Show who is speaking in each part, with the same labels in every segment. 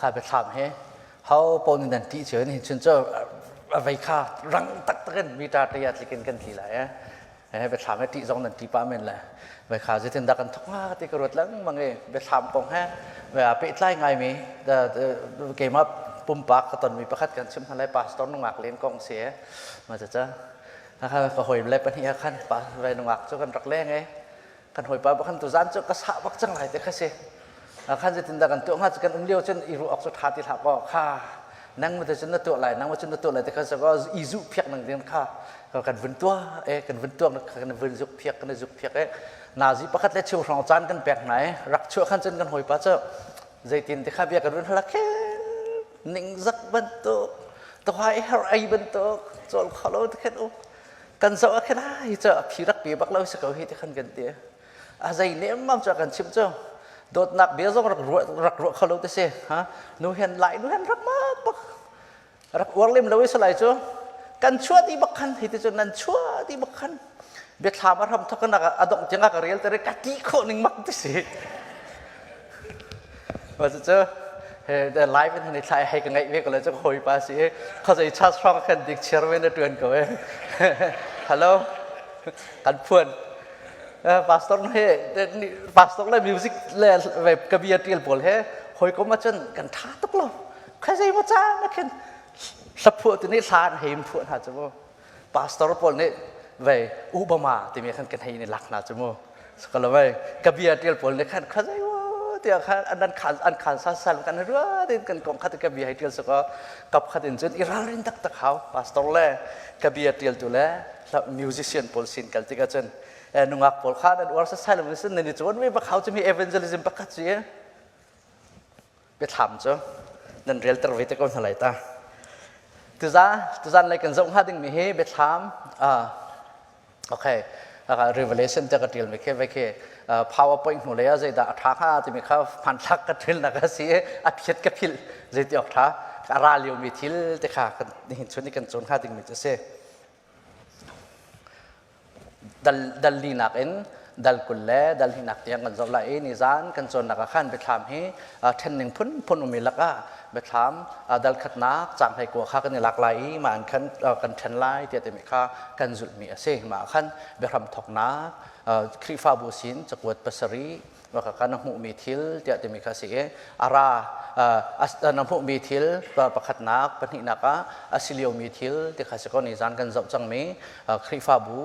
Speaker 1: Kha biathlam he ho paoh nih nan ṭih cio ni cun cu a vei kha rang taktak in meter te ah tlik in kan tli lai eh. Eh biathlam he ṭih zong nan ṭih pah men le vei kha zeitin dah kan thok hnga ti ka ruat lengmang i biathlam kong he pehtlai ngaimi keimah pumpak ka tonmi pakhat kan chim hna lai pastor nungak len kong si eh. Ma caca ka hawi le pahnih ah khan pa vai nungak cu kan rak leng i kan hawipa khan tuzan cu ka sah bak cang lai te kha si khan zeitin dah kan tuah hnga kan um lio cun i ruah awk cu ṭha ti hlah kaw kha nang ma cun na tuah lai nang ma cun na tuah lai te kha ko i zuh phiak nang ding kha kan vun tuah e kan vun tuah kan vun zuk phiak kan zuk phiak e nazi pakhat le cheu hrawng caan kan pek hna e rak chuah khan cun kan hawipa cu zeitin te kha bia kan vun halak he ningzak bantuk tawai har ei bantuk cawl kholo te khan u kan zoh ah khin hi cu a phi rak pi bak lo si ko hi ti khan kan ti a zei nemmam cu kan chim cu dawtnak bia zong rak ruah rak ruah kho lo te si ha nu hen lai nu hen rak ma bak rak uar lem lo i salai cu kan chua ti bak khan hi ti cu nan chua ti bak khan biathlam a ram thok nak a dong tiang ka rel te ka ti khawh ning mak ti si Wa cu he the live in ni thlai hei ka ngaih ve ko le cu hawi pa si kha zei chas hrong khan dik chiar ve na tuan ko e hello kan phuan pastor he pastor le music le ve ka bia tial pawl he hoi ko ma cun kan tha tuk lo kha zei ma cha na khin hlaphuah tu nih hla an heim phuah hna cu mu pastor pawl nih vei Obama timi khan kan hei ni lak hna cu mu sakalawai ka bia tial pawl nih khan khazai tiah khan an khan an khan sa sal kan rua tin kan kong khat ka bia hei tial saka kap khat in cun i ralrin tak tak hau pastor le ka bia tial tu le musician pawl sin kal tikah cun nungak pawl kha nan uar sa sai lo sin nan i chuan mi bak hau cu mi evangelism pakhat si biathlam cu nan relter ve te ko hna lai ta. Tuza tuzan lei kan zoh hnga dingmi hi biathlam okay revelation te ka tial mi khi ve khi powerpoint hnu lei ah zeidah a tha hnga timi kha hmanthlak ka thil nak a si a phiat ka philh zeiti awk tha a ra lio mi thil te kha kan nihin chun i kan cawn hnga dingmi cu si Dal, dal linak in dal 20 le dal hnihnak tiang kan zoh lai i nizan kan cawnnak ah khan biathlam hi ṭhenning phunphun ummi lakah biathlam dal khatnak caang 19 kha kan i lak lai i mah in khan kan ṭhen lai tiah timi kha kan zulhmi a si. Mah ah khan biahram thawknak Khrihfabu sin cakuat pasarih maka kan hmuhmi thil tiah timi kha si i a ra na hmuhmi thil pakhatnak pahnihnak ah a si liomi thil ti kha si ko ni zan kan zoh cangmi Khrihfabu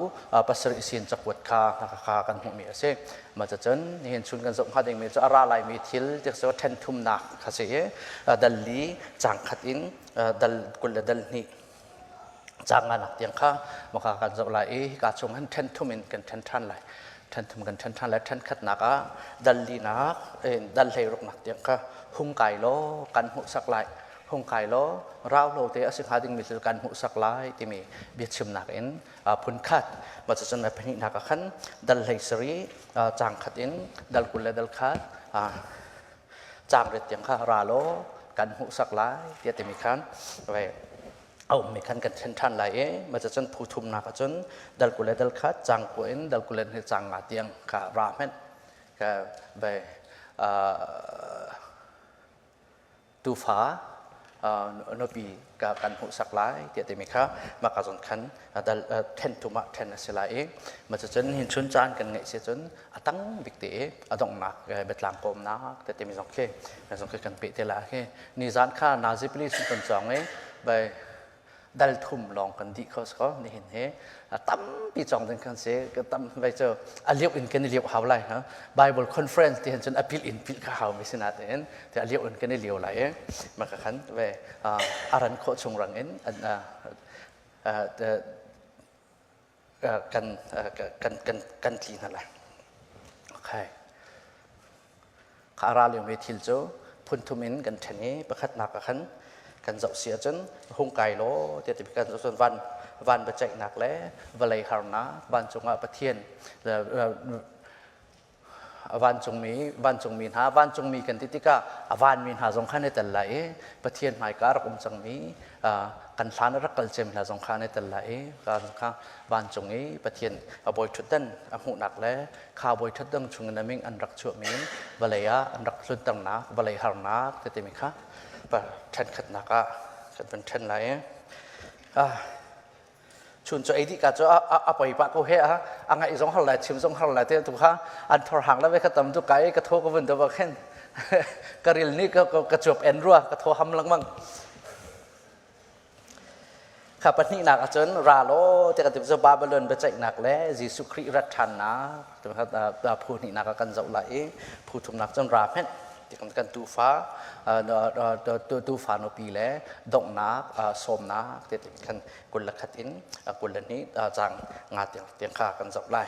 Speaker 1: pasarih sin cakuat kha kha kan hmuhmi a si mah cun nihin chun kan zoh hnga dingmi cu a ra laimi thil ti cu ṭhen thumnak kha si i dal li cang khat in dal 20 le dal hnih cang nganak tiang kha maka kan zoh lai i hika chung hin ṭhen thum in kan ṭhen ṭhan lai ṭhen thum kan ṭhen ṭhan lai ṭhen khatnak ah dal linak dal hleiruknak tiang kha hung kai law kan hmuhsak lai hung kai law rau lo te a si hnga dingmi thil kan hmuhsak lai timi biachimnak in phun khat mah cucun mai pahnihnak ah khan dal hlei sarih cang khat in dal 20 le dal khat cang riat tiang kha ra law kan hmuhsak lai tiah timi khan a ummi khan kan thlen ṭhan lai i mah cun phu thumnak ahcun dal 20 le dal khat cang kua in dal 20 le hnih cang nga tiang kha ra hmenh ka ve tufa nupi ka kan hmuhsak lai tiah timi kha mah ka zawn khan dal then thum ah then a si lai i mah cucun hin chun caan kan ngeih si cun a tang bik te i a donghnak biatlang kawmnak te timi zong khi zong khi kan peh te la khi nizan kha Nazi police kan cawng i bai dal thum lawng kan dih kho ko nihin hi tampi cawng ding kan si tam vai cu a liu in kan i liu hau lai ha Bible conference ti hin cun a pil in pil kha hau mi sinatein te a liu in kan i liu lai i maka khan ve a ran khawh chung rang in kan kan kan kan tli hna lai okay kha ra liomi thil cu phun thum in kan ṭhen i pakhatnak ah khan kan zoh si ahcun hung kai law tiah ti kan zoh cun van van biaceihnak le vawlei harnak vancung ah Pathian vancungmi vancungmi hna vancungmi kan ti tikah a vanmi hna zong khan i tel lai i Pathian hmaika rak um cangmi kan hlan a rak kal cem hna zong kha an i tel lai i kha vancung i Pathian a bawi ṭhutdan a hmuhnak le kha bawi ṭhutdan chungin a min an rak chuahmi vawlei ah an rak tlunternak vawlei harnak timi kha. Ṭhen khatnak ah kan van ṭhen lai i chun cu ei dih ka cu a poi pah ko he a ngaih zong har lai chim zong har lai te tu kha an thor hang la ve kha tam tu kai ka tho ka vun to ba khen ka ril ni ka ka chuap en rua ka tho ham lengmang kha pahnihnak ahcun ra law ti kan ti cu Babylon biaceihnak le Jesuh Khrih rat ṭhannak phu hnihnak ah kan zoh lai i phu thumnak cun ra hmenh ti kan tufa tufa nupi le donghnak sawmnak ti kan 21 in 22 cang nga tiang tiang kha kan zoh lai.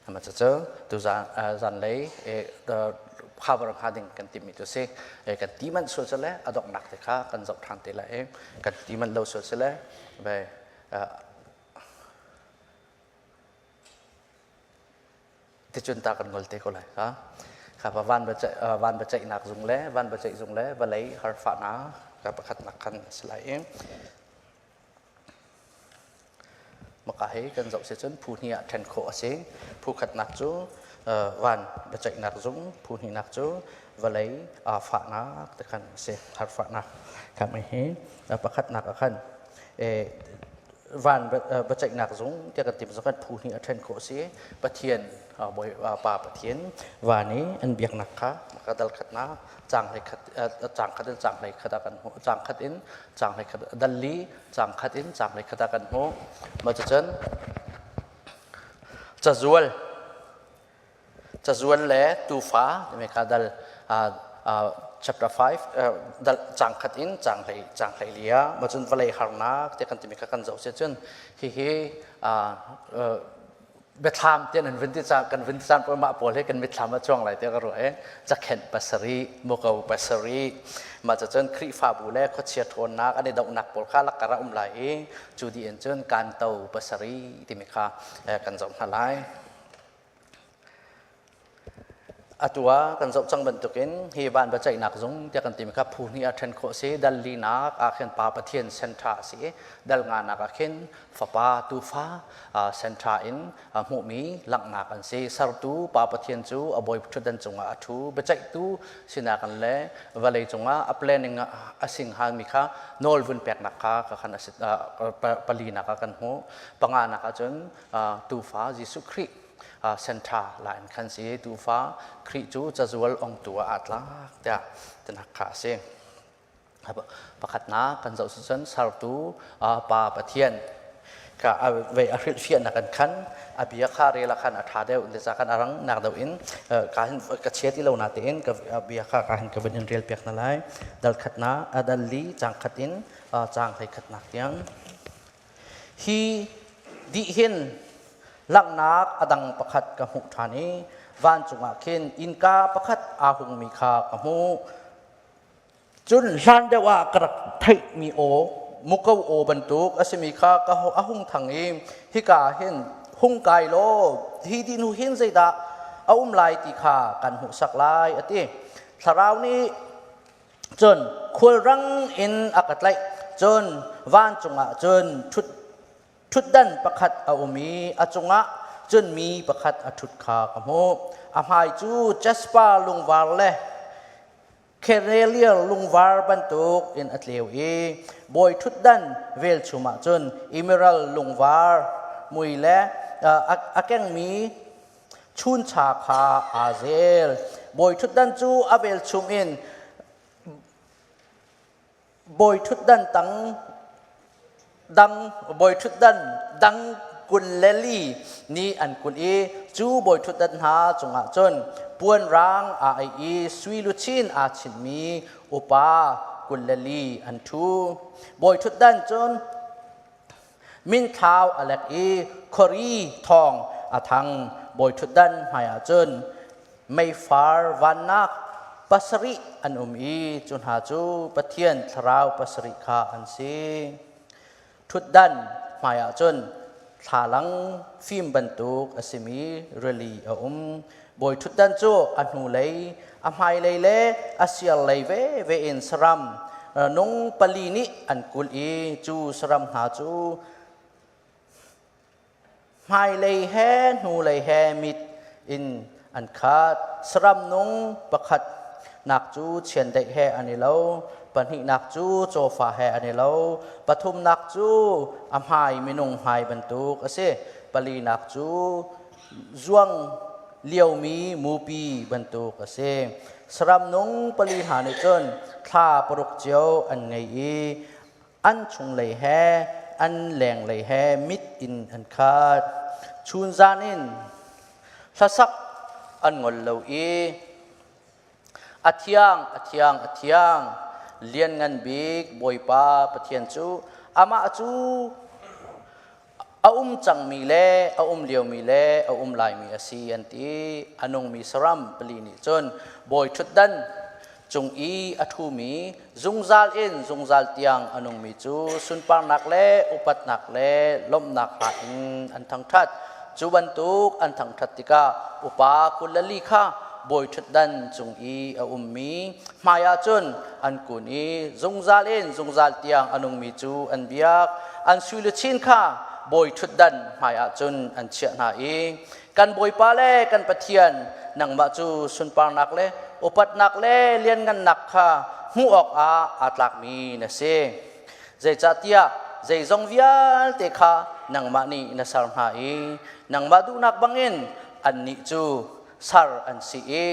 Speaker 1: Ama cu tu zanlei cover hnga ding kan timi tu si kan ti manh sual sile a donghnak te kha kan zoh ṭhan te lai kan ti manh lo sual sile ve ticun ta kan ngol te ko lai kha kha van van biaceihnak zung le van biaceih zung le vawlei harfahnak ka pakhatnak khan a si lai i Maka hi kan zoh si cun phu hnih ah ṭhen khawh a si. Phu khatnak cu van biaceihnak zung, phu hnihnak cu vawlei fahnak te khan a si, harfahnak. Kha hi pakhatnak ah khan van biaceihnak zung tiah kan ti zong kan phu hnih a ṭhen khawh a si. Pathian Bawi Pa Pathian van i an biaknak kha maka dal khatnak caang hlei khat caang khat in caang hlei khat ah kan hmuh caang khat in caang hlei khat dal li caang khat in caang hlei khat ah kan hmuh mah cucun cazual cazual le tufa timi kha dal chapter 5 dal caang khat in caang hlei caang hlei li ah mah cun vawlei harnak te kan timi kha kan zoh si cun hihi biathlam tian an vun ti caan kan vun ti caan pawl mah pawl he kan mitthlam a cuang lai tiah ka ruah i cakhenh pasarih muko pasarih mah cun Khrihfabu le khuachia ṭhawnnak an i dohnak pawl kha lakkar a um lai i cu dih in cun kanto pasarih timi kha kan zoh hna lai. Atu ah kan zoh cang bantukin hi van biaceihnak zung tiah kan timi kha phu hnih ah ṭhen khawh a si. Dal linak ah khin Pa Pathian senṭha a si i dal nganak ah khin Fapa Tuufa senṭha in hmuhmi langhnak an si. Sertu Pa Pathian cu a bawi ṭhutdan cungah a ṭhu. Biaceihtu sinak in le vawlei cungah a planning a singhalmi kha nawl vun peknak kha ka khan a si palinak ah kan hmuh. Panganak ah cun Tuufa Jesuh Khrih senṭha la in khan si tuufa Khrih cu cazual ongtu ah aa tlak tiah tinak kha a si. Pakhatnak kan zoh cun sertu Pa Pathian ka vei a hrilhfiahnak kan khan a bia kha rel ah khan a ṭha deuh ti ca khan a rang nak deuh in ka hin ka chia ti lo na tein ka bia kha ka hin ka vun in rel piak na lai dal khatnak dal li cang khat in cang hlei khatnak tiang Hi dih hin langhnak a dang pakhat ka hmuh ṭhan i vancung ah khin innka pakhat aa hungmi kha ka hmuh. Cun hlan deuh ah ka rak theihmi aw, muko aw bantuk a simi kha ka a hung thang i hika ah hin hung kai law hi dih hnu hin zeidah a um lai ti kha kan hmuhsak lai a ti. Thlarau nih Cun khulrang in a ka tlaih. Cun vancung ah cun ṭhutdan pakhat a um i a cungah cun mi pakhat a ṭhut kha ka hmuh. A hmai cu jasper lungvar le carnelian lungvar bantuk in a tleu i bawi ṭhutdan velchum ah cun emerald lungvar mui le a kengmi chuncha kha aa zel. Bawi ṭhutdan cu a velchum in bawi ṭhutdan tang dang bawi ṭhutdan dang 24 nih an kulh i cu bawi ṭhutdan hna cungah cun puan rang aa aih i sui luchin aa chinmi upa 24 an ṭhu. Bawi ṭhutdan cun Minthlau a lek i khuari thawng a thang. Bawiṭhutdan hmaiah cun meifar vannak pasarih an um i cu hna cu Pathian thlarau pasarih kha an si. Ṭhutdan hmaiah cun thlalang fim bantuk a simi rili a um. Bawiṭhutdan cu a hnulei, a hmailei le a sirlei veve in saram nung pali nih an kulh i cu saram hna cu hmailei he hnulei he mit in an khat. Saram nung pakhat nak cu chiandeih he an i lo, pahnihnak cu cawfa he an i lo, pathumnak cu a hmai minung hmai bantuk a si, palinak cu zuang liomi mupi bantuk a si. Saram nung pali hna nih cun thla paruk cio an ngei i an chunglei he an lenglei he mit in an khat. Chunzan in hlasak an ngol lo i a thiang, a thiang, a thiang, Lianngan Bik Bawipa Pathian cu amah cu a um cangmi le a um liomi le a um laimi a si an ti. A nungmi saram pali nih cun bawi ṭhutdan cung i a ṭhumi zungzal in zungzal tiang a nungmi cu sunparnak le upatnak le lawmhnak hla in an thangṭhat. Cu bantuk an thangṭhat tikah upa 24 kha bawi ṭhutdan cung i a ummi hmaiah cun an kun i zungzal in zungzal tiang a nungmi cu an biak. An sui luchin kha bawi ṭhutdan hmaiah cun an chiah hna i kan Bawipa le kan Pathian nangmah cu sunparnak le upatnak le lianngannak kha hmuh awkah aa tlakmi na si. Zeicahtiah zeizong vialte kha nangmah nih na ser hna i nangmah duhnak bangin annih cu ser an si i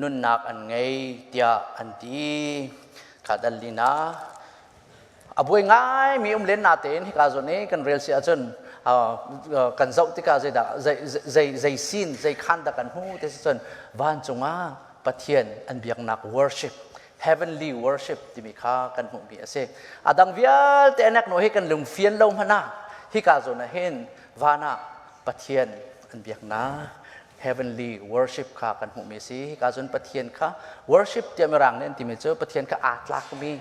Speaker 1: nunnak an ngei tiah an ti. Kha dal lina a buai ngai mi um len natein hika zawn i kan rel si ahcun kan zoh tikah zeidah zei zei zei sin zei khan dah kan hmu ti si cun vancung ah Pathian an biaknak worship heavenly worship timi kha kan hmuhmi a si. A dang vialte anek no hi kan lungfian lo hmanh ah hika zawn ah hin van ah Pathian an biaknak heavenly worship kha kan hmuhmi a si. Hika cun Pathian kha worship tiah mirang nih an timi cu Pathian kha aa tlakmi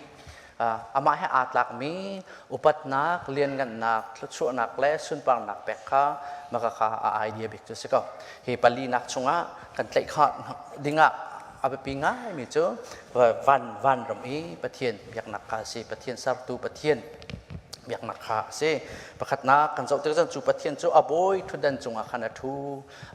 Speaker 1: amah he aa tlakmi upatnak, lianngannak, thluachuahnak le sunparnak pek kha maka kha a idea bik cu si ko. Hi palinak chungah kan tlaih kha dingah a biapi ngaimi cu van vanram i Pathian biaknak kha a si. Pathian sertu Pathian biaknak kha a si. Pakhatnak kan zoh tik cu Pathian cu a bawi ṭhutdan cungah khan a ṭhu.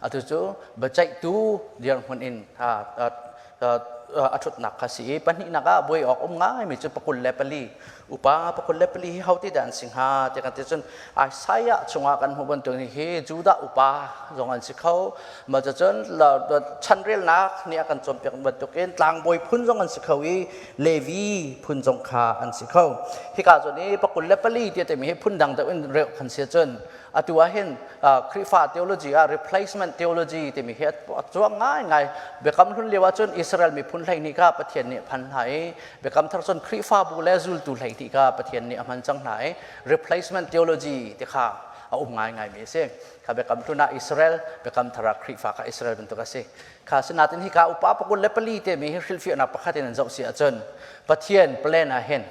Speaker 1: Atu cu biaceihtu dirhmun in a ṭhutnak kha si i pahnihnak ah buai awk um ngaimi cu 24 upa 24 hi hote dah an si hnga ti kan ti cun Isaiah chungah kan hmuh bantuk hi Judah upa zong an si kho mah cun chanrelnak nih a kan cawnpiak bantukin tlangbawi phun zong an si kho i Levi phun zong kha an si kho hika zawn i 24 ti timi hi phun dang deuh in reuh kan si cun Atu ah hin Khrihfa theology ah replacement theology timi hi a cuang ngaingai. Biakam hlun lio ahcun Israel miphun 12 kha Pathian nih a phan hna i Biakam thar cun Khrihfabu le zultu 12 kha Pathian nih a hman cang hna i replacement theology ti kha a um ngaingaimi a si. Kha Biakam hlun ah Israel, Biakam thar ah Khrihfa kha Israel bantuk a si. Kha sinatin hika upa 24 timi hi hrilhfiahnak pakhat in an zoh si ahcun Pathian plan ah hin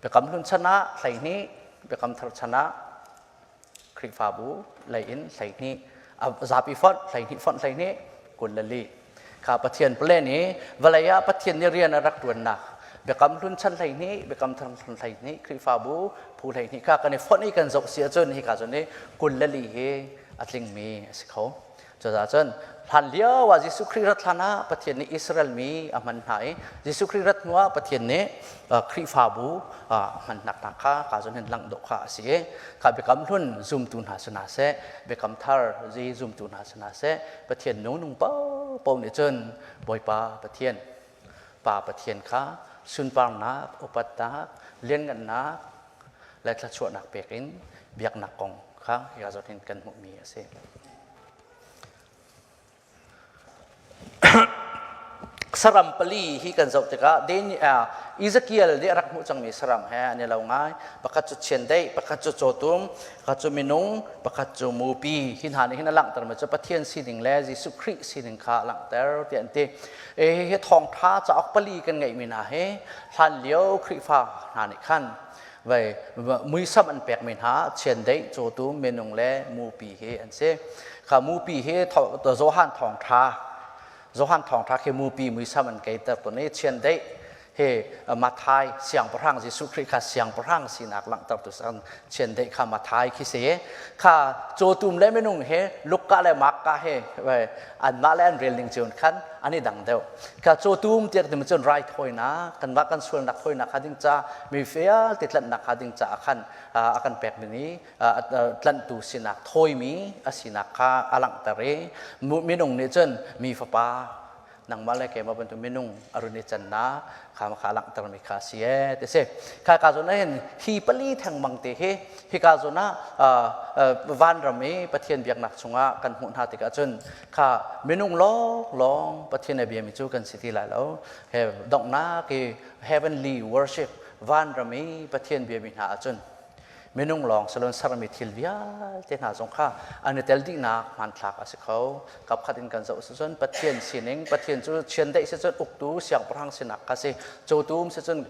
Speaker 1: Biakam Hlun chan ah 12, Biakam Thar chan ah Khrihfabu lei in 12, zapi fonh 12 fonh 12 24. Kha Pathian plan i vawlei ah Pathian nih rian a rak ṭuannak Biakam Hlun chan 12, Biakam Thar chan 12, Khrihfabu phu 12 kha kan i fonh i kan zoh si ahcun hika cun i 24 hi a tlingmi a si kho. Cucaah cun hlan lio ah Jesuh Khrih rat hlan ah Pathian nih Israel mi a hman hna i Jesuh Khrih rat hnu ah Pathian nih Khrihfabu a hman hna kha ka zon hin langh dawh kha a si i kha biakam hlun zumtu hna si hna seh biakam thar zi zumtu hna si hna seh Pathian nung nung paohpaoh nih cun Bawipa Pathian Pa Pathian kha sunparnak upatnak lianngannak le thluachuahnak pek in biaknak kong kha hi zawn hin kan hmuhmi a si. Saram pali hi kan zoh tikah Ezekiel nih a rak hmuh cangmi saram he an i lo ngai. Pakhat cu chiandeih, pakhat cu cawtum, pakhat cu minung, pakhat cu mupi. Hi hna nih hin a langhtermi cu Pathian sining le Jesuh Khrih sining kha a langhter tiah an ti. Hi thawngṭha cauk pali kan ngeihmi hna hi hlan lio Khrihfa hna nih khan vai muisam an pekmi hna chiandeih cawtum minung le mupi hi an si kha mupi hi Johan thawngṭha Johan thawngṭha khi mupi muisam an keiter ton i chiandeih He Mathai siangpahrang Jesuh Khrih kha siangpahrang sinak langhtertu san chiandeih kha Mathai khi si. Kha cawtum le minung he Luka le Marka he anmah le an rel ning cio khan an i dang deuh. Kha cawtum tiah ti cun raithawinak kanmah kan sualnak thawinak kha ding ca mi vialte tlanhnak kha ding caah khan a kan pek ding i tlanhtu sinak thawimi a sinak kha a langhter i minung nih cun mi fapa nangmah le keimah bantuk minung a run i cannak kha kha langhtermi kha a si ee ti si. Kha ka zawn ah hin hi pali thengmang te hi hika zawn ah vanram i Pathian biaknak chungah kan hmuh hna tikah cun kha minung lawng lawng Pathian a biami cu kan si ti lai lo. He donghnak i heavenly worship vanram i Pathian biami hna ahcun minung lawng salon sermi thil vialte hna zong kha an i tel dihnak hmanthlak a si kho. Kapkhat in kan zoh si cun Pathian sining, Pathian cu chiandeih si cun uktu siangpahrang sinak kha si. Cawtum si cun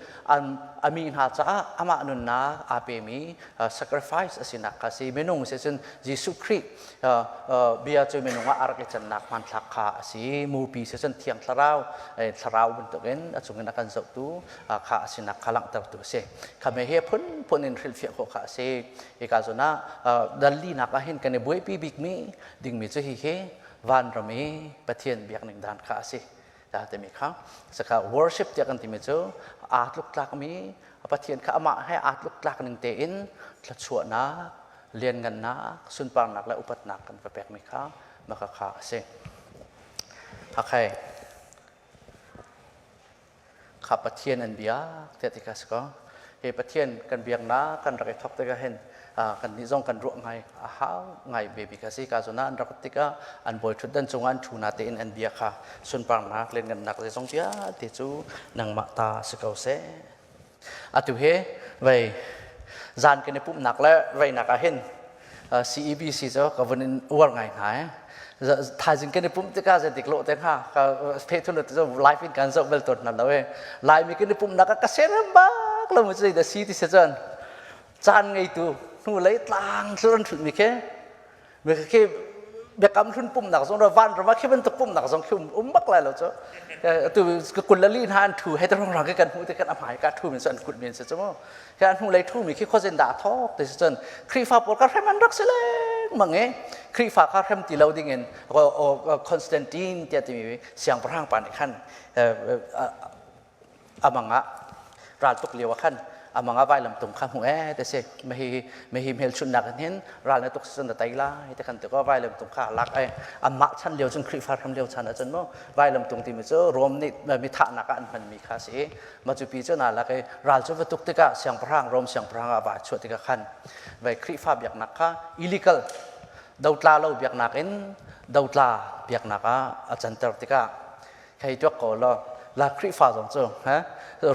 Speaker 1: a mi hna caah amah nunnak aa pemi sacrifice a sinak kha si. Minung si cun Jesuh Khrih bia cu minung ah a rak i cannak hmanthlak kha a si. Mupi si cun Thiang Thlarau, thlarau bantukin a cungin a kan zohtu kha a sinak kha langhtertu a si. Khame hi phunphun in hrilhfiah khawh kha a si. Hika zawn ah dallinak ah hin kan i buaipi bikmi dingmi cu hihi vanram i Pathian biakning dan kha a si. Ta timi kha saka worship tiah kan timi cu aa tluktlakmi Pathian kha amah he aa tluktlak ning tein thluachuahnak, lianngannak, sunparnak le upatnak kan va pekmi kha maka kha a si. Okay. Kha Pathian an biak tiah ti kha si ko. Hi Pathian kan biaknak kan rak i thawk tikah hin kan nih zong kan ruah ngai a hau ngai baby kha si ka zona an rak tikah an bawi ṭhutdan cungah an ṭhu na tein an bia kha sunparnak lianngannak zeizong vialte cu nangmah ta si ko seh. Atu hi vei zan kan i pumhnak le reinak ah hin CEBC cu ka vun in uar ngai hna eh. Thaizing kan i pumh tikah zeitik lawh te hnga ka phe thun cu live in kan zoh bel tawn hna lo eh. Laimi kan i pumhnak ah ka serem bak lo mu zei dah si ti si cun caan ngeitu hnu lei tlang thlur an thut mi khi khi biakam hlun pumnak zong van ram ah khi bantuk pumnak zong khi um bak lai lo cu tu ka kul le li hna an thu he te rong rang kan hmuh te kan amai ka thu min cu an kut min si cu mu khi an hnu lei thu mi khi khuazin dah thok ti si cun Khrihfa pawl ka hrem an rak si lengmang e Khrihfa kha hrem ti lo ding in Constantine tiah timi siangpahrang pa nih khan amang ah ral tuk lio ah khan amang ah vailam tung kha hmu e te si mahi mahi hmelchunnak in hin ral na tuk cun na tei lai te kan ti ko vailam tung kha lak ai anmah chan lio cun Khrihfa hram lio chan ah cun mu vailam tung timi cu Rom nih mi thahnak ah an hmanmi kha si ma cu pi cu na lak i ral cu va tuk tikah siangpahrang Rom siangpahrang ah va chuah tikah khan vai Khrihfa biaknak kha illegal dotla lo biaknak in dotla biaknak ah a canter tikah hei tuak ko law la Khrihfa zong cu ha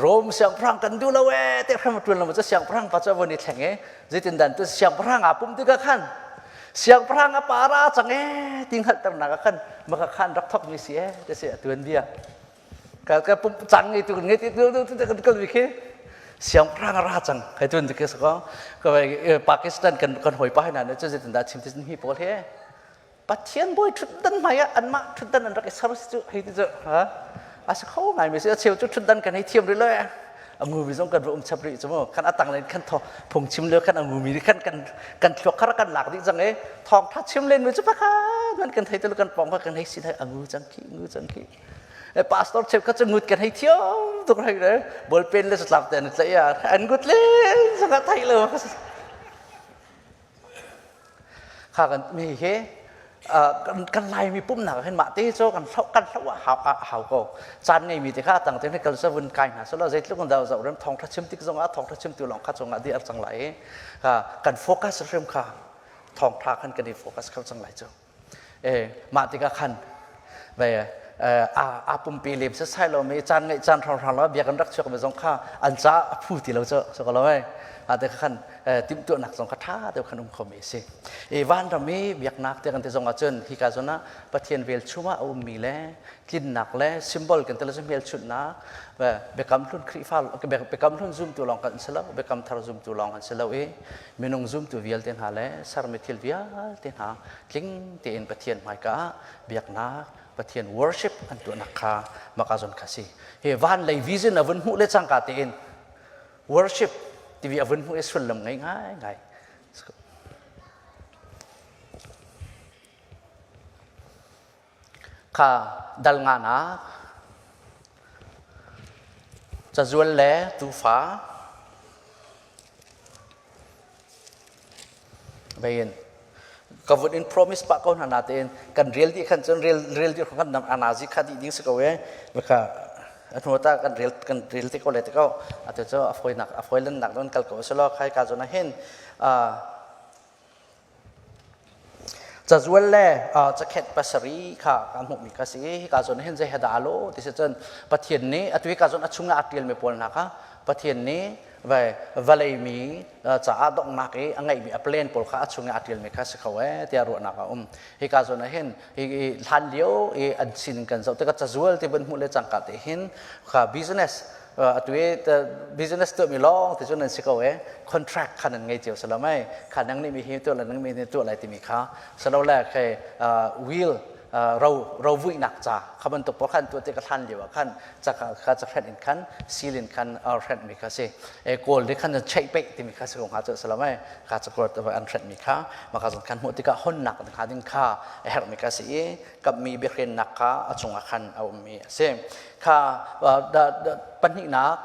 Speaker 1: Rom siangpahrang kan duh lo ee te hram tuan lo cu siangpahrang pa cu von i thleng e zeitin dan tu siangpahrang aa pum tikah khan siangpahrang a para cang e ti hngalhternak ah khan maka khan rak thok mi si e te si atuan bia ka ka pum cang ngi tu ngi ti tu tu tu kan kal vi khi siangpahrang a ra cang hei tuan ti ko ka Pakistan kan kan hoi pa hna ne cu zeitin dah chim ti hi pawl he Pathian bawi ṭhutdan hmai ah anmah ṭhutdan an rak i ser cu hei ti cu ha a si kho ngai mi si a cheu cu ṭhutdan kan hei thiam rih lo a ngumi zong kan rum chap rih cu mu kan a tang len khan tho phung chim lio khan a ngumi khan kan kan thluak khar kan lak dih cang e thawng tha chim len mi cu pakhat man kan thei te kan pong kha kan hei sin a ngu cang khi ngu cang khi e pastor cheu kha cu ngut kan hei thiam tuk hei le ball pen le satlak te an tlaih a an gut le sanga thai lo Kha kan mi hi kan Laimi pumnak hin mah te cu kan hloh kan hloh a hau a hau ko. Caan ngeimi te kha tang te kal sa vun kai hna selo zeitluk in dah zoh rem thawngtha chim tik zongah thawngtha chimtu lawng kha cungah di ar cang lai i kan focus hrim kha thawngtha khan kan i focus kho cang lai cu. E mah tikah khan ve a pumpi lem setsai lo mi caan ngeih caan hrawnghrang lo bia kan rak chuak mi zong kha an ca a phu ti lo cu so ko lo ei a te khan timhtuahnak zong kha ṭha deuh khan um kho mi a si i vanram i biaknak te kan ti zong ahcun hika zawn ah Pathian velchum ah a ummi le tlinnak le symbol kan ti le hmelchunhnak biakam hlun Khrihfa biakam hlun zumtu lawng kan si lo biakam thar zumtu lawng an si lo i minung zumtu vialte hna le sermi thil vialte hna tling tein Pathian hmaika ah biaknak. Pathian worship an tuahnak kha maka zon kha si. Hi van lei vision a vun hmuh le cangka tein worship timi a vun hmuh i sullam ngei ngai ngai. Kha dal nganak cazual le tuufa vein ka vun in promise pah ko hna natein kan rel dih khan cun rel rel dih khan anazi kha dih ding si ko e kha a hnu ta kan rel kan rel te ko le te ko atu cu a fawinak a fawilannak don kal ko selaw khai ka zon ah hin Cazual le cakhenh pasarih kha kan hmuhmi kha si. Hika zawn hin zei he dah aa lawh ti si cun Pathian nih atu hika zawn a chungah aa ṭialmi pawl hna kha Pathian nih vawlei mi caah donghnak i a ngeihmi a plan pawl kha a chung i aa ṭialmi kha si kho ee tiah ruahnak a um. Hika zawn ah hin hi hlan lio i an sining kan zoh tikah cazual ti vun hmuh le cangka te hin kha business atu i business tuahmi lawng ti cu nan si ko e contract kha nan ngei cio si lo mei kha nang nih mi hi tuah le nang mi nih tuah lai timi kha silo le khe will ro rovuihnak ca kha bantuk pawl khan tuah ti ka hlan lio ah khan ca kha ca hren in khan seal in khan hren mi kha si e kawl nih khan cheih peih timi kha si ko hnga cu si lo mei kha cakuat an hren mi kha maka zong khan hmuh tikah honnak kha ding kha a herh mi kha si i kapmi biahrennak kha a cungah khan a ummi a si. Kha pahnihnak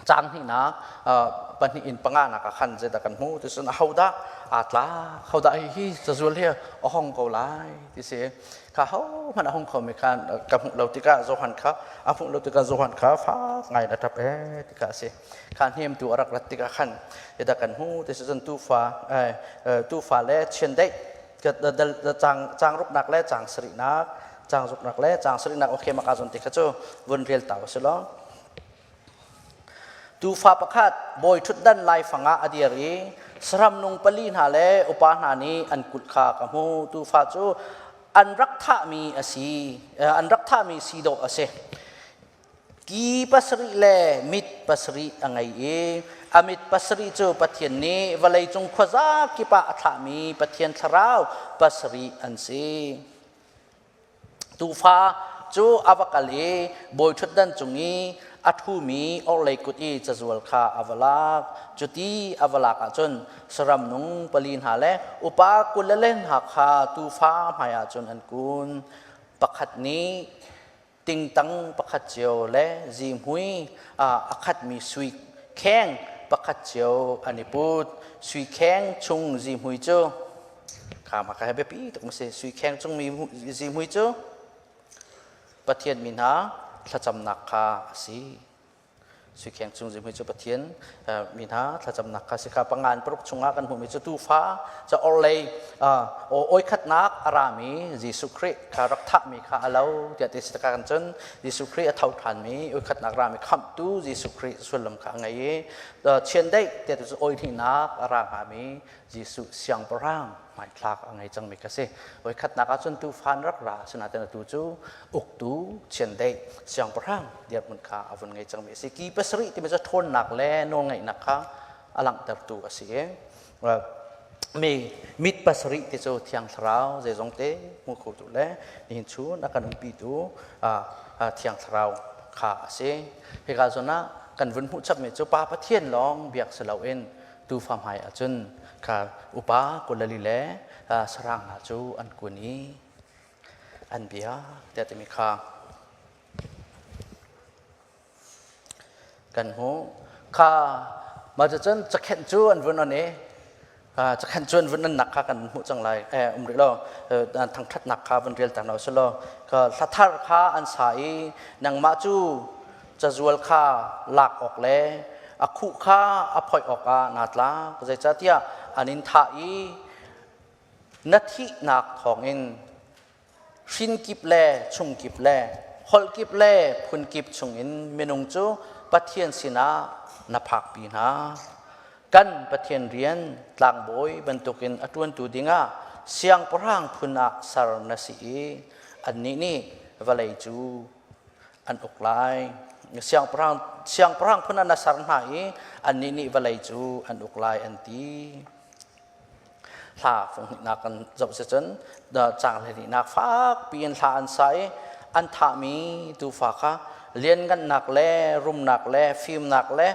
Speaker 1: caang hnihnak pahnih in panganak ah khan zeidah kan hmu ti cun ahodah aa tlak hodah hi cazual hi a hong ko lai ti si kha ho hmanh a hong khomi khan ka hmuh lo tikah Johan kha a hmuh lo tikah Johan kha fak ngai na ṭap ee ti kha a si kha hnemtu a rak rat tikah khan zeidah kan hmu ti si cun tuufa tuufa le chiandeih caang ruknak le caang sarihnak caang ruknak le caang sarihnak okay maka zon ti kha cu vun rel ta usih law tuufa pakhat bawi ṭhutdan laifang ah a dir i saram nung pali hna le upa hna nih an kulh kha ka hmu tuufa cu an rak thahmi a si an rak thahmi si dawh a si Ki pasarih le mit pasarih a ngei i a mit pasarih cu Pathian nih vawleicung khuaza kip ah a thlahmi Pathian thlarau pasarih an si. Tuufa cu a va kal i bawiṭhutdan cung i a ṭhumi orhlei kut i cazual kha a va lak. Cuti a va lak ahcun saram nung pali hna le upa 20 le le hna kha tuufa hmaiah cun an kun. Pakhat nih tingtang pakhat cio le zihmui a khatmi sui kheng pakhat cio an i put. Sui kheng chung zihmui cu kha ma ka biapi tuk ma si sui kheng chung mi zihmui cu Pathian mi hna thlacamnak kha a si. Suikheng chung zihmui cu Pathian mi hna thlacamnak kha si kha pangan paruk chungah kan hmuhmi cu tuufa ca orlei oi khatnak a rami Jesuh Khrih kha rak thahmi kha a lo tiah ti si kan cun Jesuh Khrih a tho ṭhanmi oi khatnak rami khamhtu Jesuh Khrih sullam kha a ngei i chiandeih tiah ti cu oi hnihnak a ra hngami Jesuh siangpahrang hmaithlak a ngei cangmi kha si. Voikhatnak ahcun tuufan rak ra asinain atu cu uktu chiandeih siangpahrang dirhmun kha a vun ngei cangmi a si. Ki pasarih timi cu ṭhawnnak le nawlngeihnak kha a langhtertu a si i mi mit pasarih ti cu Thiang Thlarau zeizong te hmu khotu le nihin chun a kan umpitu Thiang Thlarau kha a si. Hika zawn ah kan vun hmuh chapmi cu Pa Pathian lawng biak si loin tuufa hmai ahcun kha upa kulali le sarang hna cu an kun i an bia tiah timi kha kan hmuh. Kha mah cucun cakhenh cu an vun on i cakhenh cu an vun onnak kha kan hmuh cang lai um rih lo thangṭhatnak kha vun rel ta hna usih law hla thar kha an sa i nangmah cu cazual kha lak awk le a khuh kha a phoih awkah naa tlak zeicahtiah an in thah i na thihnak thawngin hrin kip le chung kip le holh kip le phun kip chungin minung cu Pathian sinah na phakpi hna. Kan Pathian rian tlangbawi bantukin a ṭuantu dingah siangpahrang phun ah ser na si i annih nih vawlei cu an uk lai. Siangpahrang, siangpahrang phun ah na ser hna i annih nih vawlei cu an uk lai an ti. Hla funghnihnak kan zoh si cun caang hlehnihnak fak piin hla an sa i an thahmi tuufa kha lianngannak le rumnak le fimnak le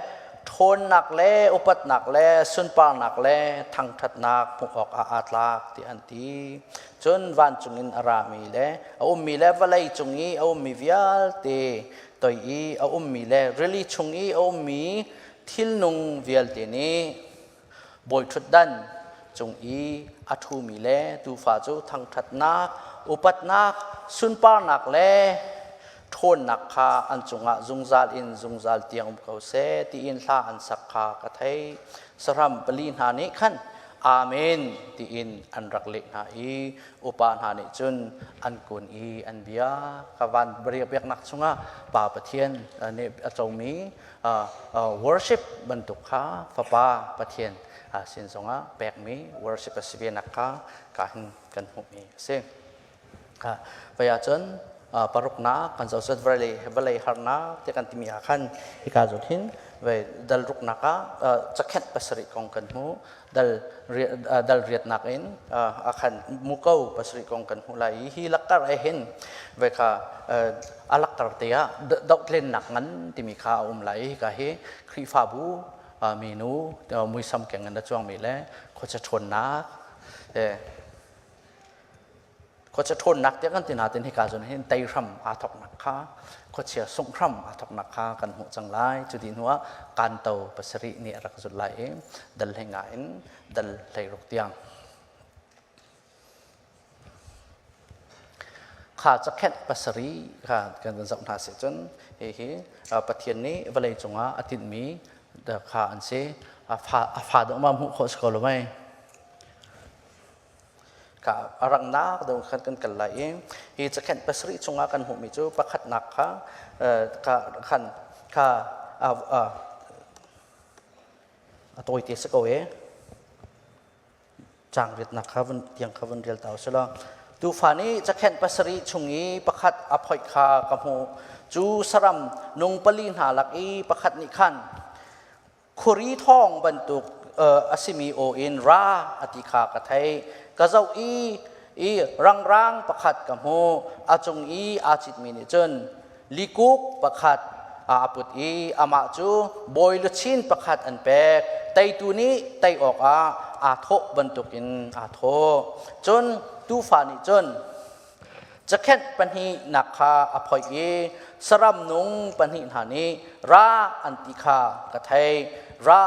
Speaker 1: ṭhawnnak le upatnak le sunparnak le thangṭhatnak hmuh awkah aa tlak tiah an ti. Cun vancung in a rami le a ummi le vawlei cung i a ummi vialte toi i a ummi le rili chung i a ummi thilnung vialte nih bawiṭhutdan cung i a ṭhumi le tuufa cu thangṭhatnak, upatnak, sunparnak le ṭhawnnak kha an cungah zungzal in zungzal tiang um ko seh tiin hla an sak kha ka theih. Saram pali hna nih khan Amen tiin an rak leh hna i upa hna nih cun an kun i an bia ka van biaknak chungah Pa Pathian nih a comi worship bantuk kha Fapa Pathian sin zongah pekmi worship a si ve nak kha ka hin kan hmuhmi a si. Vai ahcun paruknak kan zoh cun vawlei vawlei harnak ti kan timi ah khan hika zawn hin vai dal ruknak ah cakhenh pasarih kong kan hmu dal dal riatnak in a khan muko pasarih kong kan hmuh lai i hi lakkar ai hin ve kha a lakkar te ah dohtlennak ngan timi kha a um lai i hika hi Khrihfabu minu muisam keng in a chuangmi le khuacha ṭhawnnak Khuachia ṭhawnnak tiah kan ti nain hika zawn hin tei hram aa thawknak kha khuachia sungh hram aa thawknak kha kan hmuh cang lai. Cu ti hnuah kanto pasarih nih a rak zulh lai i dal hlei nga in dal 16 tiang. Kha cakhenh pasarih kha kan van zoh hna si cun hihi Pathian nih vawlei cungah a tinhmi kha an si. A fa a fa deuh ma hmuh khawh si ko lo mei? Ka a rangnak deuh khan kan kal lai i hi cakhenh pasarih chungah kan hmuhmi cu pakhatnak kha kha khan kha a tawite si ko e caang riatnak kha vun tiang kha vun rel ta usih Tuufa nih cakhenh pasarih chung i pakhat a phoih kha ka hmuh. Cu saram nung pali hna lak i pakhat nih khan Khuari thawng bantuk a simi aw in ra a ti kha ka theih. Ka zoh i i rangrang pakhat ka hmuh. A cung i aa citmi nih cun likuk pakhat a put i amah cu bawi luchin pakhat an pek. Teitu nih tei awkah aa thawh bantukin aa thawh. Cun tuufa nih cun Cakhenh pahnihnak kha a phoih i saram nung pahnih hna nih ra an ti kha ka theih. Ra,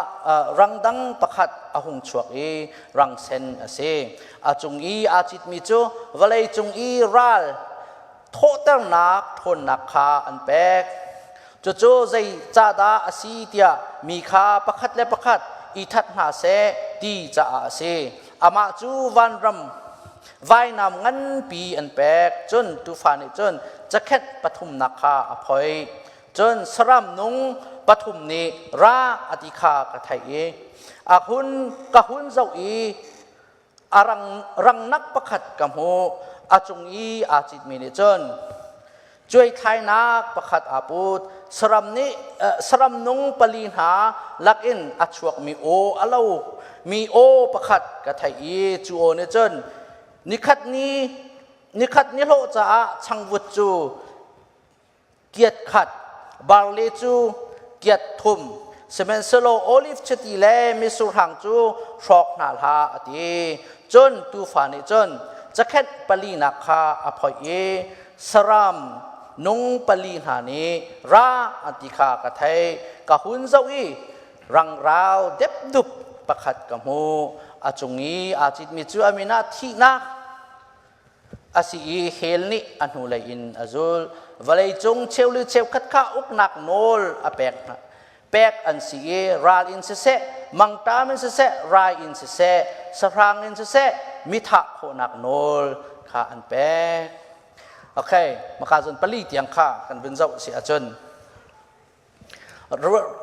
Speaker 1: rang dang pakhat a hung chuak i rang sen a si. A cung i aa citmi cu vawlei cung i ral thawhternak ṭhawnnak kha an pek. Cucu zeicahdah a si tiah mi kha pakhat le pakhat i that hna seh ti caah a si. Amah cu vanram vainam nganpi an pek. Cun tuufa nih cun cakhenh pathumnak kha a phoih. Cun saram nung pathum nih ra a ti kha ka theih i a hun ka hun zoh i a rang rangnak pakhat ka hmuh. A cung i aa citmi nih cun cuaithlainak pakhat aa put. Saram nih saram nung pali hna lakin a chuakmi aw a lo mi aw pakhat ka theih i cu aw nih cun nikhat ni nikhat ni hlawh caah changvut cu kiat khat barley cu kiat thum sihmanhsehlaw olive chiti le mitsur hang cu hrawk hna hlah a ti. Cun tuufa nih cun cakhenh palinak kha a phoih i saram nung pali hna nih ra an ti kha ka theih. Ka hun zoh i rangrau depdup pakhat ka hmuh. A cung i aa citmi cu a min ah thihnak a si i hell nih a hnulei in a zul. Vawleicung cheuli cheukhat kha uknak nawl a pek hna. Pek an si i ral in siseh, mangṭam in siseh, rai in siseh, sahrang in siseh, mithah khawhnak nawl kha an pek. Okay, maka zon pali tiang kha kan vun zoh si ahcun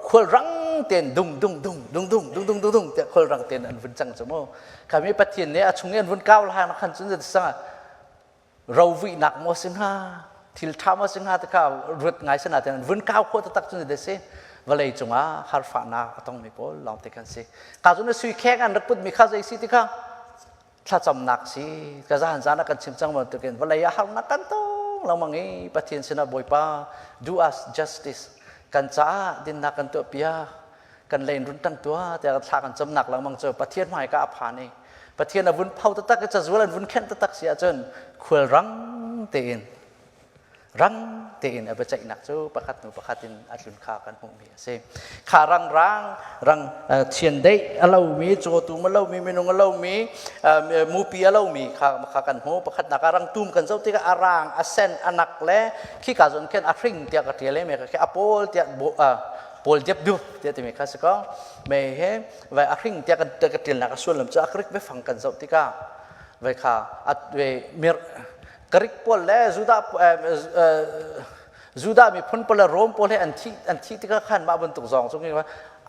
Speaker 1: khual rang ten dung dung dung dung dung dung dung dung dung tiah khual rang ten an vun cang cu mu kami pathian nih a chung i an vun kau lai ma khan cun sang rovuihnak maw si hnga thil ṭha maw si hnga ti kha ruat ngai si nain vun kau khawh taktak cun de si vawlei cungah harfahnak a tongmi pawl lawng te kan si ka cun sui kheng an rak putmi kha zei si ti kha. Thlacamnak si ka zan zan ah kan chim cang bantukin vawlei ah harnak kan tong lengmang i Pathian sinah Bawipa do us justice kan caah dinnak kan tuah piak kan lein run tang tua tiah thla kan camnak lengmang cu Pathian hmaika a phan i Pathian a vun pho taktak i cazual an vun khenh taktak si ahcun khual rang tein rang tein a biaceihnak cu pakhat hnu pakhat in a tlun kha kan hmuhmi a si. Kha rang rang rang chiandeih a lomi cawtum a lomi minung a lomi mupi a lomi kha kha kan hmu pakhatnak ah rangtum kan zoh tikah a rang a sen a nak le khika zawn khin a hring tiah ka ṭial i me kha a pawl tiah pawl diap dup tiah timi kha si ko me he vai a hring tiah kan ka ṭialnak a sullam cu a Greek biafang kan zoh tikah vai kha a ve mir Greek pawl le Judah Judah miphun pawl le Rom pawl he an thi an thi tikah khan mah bantuk zong cu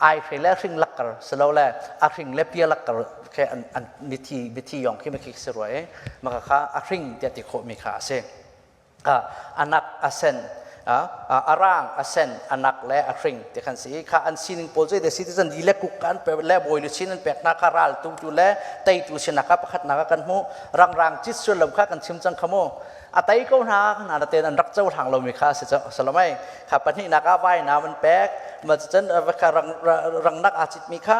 Speaker 1: ai hre le hring lakkar silo le a hring le pia lakkar khe an an mithi mithi yong khi makhi si rua i maka kha a hring tiah ti khawh mi kha a si anak a sen a rang a sen anak le a hring ti khan si kha an sining pawl cu de citizen di le kuk an pe le bawi lu chin an pek hna kha ral tu tu le teitu sinak kha pakhat nak kan hmu rangrang cit sullam kha kan chim cang kha mu a tei ko hna hna na ten an rak cohlang lomi kha si salamai kha pahnih nak ah vai nam an pek ma cun kha rang rangnak aa citmi kha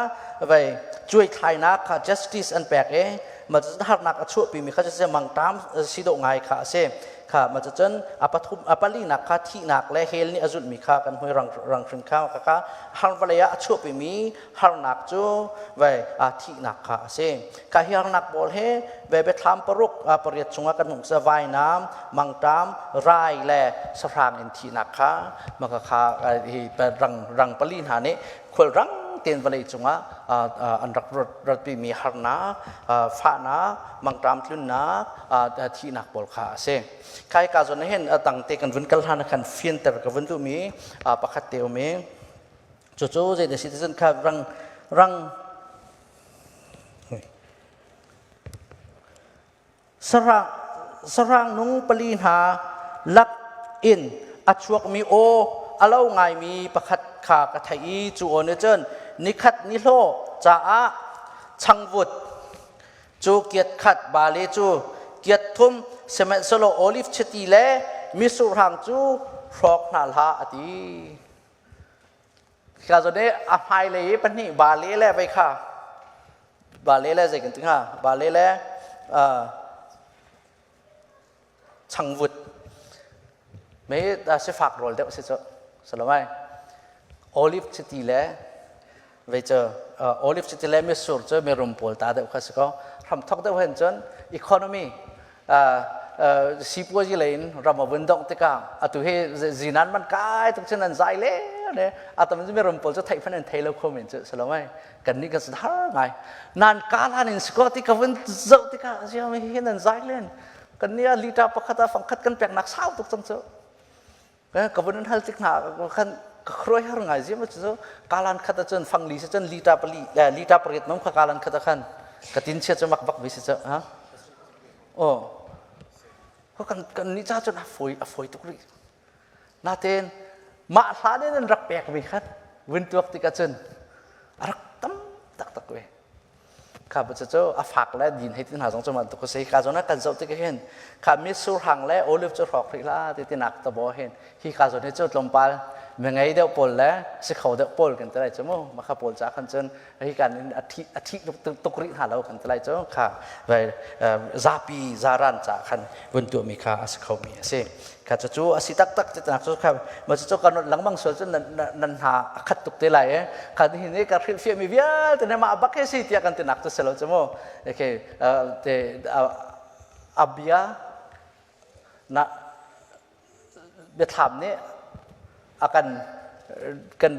Speaker 1: vai cuai thlainak kha justice an pek i ma cun harnak a chuahpi mi kha cu mangtam si dawh ngai kha a si kha ma cun a pathum a palinak kha thihnak le hell nih a zulhmi kha kan hmui rang rang hring kha kha har vawlei ah a chuahpi mi harnak cu vai a thihnak kha a si ka hi harnak pawl he ve biathlam paruk pariat chungah kan hmuh sa vainam mangtam rai le sahrang in thihnak kha maka kha hi rang rang pali hna nih khual rang ten vawlei cungah an rak ratpi mi harnak fahnak mangtam tlunnak thihnak pawl kha a si khai ka zon hin atang te kan vun kal hlan khan fianter ka vun duh mi pakhat te um i cucu zei da si cun kha rang rang sarang sarang nung pali hna lak in a chuakmi aw a lo ngaimi pakhat kha ka theih i cu aw nih cun nikhat ni hlawh caah changvut cu kiat khat bale cu kiat thum sihmanhsehlaw olive chiti le mitsur hang cu hrawk hna hlah a ti. Ka zawn i a hmailei i pahnih bale le vei kha bale le zei kan ti hnga bale le changvut me sifak rawl deuh si cu salomai olive chiti le vei cu olive chiti le mitsur cu mirum pawl ta deuh kha si ko hramthok deuh hen cun economy sipuazi lei in ram a vun dongh tikah atu hi zinan man kai tuk cun an zai le ne atam mi ram pawl cu theih phan an thei lo kho men cu salomai kan nih kan har ngai nan kalan in siko ti ka vun zoh tikah ziam hi nan zai len kan nih a liter pakhat a fangkhat kan pek nak sau tuk cang cu ka vun hal tik hna khan ka khroi har ngai ziam cu kalan khat cun fangli si cun liter pali liter pariat nom kha kalan khat khan ka tin chia cu mak bak vi si cu ha oh kan kan ni cha cun a foi a foi tuk rih naten mah hlan in an rak pek mi khan vun tuak tik ahcun a rak tam taktak ve Kha bu cu a fak le din hei ti hna zong cu man tuk si ka zawn ah kan zoh tik hin kha mitsur hang le olive cu hrawk rih la ti tinak ta bo hin hi ka zawn hi cu tlawmpal mi ngei deuh pawl le si kho deuh pawl kan ti lai cu mu ma kha pawl ca khan cun hi kan in a thi a thi tuk rih hna lo kan ti lai cu kha vai zapi zaran ca khan vun tuah mi kha a si kho mi a si kha cu a si taktak ti nak cu kha ma cu kan lengmang sual cun nan hna a khat tuk te lai e kha hi ne ka hrilhfiah mi vialte ne mah bak he si tiah kan ti nak cu si lo cu mu okay te abia na biathlam nih a kan kan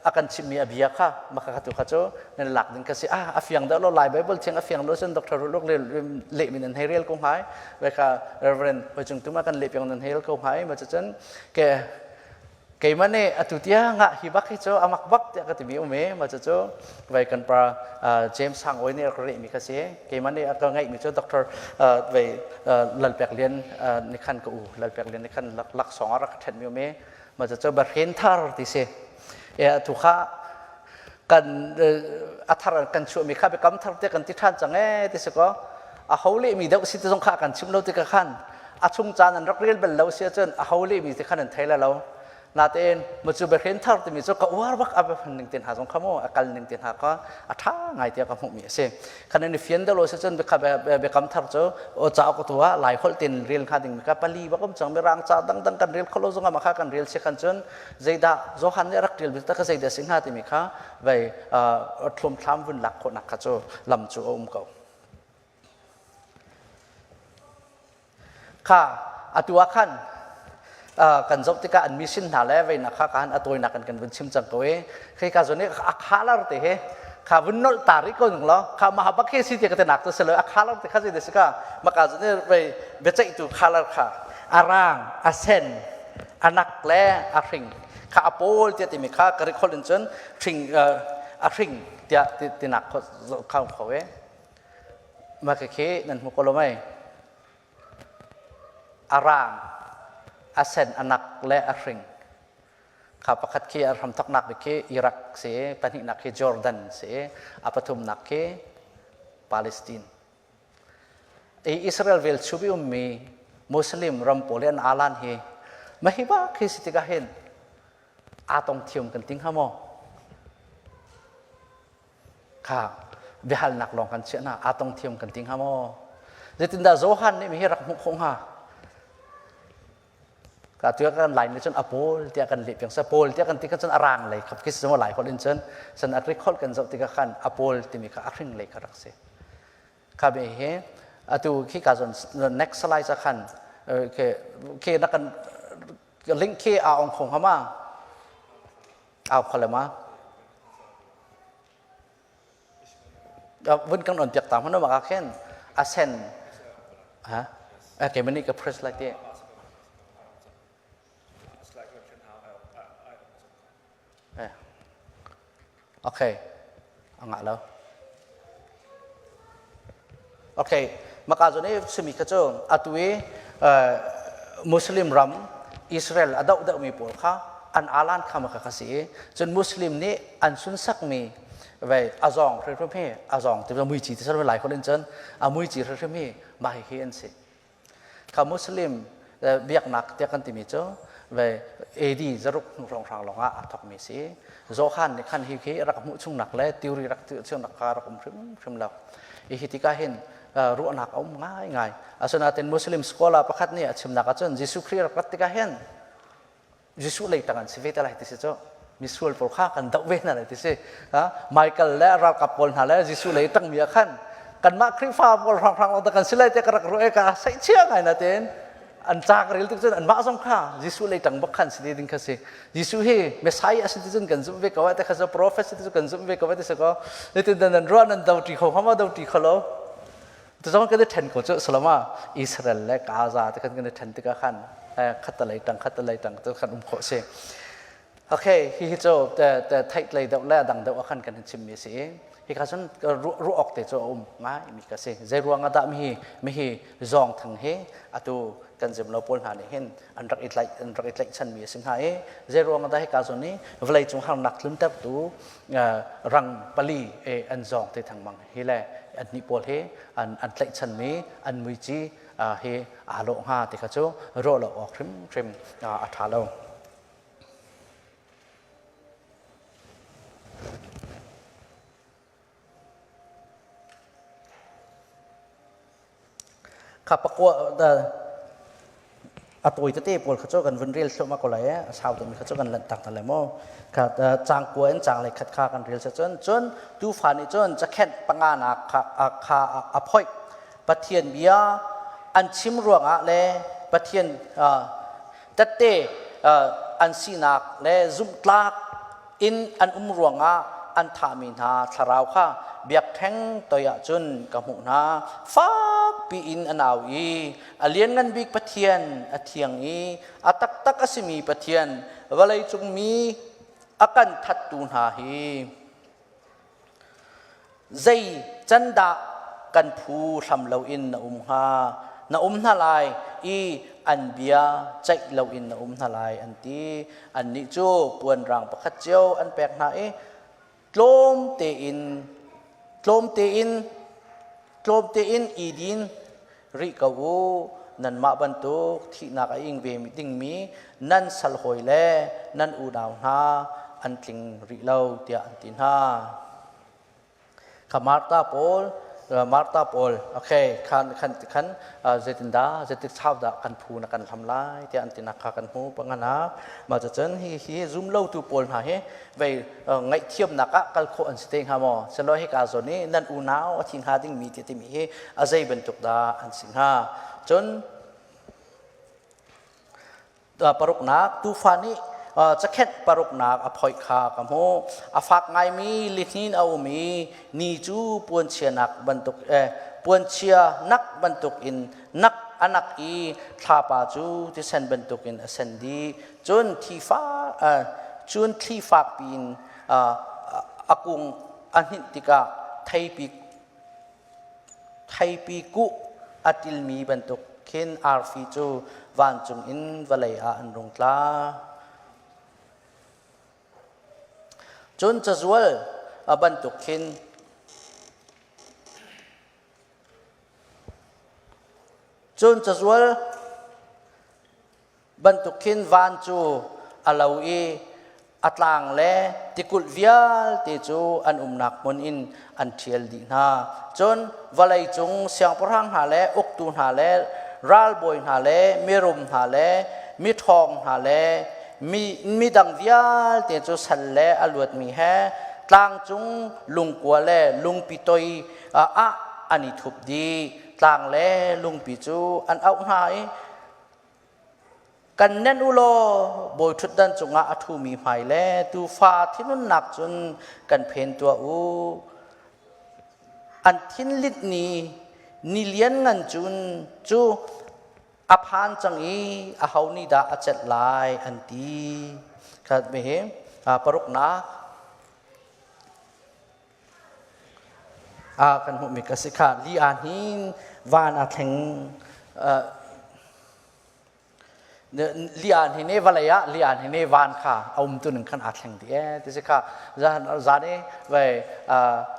Speaker 1: a kan chimmi a bia kha maka kha tu kha cu nan lak ding ka si ah a fiang dah lo lai bible thiang a fiang lo cun dr ruluk le leh min an hei rel ko ngai ve kha reverend hoi cung tuma kan leh piang nan hei rel ko ngai ma cun ke keimah nih atu tiang ah hi bak hi cu amak bak tiah ka timi um e ma cu vai kan pa James Sang Oi nih a reh mi kha si keimah nih a ka ngaih mi cu Dr. vai Lalpek Lian ni khan ka u Lalpek Lian ni khan laksawng a rak ṭhen mi um e ma cu Bahrain thar ti si e atu kha kan a thar kan chuah mi kha biakam thar te kan ti ṭhan cang e ti si ko. A ho lehmi deuh si ti zong kha kan chim lo tikah khan a chung caan an rak rel bal lo si ahcun a ho lehmi ti khan an thei lai lo. Natein macu biahren thar timi cu ka uar bak a hman ning te hna zong kha mu a kal ning te hna kha a ṭha ngai tiah ka hmuhmi a si. Khan an i fian deuh lo si cun biakam thar cu cauk tu ah Lai holh tein rel hnga ding mi kha pali bak um cang mirang ca dangdang kan rel kholo zong ah kha kan rel si khan cun zeidah Johan nih a rak ṭial mi kha zeidah si hnga timi kha vei thlumthlam vun lak khawhnak kha cu lam cu a um ko. Kha atu ah khan kan zoh tikah an mission hna le veinak kha kan a tawinak kan kan vun chim cang ko i khi ka zawn i a khalar te he kha vun nolh ta rih ko ning law kha mah bak khi si ti ka te nak tu si lo a khalar te kha zei de si ka maka zawn i vei biaceihtu khalar kha a rang a sen a nak le a hring kha a pawl tiah timi kha ka rikhol in cun hring a hring tiah tinak kha kho e mah khi nan hmu ko lo mei A raang, a sen, a nak le a hring. Kha pakhat khi a hramthawknak bik khi Iraq si, pahnihnak khi Jordan si, a pathumnak khi Palestine. I Israel velchum i ummi Muslim ram pawl i an alan hi mahi bak khi si tikah hin aa tong thiam kan ting hnga maw? Kha biahalnak lawng kan chiah hna aa tong thiam kan ti hnga maw? Zeitindah Johan nih mihi rak hmuh khawh hnga? Ka tu kan lai nih cun a pawl tiah kan leh piang sa pawl tiah kan ti kha cun a rang lei khap khi si lai holh in cun san a Greek holh kan zoh tikah khan a pawl timi kha a hring lei kha rak si. Kha be hi atu khi ka zon next slide ah khan ke ke na kan link khi a ong khong hama Au kho le ma? Vun kan on piak ta hmanu maka khin a sen ha okay mani ka press like te okay anga lo okay maka zone simi kha cu atu i Muslim ram Israel a doh deuhmi pawl kha an alan kha maka kha si i cun Muslim nih an sunsakmi vei azong hrimhrim hi azong ti muici ti lai khol in cun a muici hrimhrim hi mah hi an si Kha Muslim biaknak tiah kan timi cu ve AD zaruk hnu hrawnghrang lawngah aa thawkmi si. Johan nih khan hi khi rak hmuh chungnak le theory rak tuah chungnak kha rak um hrimhrim lo. Hi hi tikah hin ruahnak a um ngaingai. Asinain Muslim scholar pakhat nih a chimnak ahcun Jesuh Khrih rak rat tikah hin Jesuh lei tang an si ve te lai ti si cu misual pawl kha kan doh ve hna lai ti si Michael le ralkap pawl hna le Jesuh lei tangmi ah khan kanmah Khrihfa pawl hranghrang long kan si lai te ka rak ruah ka saih chia ngai na tein an ca ka rel tik cun anmah zong kha Jesuh lei tang bak khan si ding kha si Jesuh hi Messiah a si ti cun kan zumh ve ko te kha prophet si ti cun kan zumh ve ko ti si ko nitin dan nan ruah nan do ti kho hama do ti kho lo Tu zong kan i ṭhen ko cu salama Israel le Gaza te kan kan i ṭhen tikah khan khat lei ṭang khat lei ṭang te khan um khawh si. Okay, hi hi cu te te theih lei deuh le dang deuh khan kan chim mi si. Hi kha cun ruah awk te cu a um ngai mi ka si. Zei ruang ah dah mi hi mi hi zawng thang hi atu kan zim lo pawl hna nih hin an rak i tlaih an rak i tlaihchan mi a si hnga i zei ruang ah dah hika zawn i vawlei cung harnak tluntertu rang pali an zawng te thangmang hi le an nih pawl hi an an tlaihchan mi an muici hi aa lawh hnga ti kha cu ruah lo awk hrimhrim a ṭha lo. Kha pakua a tawi tete pawl kha cu kan vun rel thluahmah ko lai a sau deuhmi kha cu kan lanh tak hna lai maw kha cang kua in cang lei khat kha kan rel cun cun tuufa nih cun cakhenh panganak kha kha a phoih Pathian bia an chim ruangah le Pathian tette an sinak le zumhtlak in an um ruangah an thahmi hna thlarau kha biakṭheng toi ah cun ka hmuh hna. Fakpi in an au i a lianngan bik Pathian a thiang i a taktak a simi Pathian vawleicung mi a kan thattu hna hi Zei can dah kan phu hlam loin na um hnga? Na um hna lai i an bia ceih loin na um hna lai an ti. Annih cu puanrang pakhat cio an pek hna i tlawm tein tlawm tein. Tlawm tein i din rih ko u. Nanmah bantuk thihnak a ing ve dingmi nan sal hawi le nan unau hna an tling rih lo tiah an ti hna. Kha Martha pawl Martha pawl okay khan khan khan zeitindah zeitik chau dah kan phu na kan hlam lai tiah an tinak kha kan hmu panganak mah cucun hi hi zum lotu pawl hna hi vei ngaihthiamnak ah kal khawh an si te hnga maw selo hika zawn i nan unau a thi hnga dingmi ti timi hi a zei bantuk dah an si hnga cun paruknak tuufa nih cakhenh paruknak a phoih kha ka hmuh a fak ngaimi lihnin a um i ni cu puanchia nak bantuk eh, puanchia nak bantuk in nak a nak i thlapa cu thisen bantuk in a sen dih cun thifa cun thli fak piin a kung a hninh tikah theipi Theipi kuh a tilmi bantuk khin arfi cu vancung in vawlei ah an rung tla. Cun cazual bantuk khin Cun cazual bantuk khin van cu a lo i a tlang le tikulh vialte cu an umnak hmun in an ṭhial dih hna. Cun vawlei cung siangpahrang hna le uktu hna le ralbawi hna le mirum hna le miṭhawng hna le mi midang vialte cu sal le a luatmi he tlangcung lungkua le lungpi toi ah an i thup dih. Tlang le lungpi cu an auh hna i Kan nenh u law bawi ṭhutdan cungah a ṭhumi hmai le tuufa thinhunnak cun kan phen tuah u. An thinlinh ni ni lianngan cun cu a phan cang i aho nih dah a celh lai an ti. Khat me hi paruknak ah kan hmuhmi ka si kha li aa hnin van a thleng lian hi ne vawlei ah lian hi ne van kha a um tu ning khan aa thleng dih ee ti si kha zan zan i vai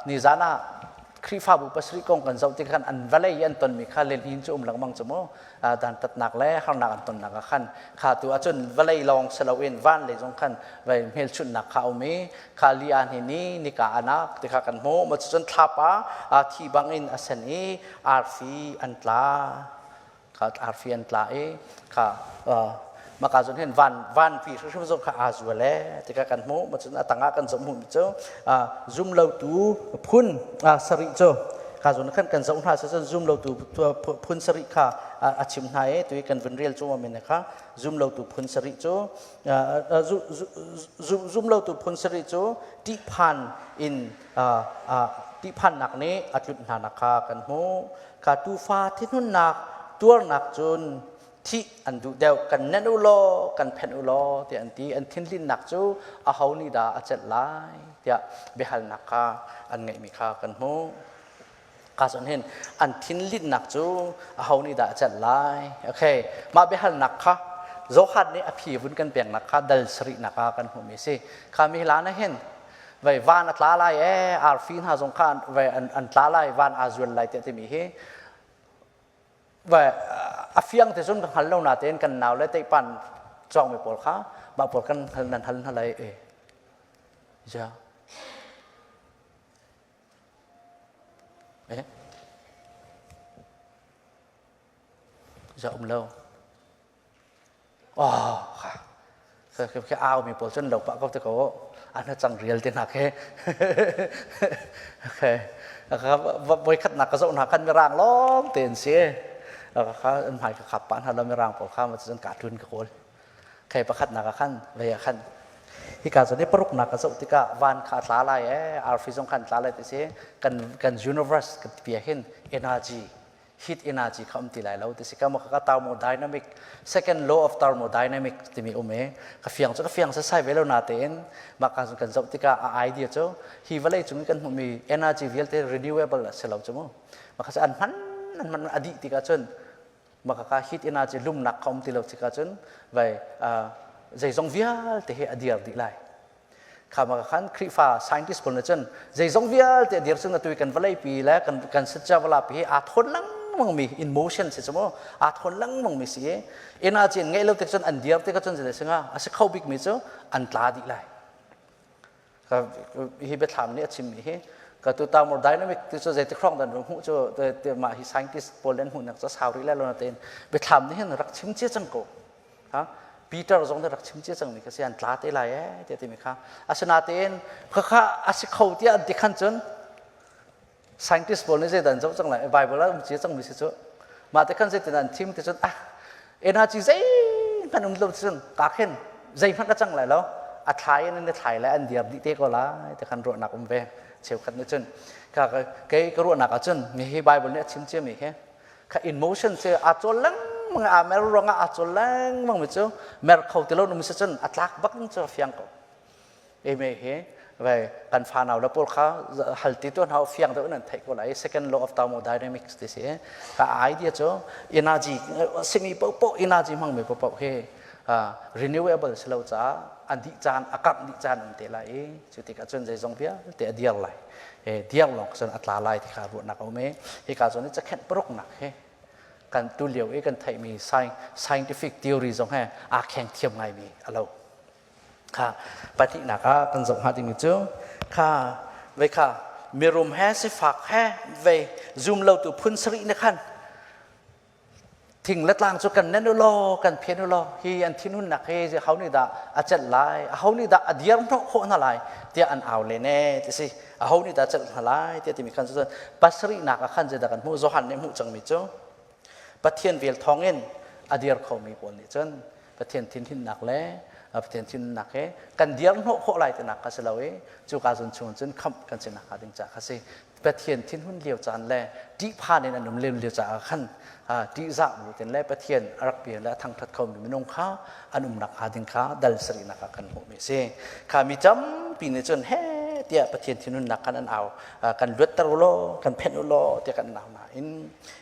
Speaker 1: ni zan ah Khrihfabu pasarih kong kan zoh tik khan an vawlei i an tonmi kha lenhin cu um lengmang cu mu dantatnak le harnak an tonnak ah khan kha tu ahcun vawlei lawng si loin van lei zong khan vai hmelchunhnak kha a um i kha lian hi ni nika anak ti kha kan hmuh ma cun thlapa thi bangin a sen i arfi an tla kha arfi an tla i kha maka zon hin van vanpi hrimhrim zong kha aa zual e tika kan hmuh ma cun a tangah kan zoh hmuh mi cu zum lotu phun sarih cu kha zon khan kan zoh hna cun zum lotu phun sarih kha a chim hna i tui kan vun rel cu min kha zum lotu phun sarih cu zum lotu phun sarih cu ṭihphan in ṭihphannak nih a tlunh hna nak kha kan hmuh Kha tuufa thinhunnak tuarnak cun thih an duh deuh kan nenh u law kan phenh u law tiah an ti an thinlinnak cu aho nih dah a celh lai tiah biahalnak kha an ngeihmi kha kan hmuh ka cun hin an thinlinnak cu aho nih dah a celh lai okay mah biahalnak kha Johan nih a phi vun kan peknak kha dal sarihnak ah kan hmuhmi a si kha mi hlan ah hin vei van a tla lai ee arfi hna zong kha vei an, an tla lai van aa zual lai tiah timi hi ve a fiang te cun ka hngal lo na tein kan nau le teipan cawngmi pawl kha mah pawl kan hal nan hal hna lai e ja eh ja um lo Oh, kha khi au mi pawl cun lo pah ko te ko an ha cang rial te hna khi okay voi khat nak ka zoh hna khan mirang lawng te an si kha an hmai ka khap pa hna lo mirang pawl kha ma cun ka tlun ka kawl kai pakhat nak khan vei ah khan hika zawn i paruk nak ka zoh tikah van kha tla lai e arfi zong khan tla lai ti si kan kan universe kan ti hin energy heat energy kha um ti lai lo ti si ka ka thermodynamic second law of thermodynamic timi um e ka fiang cu ka fiang sasai ve lo na tein mah ka kan zoh tikah a idea cu hi vawlei cung i kan hmuhmi energy vialte renewable a si lo cu mu mah kha an hman an hman a dih tikah cun mah ka heat energy lumnak kha um ti lo tikah cun vai zeizong vialte hi a dir dih lai. Kha ma khan Khrihfa scientist pawl nih cun zeizong vialte dir cun atu kan vawlei pi le kan kan satcha pi hi aa thawn lengmang mi in motion si cu mu aa thawn lengmang mi si i energy an ngeih lo tik cun an dir tik cun zei singa a si kho bik mi cu an tla dih lai. Hi biathlam nih a chim mi hi ka tu thermodynamic ti cu zeitik hrawng dan hmuh cu mah hi scientist pawl an hmuh nak cu sau rih lai lo na tein biathlam nih hin rak chim cia cang ko. Ha? Peter zong nih rak chim cia cangmi kha si an tla te lai ee tiah timi kha asinain khakha a si kho tiah an ti khan cun scientist pawl nih zeidah an zoh cang lai Bible ah um cia cangmi si cu mah te khan zeitin an thim ti cun ah energy zeihmanh um lo cun ka khin zeihmanh ka cang lai lo a thlai in an i thlai lai an diar dih te ko lai ti khan ruahnak um ve cheukhat nih cun ka kei ka ruahnak ah cun hi Bible nih a chim ciami hi kha in motion cu aa cawl lengmang aa mer ruangah aa cawl lengmang mi cu mer kho ti lo num si cun a tlak bak cu a fiang ko eme hi vai kan fanau le pawl kha hal ti tu hna fiang deuh in an theih ko lai second law of thermodynamics ti si ka idea cu energy simi popo energy hmang mi popo hi renewable si lo caah an dih caan a kangh dih caan um te lai i cu tikah cun zeizong vialte a diar lai diar lawng cun a tla lai ti kha ruahnak a um i hika zawn i cakhenh paruknak hi kan tu lio i kan theihmi scientific theory zong he aa kheng thiam ngaimi a lo kha pahnihnak ah kan zoh hnga dingmi cu kha vei kha mirum he sifak he vei zum lo tu phun sarih ne khan Thing le tlang cu kan nen u law, kan phen u law, hi an thinhunnak hi ho nih dah a celh lai, aho nih dah a dir hnawh khawh hna lai tiah an au len ee ti si. Aho nih dah a celh hna lai tiah timi khan cun pasarihnak ah khan zeidah kan hmuh Johan nih hmuh cangmi cu Pathian vel thawngin a dir khomi pawl nih cun Pathian thinhunnak le Pathian thinhunnak he kan dir hnawh khawh lai tinak kha si lo i cuka zawn chung cun khamh kan si nakhnga ding ca kha si. Pathian thinhun lio caan le ṭihphan in an um lem lio caah khan ṭihzah bu ten le Pathian a rak bia le a thangṭhat khomi minung kha an umnak hnga ding kha dal sarihnak ah kan hmuhmi a si. Kha mi tampi nih cun he tiah Pathian thinhunnak khan an au kan luatter u law kan phenh u law tiah kan au nain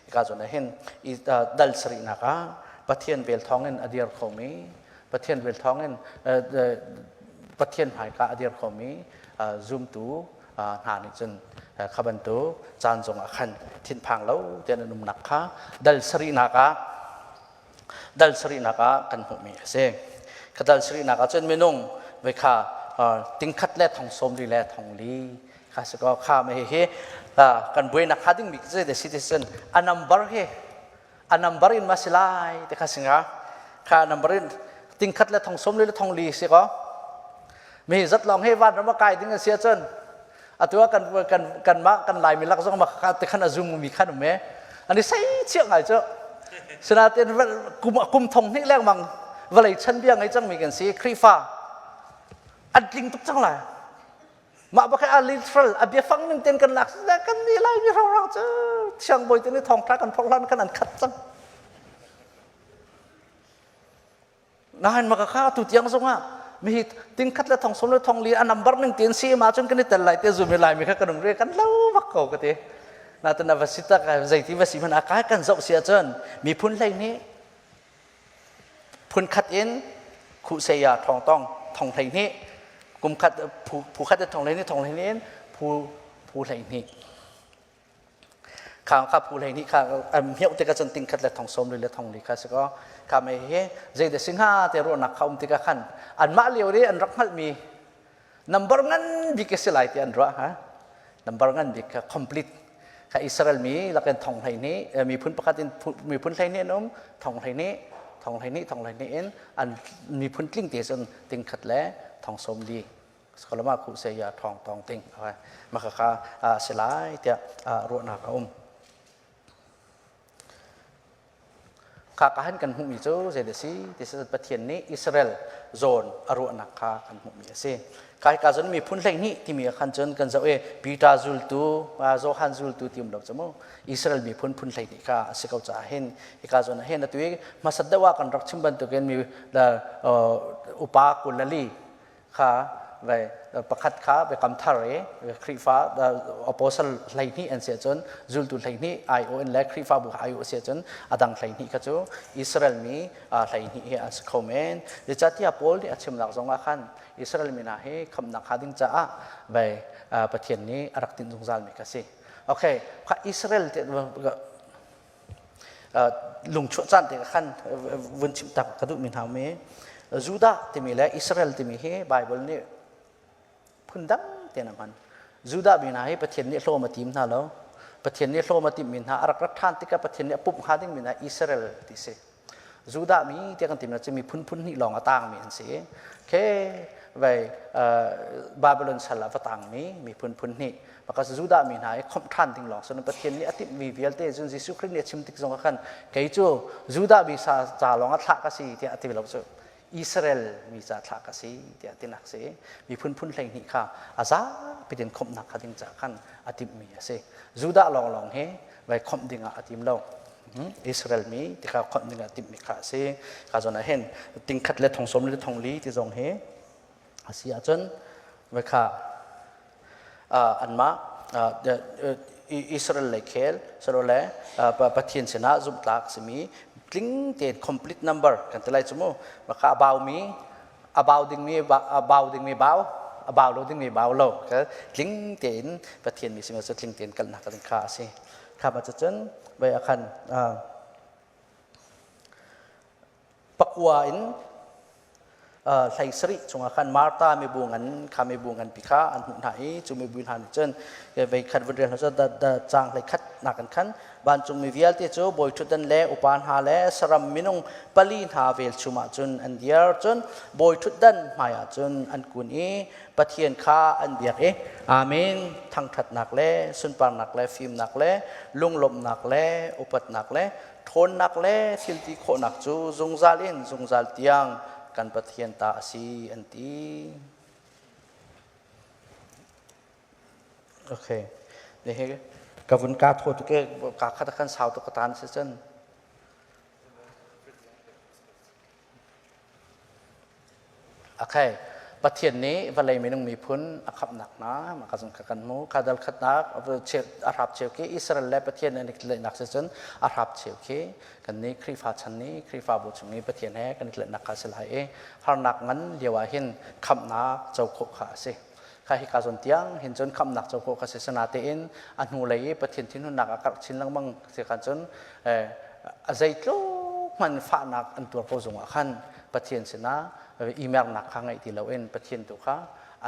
Speaker 1: hika zawn ah hin i dal sarihnak ah Pathian vel thawngin a dir khomi Pathian vel thawngin Pathian hmaika a dir khomi zumtu hna nih cun kha bantuk caan zongah khan thinphang lo tiah an umnak kha dal sarihnak ah dal sarihnak ah kan hmuhmi a si. Kha dal sarihnak ah cun minung voi kha tingkhat le thong sawm li le thong li kha si ko kha me hi kan buainak kha ding mi cu de si ti cun a number hi a number in ma si lai te kha singa kha number in tingkhat le thong sawm li le thong li si ko mi zat lawng he van ram a kai ding a si ahcun atu ah kan kan kan mah kan lai mi lak zong ma kha te khan a zum mi khan um e ani sei chiah ngai chu sinatin kum kum thong hnih lengmang vawlei chan bia ngei cang mi kan si Khrihfa an tling tuk cang lai mah bakhe a literal a biafang ning ten kan lak kan ni lai mi rang rang cu thiang bawi te ni thong tha kan phorhlan kan an khat cang Nain maka kha tu tiang zong ah mi hi ting khat le thong som le thong li a number ning tin si ma cun kan i tel lai te zum lai mi kha kan um re kan lo bak ko ka ti na tan va si tak zeiti va si man a kai kan zoh si ahcun miphun hlei nih phun khat in khu se ya thong tong thong hlei nih kum khat phu phu khat thong hlei nih thong hlei nih phu phu hlei nih Kha kha phu hlei nih kha hmioh tikah cun ting khat le thong sawm li le thong li kha si kaw kha mei hi zei dah si hnga te ruahnak kha um tikah khan anmah lio ri an rak hngalhmi number ngan bik a si lai ti an ruah ha number ngan bik kha complete kha Israel mi lakin thong hlei nih miphun pakhat in miphun hlei nih an um thong hlei nih thong hlei nih thong hlei nih in an miphun tling te cun ting khat le thong sawm li Sakalama khu se ya thong tong ting maka kha si lai tiah ruahnak a um. Kha ka han kan hmuhmi cu zei si ti si Pathian nih Israel zawn a ruahnak kha kan hmuhmi a si. Kai ka zon miphun hleihnih timi ah khan cun kan zoh i Peter zultu, Johan zultu ti um lo cu mu. Israel miphun phun hleihnih kha a si ko caah hin hika zawn ah hin atu i hmasat deuh ah kan rak chim bantukin mi upa kulali kha Ve pakhat kha biakam thar i Khrihfa apostle 12 an si ahcun zultu 12 aiawh in le Khrihfabu kha aiawh si ahcun a dang 12 kha cu Israel mi 12 hi an si kho men. Zeicahtiah Paul nih a chimnak zong ah khan Israel mi hna hi khamhnak hnga ding caah ve Pathian nih a rak tinh zungzal mi kha si. Okay, kha Israel lungchuah caan te khan vun chim tak ka duhmi hna mi Judah timi le Israel timi hi Bible nih phundang tein a hman. Judah mi hna hi Pathian nih hlawm a tim hna lo. Pathian nih hlawm a timmi hna a rak rat ṭhan tikah Pathian nih a pumh hnga dingmi hna Israel ti si. Judah mi tiah kan timi cu miphun phun hnih lawng a tangmi an si. Khe vai Babylon sal ah va tangmi miphun phun hnih Maka Judah mi hna i khomh ṭhan ding lawng sun Pathian nih a timhmi vialte cun Jesuh Khrih nih a chim tik zong ah khan kei cu Judah mi sa ca lawng ah thlah ka si tiah a ti lo cu Israel mi ca thlah ka si tiah tinak si miphun phun 12 kha a zapi in khomhnak kha ding ca khan a timhmi a si Judah lawnglawng hi vai khomh ding ah a tim lo Israel mi ti kha khomh ding ah timhmi kha a si ka zawn ah hin tingkhat le thong sawm le thong li ti zong hi a si ahcun vai kha anmah Israel lei khel silole Pathian sinah zumhtlak simi tling tein complete number kan ti lai cu mu maka a baumi a bau dingmi a bau dingmi bau a bau lo dingmi bau lo tling tein Pathian mi simi cu tling tein kalnak ding kha a si kha ma cun vai akhan Pakua in hlei sarih chungah khan Martha mibu ngan kha mibu nganpi kha an hmuh hna i cu mibu hna nih cun vei khat vun rel hna cu caang hlei khat nak in khan vancungmi vialte cu bawi ṭhutdan le upa hna le saram minung pali hna velchum ah cun an dir cun bawi ṭhutdan hmaiah cun an kun i Pathian kha an biak i Amen thangṭhatnak le sunparnak le fimnak le lunglawmhnak le upatnak le ṭhawnnak le thilti khawhnak cu zungzal in zungzal tiang kan Pathian ta a si an ti. Okay. Ne he ka vun ka tho tu ke ka khat kan sau tu ka tan si cun. Okay. Pathian nih vawlei minung miphun a khamhnak hna mah ka zong kha kan hmu. Kha dal khatnak a hrap cheu khi Israel le Pathian an i tlaihnak si cun a hrap cheu khi kan nih Khrihfa chan nih Khrihfabu chung i Pathian he kan i tlaihnak kha a si lai i harnak ngan lio ah hin khamhnak co khawh kha a si. Kha hi ka zawn tiang hin cun khamhnak co khawh kha si sinatein a hnulei i Pathian thinhunnak a karh chin lengmang si khan cun a zeitluk hman fahnak an tuar ko zungah khan Pathian sinah i mernak kha ngeih ti loin Pathian tu kha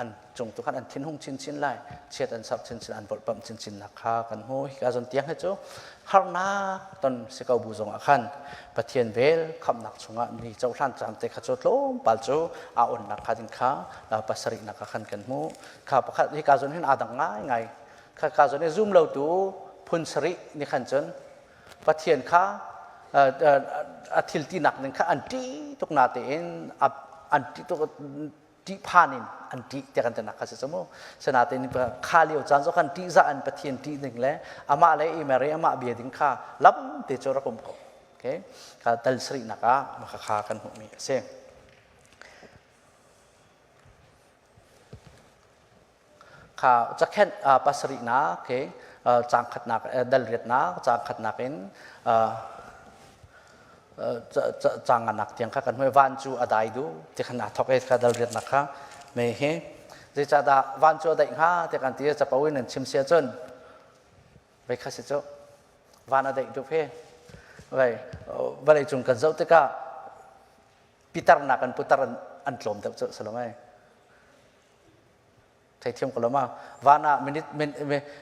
Speaker 1: an cung tu khan an thinhung chinchin lai chiat an serh chinchin an volhpamh chinchin nak kha kan hmu hika zawn tiang hi cu harnak ton si ko bu zongah khan Pathian vel khamnak chungah ni cohlan caan te kha cu tlawmpal cu a onnak kha ding kha pasarihnak ah khan kan hmu kha pakhat hika zawn hin aa dang ngai ngai kha ka zawn i zum lo tu phun sarih ni khan cun Pathian kha a thil tinak ning kha an ṭih tuk na tein an ṭih tuk ṭihphan in an ṭih tiah kan tinak kha si cu mu sinain kha lio caan zong khan ṭihzah in Pathian ṭih ding le amah le i mer i amah bia ding kha lam te cu rak um ko okay kha dal sarihnak ah maka kha kan hmuhmi a si Kha cakhenh pasarihnak he caang khatnak dal riatnak caang khatnak in caang nganak tiang kha kan hmuh van cu a dai du ti khan aa thok i kha dal riatnak kha me hi zeicahdah van cu a daih hnga ti kan ti capo in an chim sia cun vei kha si cu van a daih dup he vei vawlei cung kan zoh tikah pitar nak an putar an tlawm deuh cu salomai Theithiam ko lo ma? Van ah minute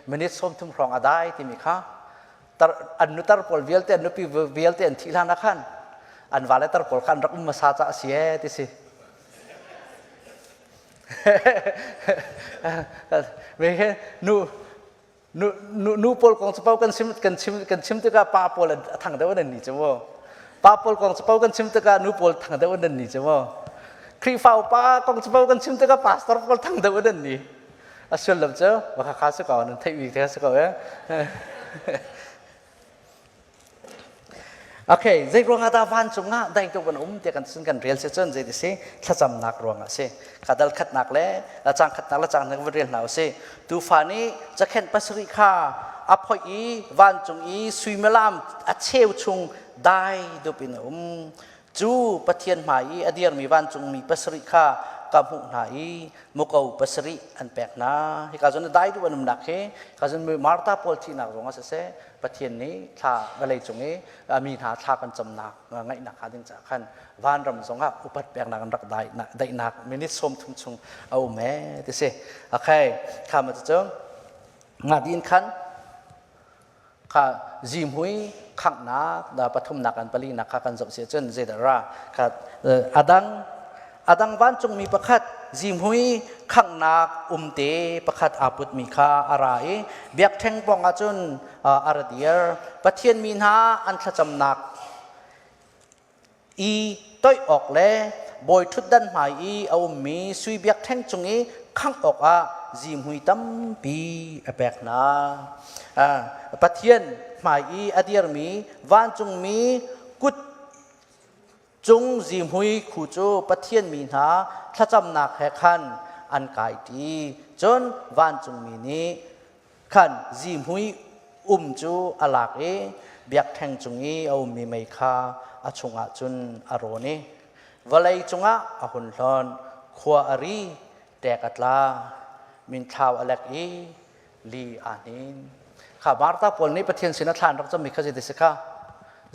Speaker 1: minute 30 hrawng a dai timi kha tar an nutar pawl vialte an nupi vialte an thih hlan ah khan an vale tar pawl kha an rak um hmasa ca a si ee ti si. Me he nu nu nu nu pawl kong cu kan chim kan chim kan chim tikah pa pawl a thang deuh an ni cu mu pa pawl kong cu kan chim tikah nu pawl thang deuh an ni cu mu Khrihfa upa kong cu kan chim tikah pastor pawl thang deuh an ni a sullam cu va kha si ko nan theih bik te si ko eh. Okay, zei ruangah dah vancung ah dai tuk an um tiah kan sin kan rel si cun zei ti si thlacamnak ruangah si. Kha dal khatnak le cang khatnak le cang hnak va rel hna usih. Tuufa nih cakhenh pasarih kha a phoih i vancung i suimilam a cheu chung dai dup in a um. Cu Pathian hmai i a dirmi vancungmi pasarih kha ka hmuh hna i muko pasarih an pek hna. Hika zawn dai dup an umnak hi hika zawn Martha pawl thihnak zong ah siseh Pathian nih thla vawlei cung i mi hna thla kan camnak ngaihnak hnga ding caah khan vanram zongah upat peknak an rak daihnak minute 30 chung a um ee ti si. Okay, kha ma cu nga din khan kha zihmui khanghnak da pathumnak an palinak kha kan zoh si cun zeidah ra kha adang adang vancungmi pakhat zihmui khanghnak umte pakhat aa putmi kha a ra i biakṭheng pawng ah cun a ra dir. Pathian mi hna an thlacamnak i toih awk le bawi ṭhutdan hmai i a ummi sui biakṭheng cung i khangh awkah zihmui tampi a pek hna. Pathian hmai i a dirmi vancungmi kut Cung zihmui khu cu Pathian mi hna thlacamnak he khan an kai ṭi. Cun vancungmi nih khan zihmui um cu a lak i biakṭheng cung i a ummi mei kha a chungah cun a rawn i vawlei cungah a hun hlonh. Khua a ri, ṭek a tla, minthlau a lek i li aa hnin. Kha Martha pawl nih Pathian sin a thlan rak cami kha zeiti si kha?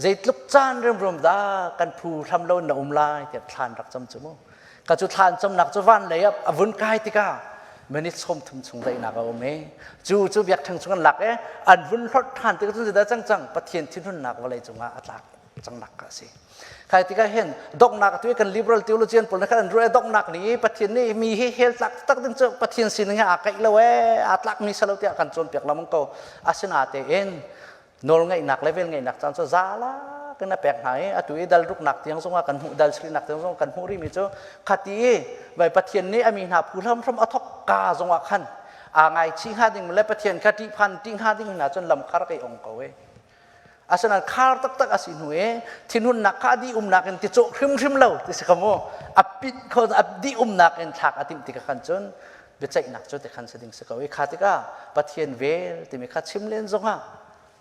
Speaker 1: Zeitluk caan rimrum dah kan phu hlam lo na um lai tiah thlan rak cam cu mu. Ka cu thlan camnak cu van lei ah a vun kai tikah minute 30 chung daihnak a um i cu cu biakṭheng chung an lak i an vun hlorh ṭhan tikah cun zeidah cang cang Pathian thinhunnak vawlei cungah a tlak cangnak kha a si. Khai tikah hin donghnak tu kan liberal theologian pawl khan an ruah donghnak nih Pathian nih mi hi hell tlak tak ding cu Pathian sining he aa kaih lo ee aa tlak mi salo tiah kan cawnpiak lamang ko. Asinatein nawlngeihnak le velngeihnak caan cu zala kan a pek hna i atu i dal ruknak tiang zongah kan hmuh dal srinak tiang zong kan hmuh rihmi cu khati i vai Pathian nih a mi hna phu hram hram a thok ka zongah khan aa ngaichih hnga ding le Pathian kha ṭihphan ṭih hnga ding hna cun lam khar kai ong ko e. Asinain khar taktak a si hnu i thinhunnak kha a dih umnak in ticawh hrimhrim lo ti si kha mu. A pit kho a dih umnak in thlak a timh tikah khan cun biaceihnak cu ti khan si ding si ko i kha tikah Pathian vel timi kha chim len zongah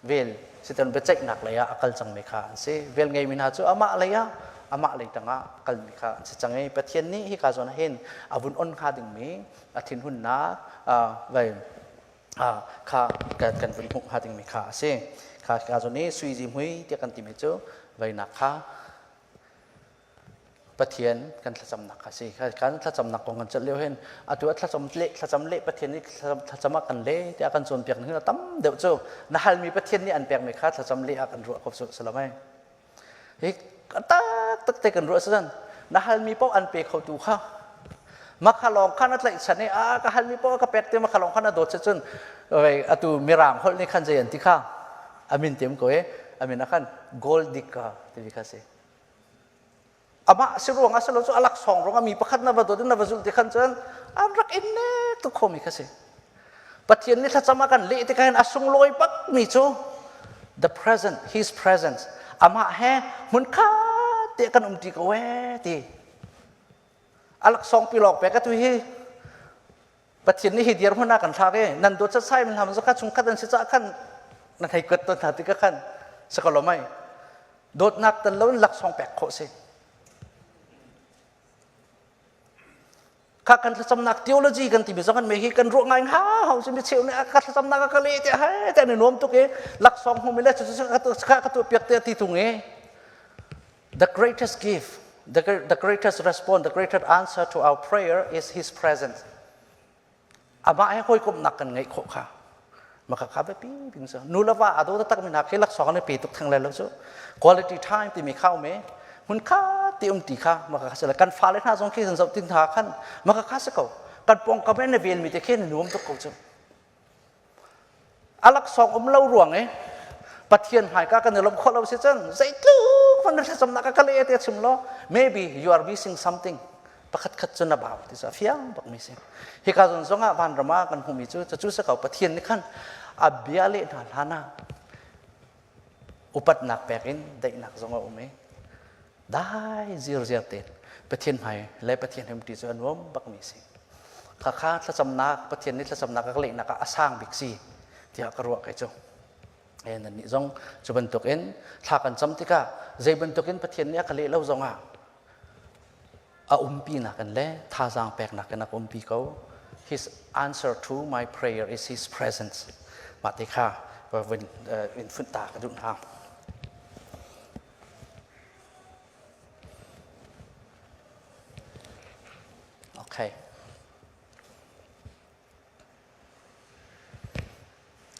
Speaker 1: vel sitan biaceihnak lei ah a kal cangmi kha an si. Vel ngeimi hna cu amah lei ah amah lei tangah kalmi kha an si cang i Pathian nih hika zawn ah hin a vun on hnga dingmi a thinhunnak vai kha kan vun hmuh hnga dingmi kha a si. Kha ka zawn i sui zihmui tiah kan timi cu veinak kha Pathian kan thlacamnak kha si. Kan thlacamnak kong kan celh lio hin atu a thlacam le thlacam le Pathian nih thlacam ah kan le tiah kan cawnpiak ning tam deuh cu na halmi Pathian nih an pekmi kha thlacam le ah kan ruah ko cu salamai. Hi tak tak te kan ruah sasan na halmi paoh an pe khotu kha makha lawng khan a tlaihchan i a ka halmi paoh ka pek te makha lawng khan a dawt cun atu mirang holh nih khan zei an ti kha amin tem ko e amin a khan gold digger ti kha si amah si ruang ah si lo cu a laksawng ruang ah mi pakhat na va dawt in na va zulh ti khan cun an rak in ne tuk khomi kha si Pathian nih thlacam a kan leh tikah hin a sunglawi bak mi cu the present his presence amah he hmunkhat te kan um ti ko ee ti a laksawng pi lawng pek atu hi Pathian nih hi dirhmun ah kan thlak i nan dawt sai min hlam zakha chungkhat an si cah khan nan hei kuat ton hna tikah khan sakalomai dawtnak tel lo in laksawng pek khawh si Kha kan thlacamnak theology kan timi zong kan me hi kan ruah ngai ha hau si mi cheu nih ka thlacamnak ka le te hai te ne nuam tuk i laksawng hmu mi le cu cu ka ka tuah piak te ti tung i the greatest gift the, the greatest response the greatest answer to our prayer is his presence Amah he hawikomhnak kan ngeih khawh kha maka kha biapi bing cu nu le va aa daw taktak mi hna khi laksawng an i pe tuk theng lai lo cu quality time timi kha um i hmun kha ti um ti kha maka kha si kan fale hna zong khi kan zoh tin hna khan maka kha si ko kan pawngkam in na vel mi te khi na nuam tuk ko cu a laksawng um lo ruang i Pathian hmaika kan i lawmh khawh lo si cun zeitluk van na thlacamnak ka le te chim law maybe you are missing something pakhat khat cu na bau ti cu a fiang bak mi si hika zawn zong ah vanram ah kan hmuhmi cu cucu si ko Pathian nih khan a bia leh hna hlan ah. Upatnak pek in daihnak zong a um i dai zirziar tein Pathian hmai le Pathian he umṭi cu a nuam bakmi a si. Khakha thlacamnak Pathian nih thlacamnak a ka lehnak ah a sang bik si tiah ka ruah kei cu. E nannih zong cu bantukin thla kan cam tikah zei bantukin Pathian nih a ka leh lo zongah a umpinak in le thazaang peknak in a ka umpi ko. His answer to my prayer is his presence. Mah te kha in funh ta ka duh hna. Okay.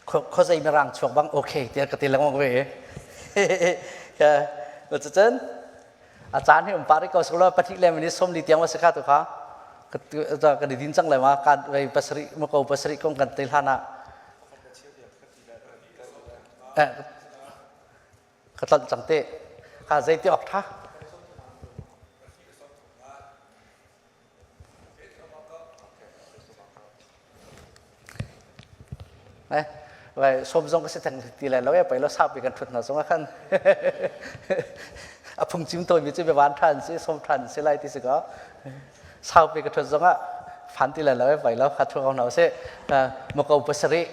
Speaker 1: Khuazei mirang chuak bang okay tiah ka ti lengmang ve. Cucun a caan hi um pah rih ko sik law pahnih le minute 40 tiang wa si kha tu kha kan i din cang lai ma kan vei pasarih mako pasarih kong kan te hlan ah ka tlanh cang te kha zei ti awk tha Eh, vai som zong ka si theng ti lai lo e pai lo saupi kan thut hna zong ah khan a phungchim tawi mi cu biavan than si som than si lai ti si ko saupi ka thut zong ah phan ti lai lo e pai lo kha thu ko hna usih mako pasarih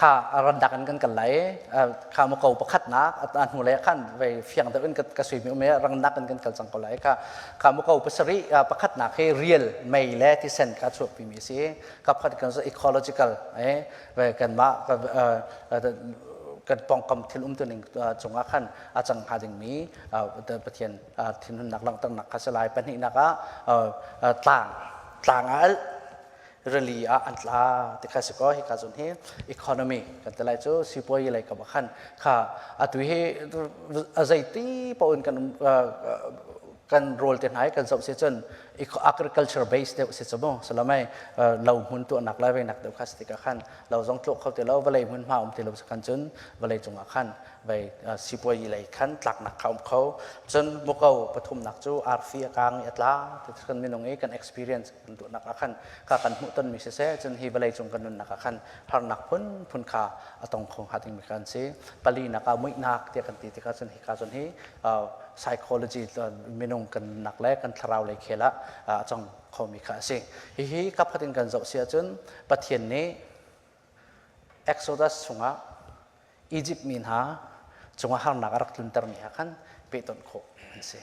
Speaker 1: Kha randak in kan kal lai kha muko pakhatnak a hnu lei khan vei fiang deuh in ka suimi um i rangnak in kan kal cang ko lai kha kha muko pasarih pakhatnak hi rial mei le thisen kha chuahpi mi si ka pakhat kan ecological eh ve kanmah kan pongkam thil um tuning cungah khan a cang hnga dingmi Pathian thinhunnak langhternak kha si lai pahnihnak ah tlang tlang a alh rili ah an tla ti kha si ko hika zon hi economy kan ti lai cu sipuai lei kam khan kha atu hi a zeiti paoh in kan kan rawl te hna kan zoh si cun agriculture base deuh si cu mu salamai lo hmun tuahnak lai veinak deuh kha si tikah khan lo zong tluk kho ti lo vawlei hmun hma um ti lo kan cun vawlei cungah khan vei sipuai lei khan tlaknak kha um kho cun muko pathumnak cu arfi a kang i a tla ti kan minung i kan experience kan duhnak ah khan kha kan hmuhtonmi siseh cun hi vawlei cung kan nunnak ah khan harnak phunphun kha a tong kho hnga dingmi kan si palinak ah muihnak tiah kan ti tikah cun hika cun hi psychology minung kan nunnak le kan thlarau lei khel ah a cang khomi kha a si hihi kapkhat in kan zoh si ahcun Pathian nih Exodus chungah Egypt mi hna cungah harnak a rak tluntermi ha khan pehtonh khawh an si.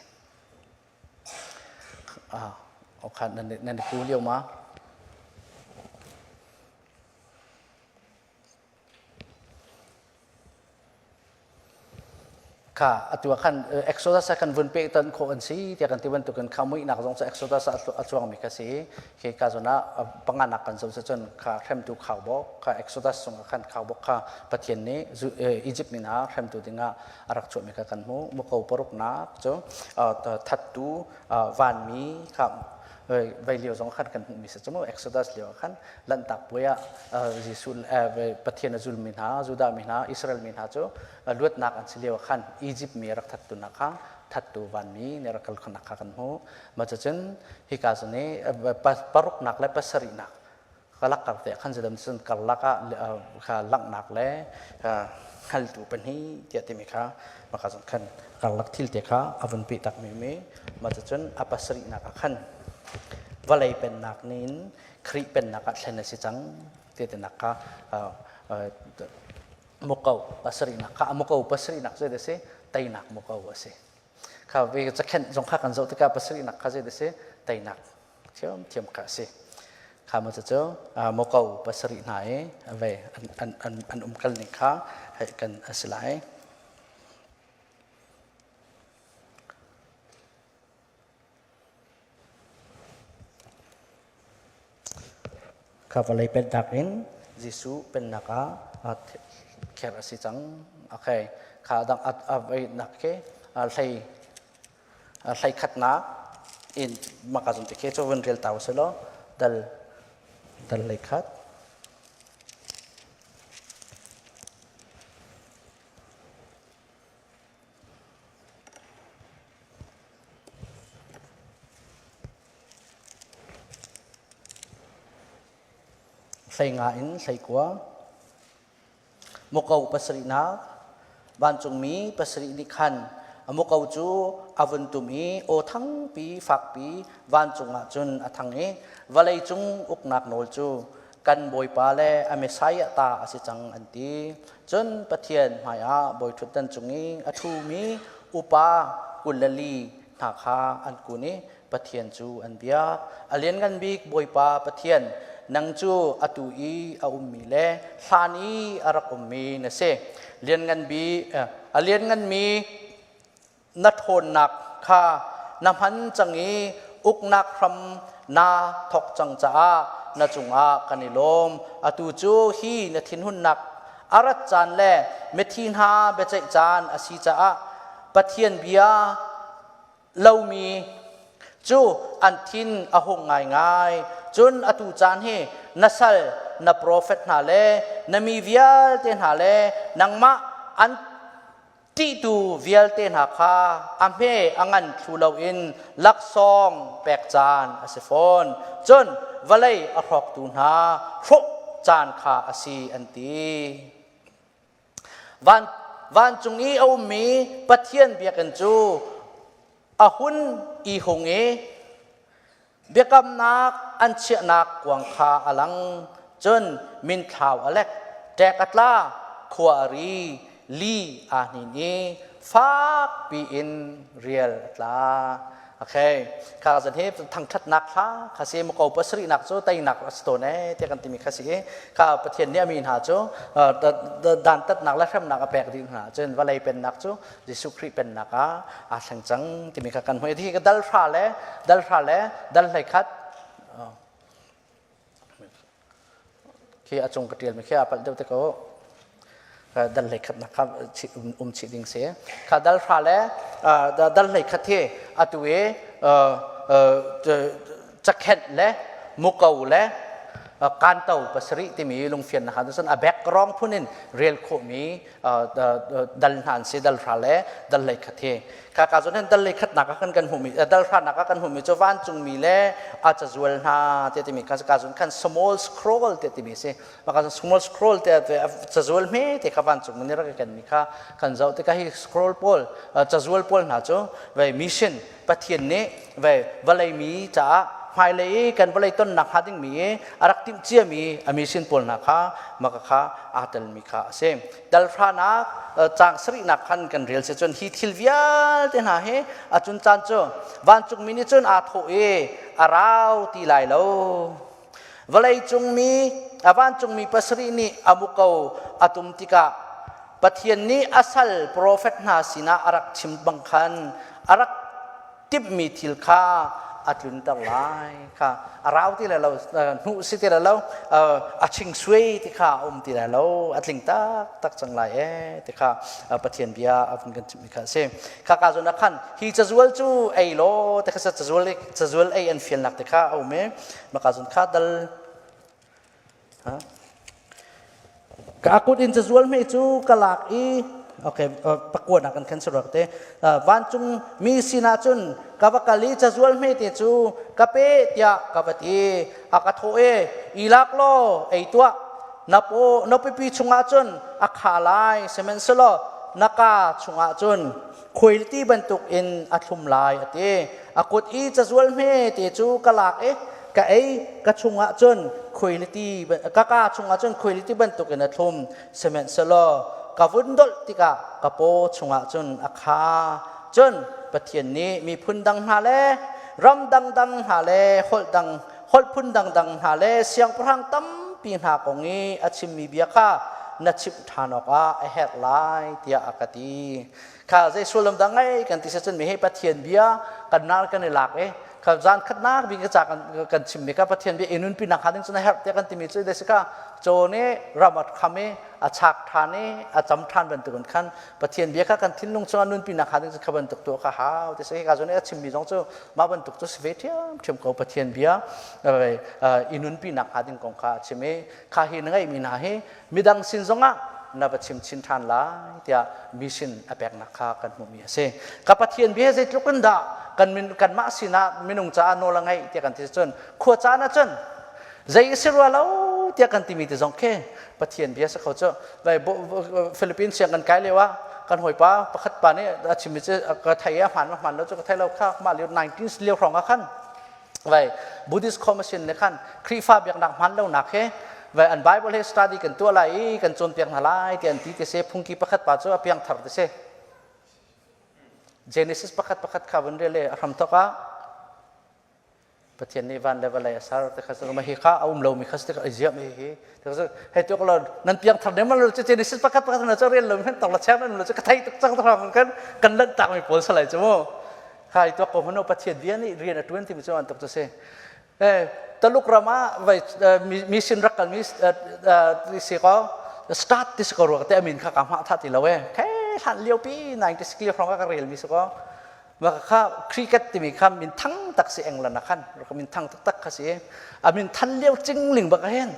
Speaker 1: Ah, okay, nan nan ku lio ma? Kha atu ah khan Exodus ah kan vun peh ton khawh an si tiah kan ti bantukin kha muihnak zong cu Exodus ah a cuangmi kha si khi ka zawn ah panganak kan zoh cun kha hremtu khaubawk kha Exodus chungah khan khaubawk kha Pathian nih Egypt min ah hremtu dingah a rak chuahmi kha kan hmuh muko paruknak cu thattu vanmi kha vei lio zong khan kan hmuhmi si cu mu Exodus lio ah khan Lanhtak puai ah Jesuh Pathian a zulmi hna Judah mi hna Israel mi hna cu luatnak an si lio ah khan Egypt mi rak thattu hna kha thattu vanmi nih rak kal khonak kha kan hmuh mah cucun hika zawn i paruknak le pasarihnak kalak kar te khan zidam cun karlak ah kha langhnak le hngaltu pahnih tiah timi kha maka zong khan karlak thil te kha a vun peh tak mi mi mah cucun a pasarihnak ah khan vawlei pennak nin Khrih pennak ah thlen a si cang ti tinak kha muko pasarihnak kha muko pasarihnak cu a si teinak muko a si kha ve cakhenh zong kha kan zoh tikah pasarihnak kha zei a si teinak thiamthiam kha a si kha ma cu muko pasarih hna i ve an an an umkal ning kha hei kan a si lai Kha vawlei pennak in Jesuh pennak ah kher a si cang. Okay. Kha dang a voinak khi hlei hlei khatnak in maka zong te khi cu vun rel ta usih law dal dal hlei khat. Hlei nga in hlei kua. Muko pasarihnak vancungmi pasarih nih khan a muko cu a vun tum i aw thangpi fakpi vancung ah cun a thang i vawlei cung uknak nawl cu kan Bawipa le a Messiah ta a si cang an ti. Cun Pathian hmaiah bawiṭhutdan cung i a ṭhumi upa 24 hna kha an kun i Pathian cu an biak. A lianngan bik Bawipa Pathian, nang cu atu i a ummi le hlan i a rak ummi na si. Lianngan bik, a liannganmi na ṭhawnnak kha na hman cang i uknak hram naa thawk cang caah na cungah kan i lawm. Atu cu hi na thinhunnak a rat caan le mithi hna biaceih caan a si caah Pathian bia lomi cu an thin a hung ngaingai. Cun atu caan hi na sal na profet hna le na mi vialte hna le nangmah an ṭihtu vialte hna kha a hme a ngan thlu loin laksawng pek caan a si fawn. Cun vawlei a hrawktu hna hrawh caan kha a si an ti. Van, vancung i a ummi Pathian biakinn cu a hun i hung i biakamnak an chiahnak kuang kha a lang. Cun minthlau a lek, ṭek a tla, khua a ri, li aa hnin i fakpi in rial a tla. Okay. Kha zan hi thangthatnak thla kha si muko pasarihnak cu teinak a si tawn e tiah kan timi kha si i kha Pathian nih a mi hna cu dantatnak le hremnak a pek dih hna cun vawlei pennak cu Jesuh Khrih pennak ah aa thleng cang timi kha kan hmuh. Hi ka dal hra le dal hra le dal 11 Khi a cung ka ṭialmi khi aa palh deuh te ko. Dal 11nak kha um chih ding si. Kha dal hra le dal 11 hi atu i cakhenh le muko le kanto pasarih timi lungfiannak ah cun a background phun in rel khawhmi dal hna an si dal hra le dal 11 hi kha ka zawn hin dal 11nak ah kan kan hmuhmi dal hranak ah kan hmuhmi cu vancungmi le a cazual hna te timi kha ka zawn khan small scroll te timi si maka small scroll te cazual hme te kha vancungmi nih rak kan mi kha kan zoh tikah hi scroll pawl cazual pawl hna cu vei mission Pathian nih vei vawlei mi caah hmailei i kan vawlei tonnak hnga dingmi i a rak timh ciami a mission pawl hna kha maka kha aa telmi kha a si. Dalhranak caang sarihnak khan kan rel si cun hi thil vialte hna hi a cun caan cu vancungmi nih cun aa thawh i a rau ti lai lo. Vawlei cungmi a vancungmi pasarih nih a muko a tum tikah Pathian nih a sal profet hna sinah a rak chim bang khan a rak timhmi thil kha a tlunter lai kha a rau ti lai lo hnuh si ti lai lo a ching suai ti kha a um ti lai lo a tling tak tak cang lai e ti kha Pathian bia a vun kan chimmi kha a si kha ka zawn ah khan hi cazual cu ei law ti kha cazual cazual ei an fialnak ti kha a um i maka zawn kha dal Ka kut in cazual hme cu ka lak i okay pakuan ah kan khen saruak te vancung mi sinah cun ka va kal i cazual hme te cu ka pe tiah ka va ti a ka thawh i i lak law ei tuah na paw na pipi chungah cun a kha lai sihmanhsehlaw na ka chungah cun khuailti bantuk in a thlum lai a ti a kut i cazual hme te cu ka lak i ka ei ka chungah cun khuailiti ka ka chungah cun khuailiti bantuk in a thlum sihmanhsehlaw ka vun dolh tikah ka paw chungah cun a kha cun Pathian nih miphun dang hna le ram dangdang hna le holh dang holh phun dangdang hna le siangpahrang tampi hna kong i a chimmi bia kha na chimh ṭhan awkah a herh lai tiah a ka ti. Kha zei sullam dah ngei kan ti cun mi hi Pathian bia kan nar kan i lak i kha zan khatnak bik ca kan kan chimmi kha Pathian bia i nunpi nak hnga ding cun a herh tiah kan timi cu dei ka caw nih ram a kham i a chak ṭhan i a cam ṭhan bantukin khan Pathian bia kha kan thinlung chungah nunpi nak hnga ding cu kha bantuk tuah kha hau ti si ka zawn i a chimmi zong cu mah bantuk cu si ve ṭhiamṭhiam ko Pathian bia i nunpi nak hnga ding kong kha a chim i kha hi na ngeihmi hna hi midang sin zongah na va chim chin ṭhan lai tiah mission a peknak kha kan hmuhmi a si. Ka Pathian bia zeitluk in dah kan min kanmah sinah minung caah nawl a ngeih tiah kan ti cun khua caan ah cun zei si rua lo lo tiah kan timi ti zong khi Pathian bia si kho cu. Vai Philippines siang kan kai lio ah kan hawipa pakhat pa nih a chimmi cu ka thei a hmaan ma hmaan lo cu ka thei lo kha mah lio 19 lio hrawng ah khan vai Buddhist Commission nih khan Khrihfa biaknak hmaan lonak he vai an Bible he study kan tuah lai i kan cawnpiak hna lai ti an ti ti si phungki pakhat pa cu a piangthar ti si. Genesis pakhat pakhat kha vun rel i a hramthawk ah Pathian nih van le vawlei a ser ti kha cu hi kha a um lomi kha si ai ziam hi hi hei tuk lo nan piang thar nem lo Genesis pakhat pakhat na cu rel lo hen tok la chang nan lo cu ka thei tuk cang thang kan kan lanh tak mi pawl salai cu mu khai tuak ko hmano Pathian bia nih rian a tuan timi cu an tuk cu si eh Taluk ram ah vai mi sin rak kal mi si ko start ti si ko ruak te amin kha ka ma tha ti lo e khe hlan lio pi 96 lio hrawng ka rel mi si ko Maka kha cricket timi kha min thang tak si England ah khan min thang taktak kha si a min than lio cingling bak hen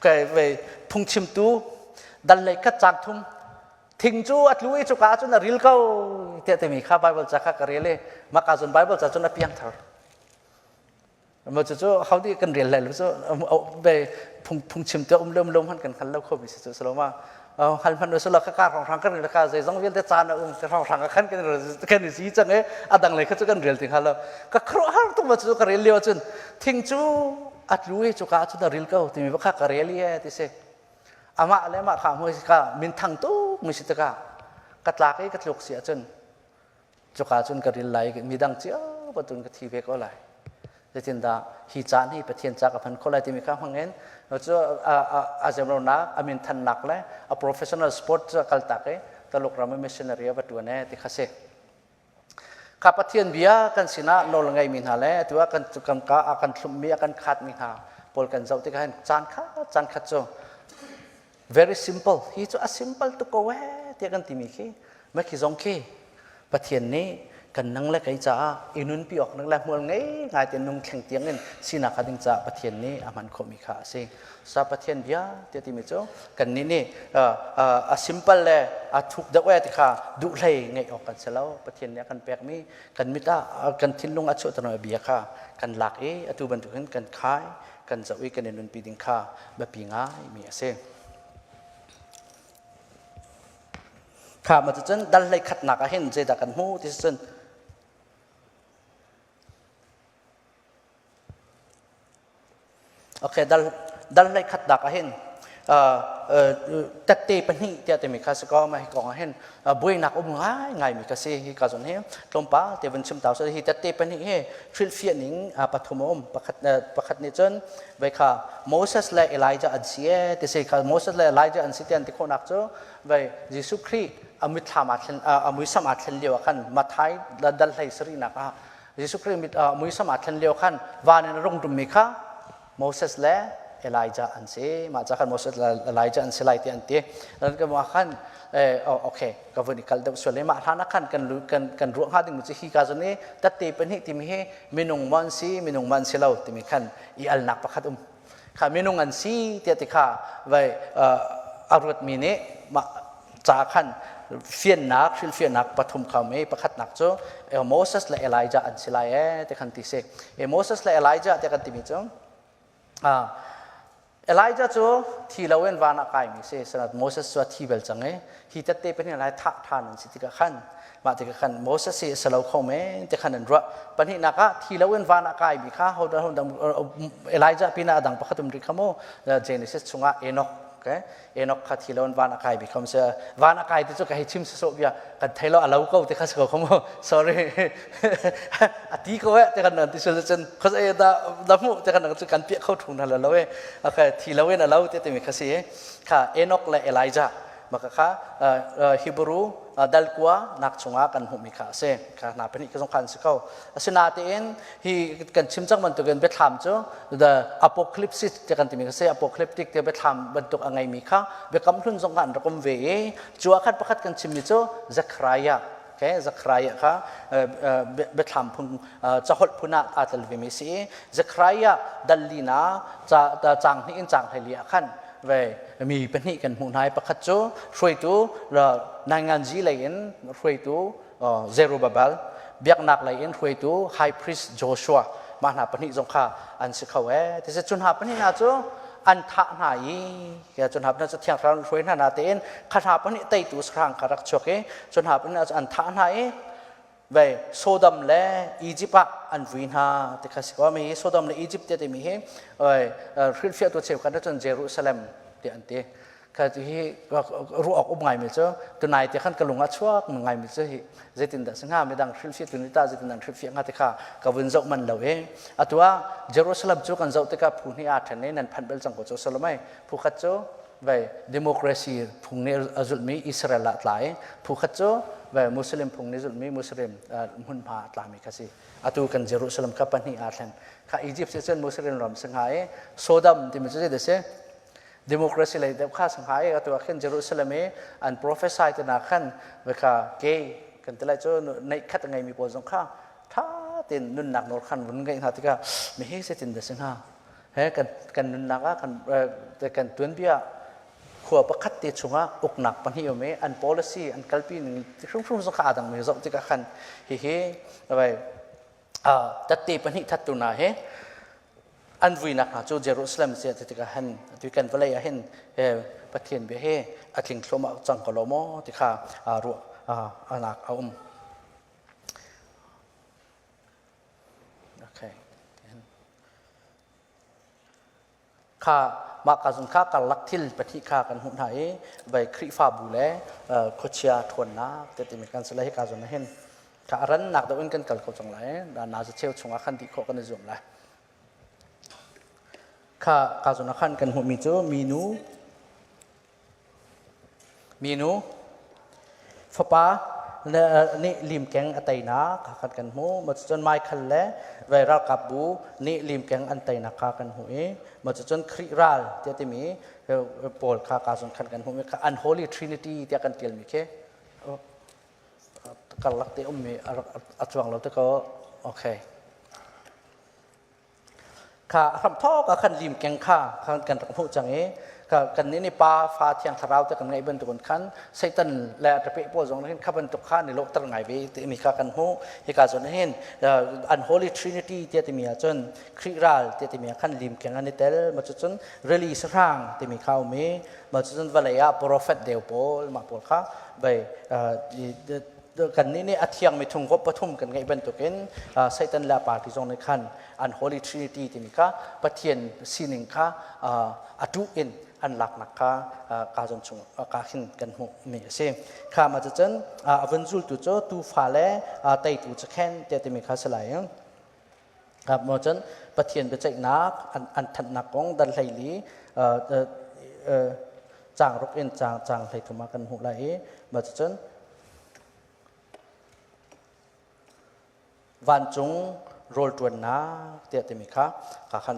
Speaker 1: kai ve phungchimtu dal lei khat cang thum thing cu a tlu i cuka cun a ril ko tiah timi kha Bible ca kha ka rel i maka cun Bible ca cun a piang thar Ma cu ho di kan rel lai lo cu be phung phungchim te um lom lom han kan hngal lo kho mi si cu saloma hal hman so la ka ka rong rang kan rel ka zei zong vialte caan a um te rong rang khan kan kan si chang e adang le kha chu kan rel ting halo ka khro har tu ma chu ka rel lio chun thing chu atlu e chu ka chu da ril ko ti mi kha ka rel ye ti se ama le ma kha mo ka min thang tu mi si ta ka ka tlak e ka tluk si achun Cuka cun ka ril lai midang cio batun ka thi ve ko lai. Zeitindah hi caan hi Pathian ca ka phan kho lai timi kha hmangin cu a zemronak a min thannak le a professional sport cu a kaltak i Taluk ram missionary a va tuan e ti kha si. Kha Pathian bia kan sinah nawl ngeimi hna le atu ah kan kan ka a kan thlummi a kan khatmi hna pawl kan zoh tikah hin caan kha caan khat cu very simple hi cu a simple tuk ko eh tiah kan timi khi ma khi zong khi Pathian nih kan nang le kei caah i nunpi awk nang le hmual ngei ngai te nung thleng tiang in sinak kha ding caah Pathian nih a hman khawhmi kha a si sa Pathian bia tiah timi cu kan nih nih a simple le a thuk deuh eh ti kha duh hlei ngeih awk kan si lo Pathian nih a kan pekmi kan mit ah kan thinlung a chuahter bia kha kan lak i atu bantukin kan khai kan zoh i kan i nunpi ding kha biapi ngaimi a si. Kha ma cun dal hlei khatnak ah hin zeidah kan hmu ti cun Okay, dal dal hlei khatnak ah hin tette pahnih tiah timi kha si ko ma hi kong ah hin buainak um ngai ngai mi ka si hi ka zon hi tlawmpal te vun chim tau hi tette pahnih hi hrilhfiah ning pathum a um pakhat pakhat nih cun vei kha Moses le Elijah an si e ti si kha Moses le Elijah an si ti an ti khawhnak cu vei Jesuh Khrih a mithlam aa thlen a muisam aa thlen lio ah khan Mathai dal hlei sarihnak ah Jesuh Khrih mit muisam aa thlen lio khan van in a rung ṭummi kha Moses le Elijah an si. Mah ca khan Moses le Elijah an si lai ti an ti. Kan ka khan okay ka vun i kal deuh sual mah hlan ah khan kan kan kan ruah hnga ding cu hi ka zon i tatte pahnih timi hi minung maw an si minung maw an si lo timi khan i alnak pakhat um kha minung an si tiah ti kha vai a ruatmi nih mah ca khan fiannak hrilhfiannak pathum kha um i pakhatnak cu Moses le Elijah an si lai ee ti khan ti si Moses le Elijah ti kan timi cu Elijah cu thi loin van ah kaimi si sanat Moses cu a thi bel cang i hi tette pahnih lai thah ṭhan an si tikah khan mah tikah khan Moses hi a si lo kho men ti khan an ruah pahnihnak ah thi loin van ah kaimi kha ho Elijah pinah a dang pakhat um rih kha mu Genesis chungah Enoch okay Enoch kha thi loin van a kai bik khom si van a kai ti cu ka hei chim sawsawh bia kan thei lo a lo ko ti kha si ko khom sorry a ti ko eh ti kan nan ti sul cun khos e da da mu ti kan cu kan piah kho thung na lo e okay thi loin a lo ti timi kha si kha Enoch le Elijah maka kha Hebrew dalkua nak chungah kan hmuhmi kha a si kha hna pahnih ka zong khan si ko asinatein hi kan chim cang bantukin biathlam cu the apocalypse te kan timi kha si apocalyptic te biathlam bantuk a ngeimi kha biakam hlun zong kha an rak um ve i cu ah khan pakhat kan chimmi cu Zechariah okay Zechariah kha biathlam phun caholh phun ah aa tel vemi si i Zechariah dallina caang hnih in caang hleili ah khan ve mi pahnih kan hmuh hna i pakhat cu hruaitu nainganzi lei in hruaitu Zerubbabel biaknak lei in hruaitu High Priest Joshua mah hna pahnih zong kha an si kho ee ti cu hna pahnih hna cu an thah hna i cun hna cu thiang thlarau hruai hna na tein kha hna pahnih teitu sahrang kha rak chuak i cun hna pahnih cu an thah hna i vei Sodom le Egypt ah an vui hna ti kha si ko mi Sodom le Egypt te timi hi hrilhfiahtu cheukhat cun Jerusalem ti an ti. Kha hi ruah awk um ngaimi cu tunai te khan ka lung a chuak ngaimi cu hi zeitindah si hnga midang hrilhfiah tu nih tah zeitin an hrilhfiah hnga ti kha ka vun zoh man lo i atu ah Jerusalem cu kan zoh tikah phu hnih aa ṭhen i nan phanh bel cang ko cu solomai phu khat cu vei democracy phung nih a zulhmi Israel ah tla i phu khat cu vei Muslim phung nih zulhmi Muslim hmunhma a tlami kha si atu kan Jerusalem kha pahnih aa thlen kha Egypt si cun Muslim ram si hnga i Sodom timi cu zeidah si Democracy lei deuh kha sangha i atu ah khin Jerusalem i an prophesy te na khan vekha gay kan ti lai cu neih khat a ngeimi pawl zong kha tha tein nunnak nawl khan vun ngeih hna tikah mi hi zeitin dah si hnga he kan kan nunnak ah kan kan tuanbia khua pakhat te chungah uknak pahnih um i an policy an kalpi ning hrimhrim zong kha aa dang mi zoh tikah khan hihi vai tatte pahnih thattu hna he an vuinak hna cu Jerusalem si ti tikah han atu kan vawlei ah hin Pathian bia he a tling thluahmah cang ko lo maw ti kha ruah anak a um. Okay. Kha mah ka zung kha karlak thil pahnih kha kan hmuh hna i vai Khrihfabu le khuachia ṭhawnnak te timi kan si lai hika zawn ah hin kha a rannak deuh in kan kal kho cang lai na za cheu chungah khan dih khawh kan i zuam lai kha ka zawn ah khan kan hmuhmi cu minu Minu fapa nih limkeng a teinak kha kan kan hmuh. Cucun Michael le vei ralkapbu nih limkeng an teinak kha kan hmuh i cucun Khrih ral tiah timi pawl kha ka zong khan kan hmuh kha unholy trinity tiah kan tialmi khi karlak te ummi a cuang lo te ko okay Kha a hramthawk ah khan limkeng kha kan rak hmuh cang i kan nih nih Pa, Fa, Thiang Thlarau te kan ngeih bantukin khan Satan le a ṭapeh pawl zong hin kha bantuk kha an i lawhter ngai ve timi kha kan hmuh. Hika zawn hin Unholy Trinity tiah timi ahcun Khrih ral tiah timi ah khan limkeng an i tel. Mah cucun rili sahrang timi kha um i mah cucun vawlei ah prophet deu pawl mah pawl kha vei kannih nih a thiangmi thungkawp pathum kan ngeih bantukin Satan le a party zong nih khan an Holy Trinity timi kha Pathian sining kha a tuh in an laknak kha ka zon chung ka khin kan hmuh mi a si. Kha ma cun a vun zultu cu tufa le teitu cu khen te timi kha si lai. Maw cun Pathian biaceihnak an thanhnak kong dan hleili caang ruk in caang caang 13 ah kan hmuh lai i mah cucun vancung rawl ṭuannak tiah timi kha ka khan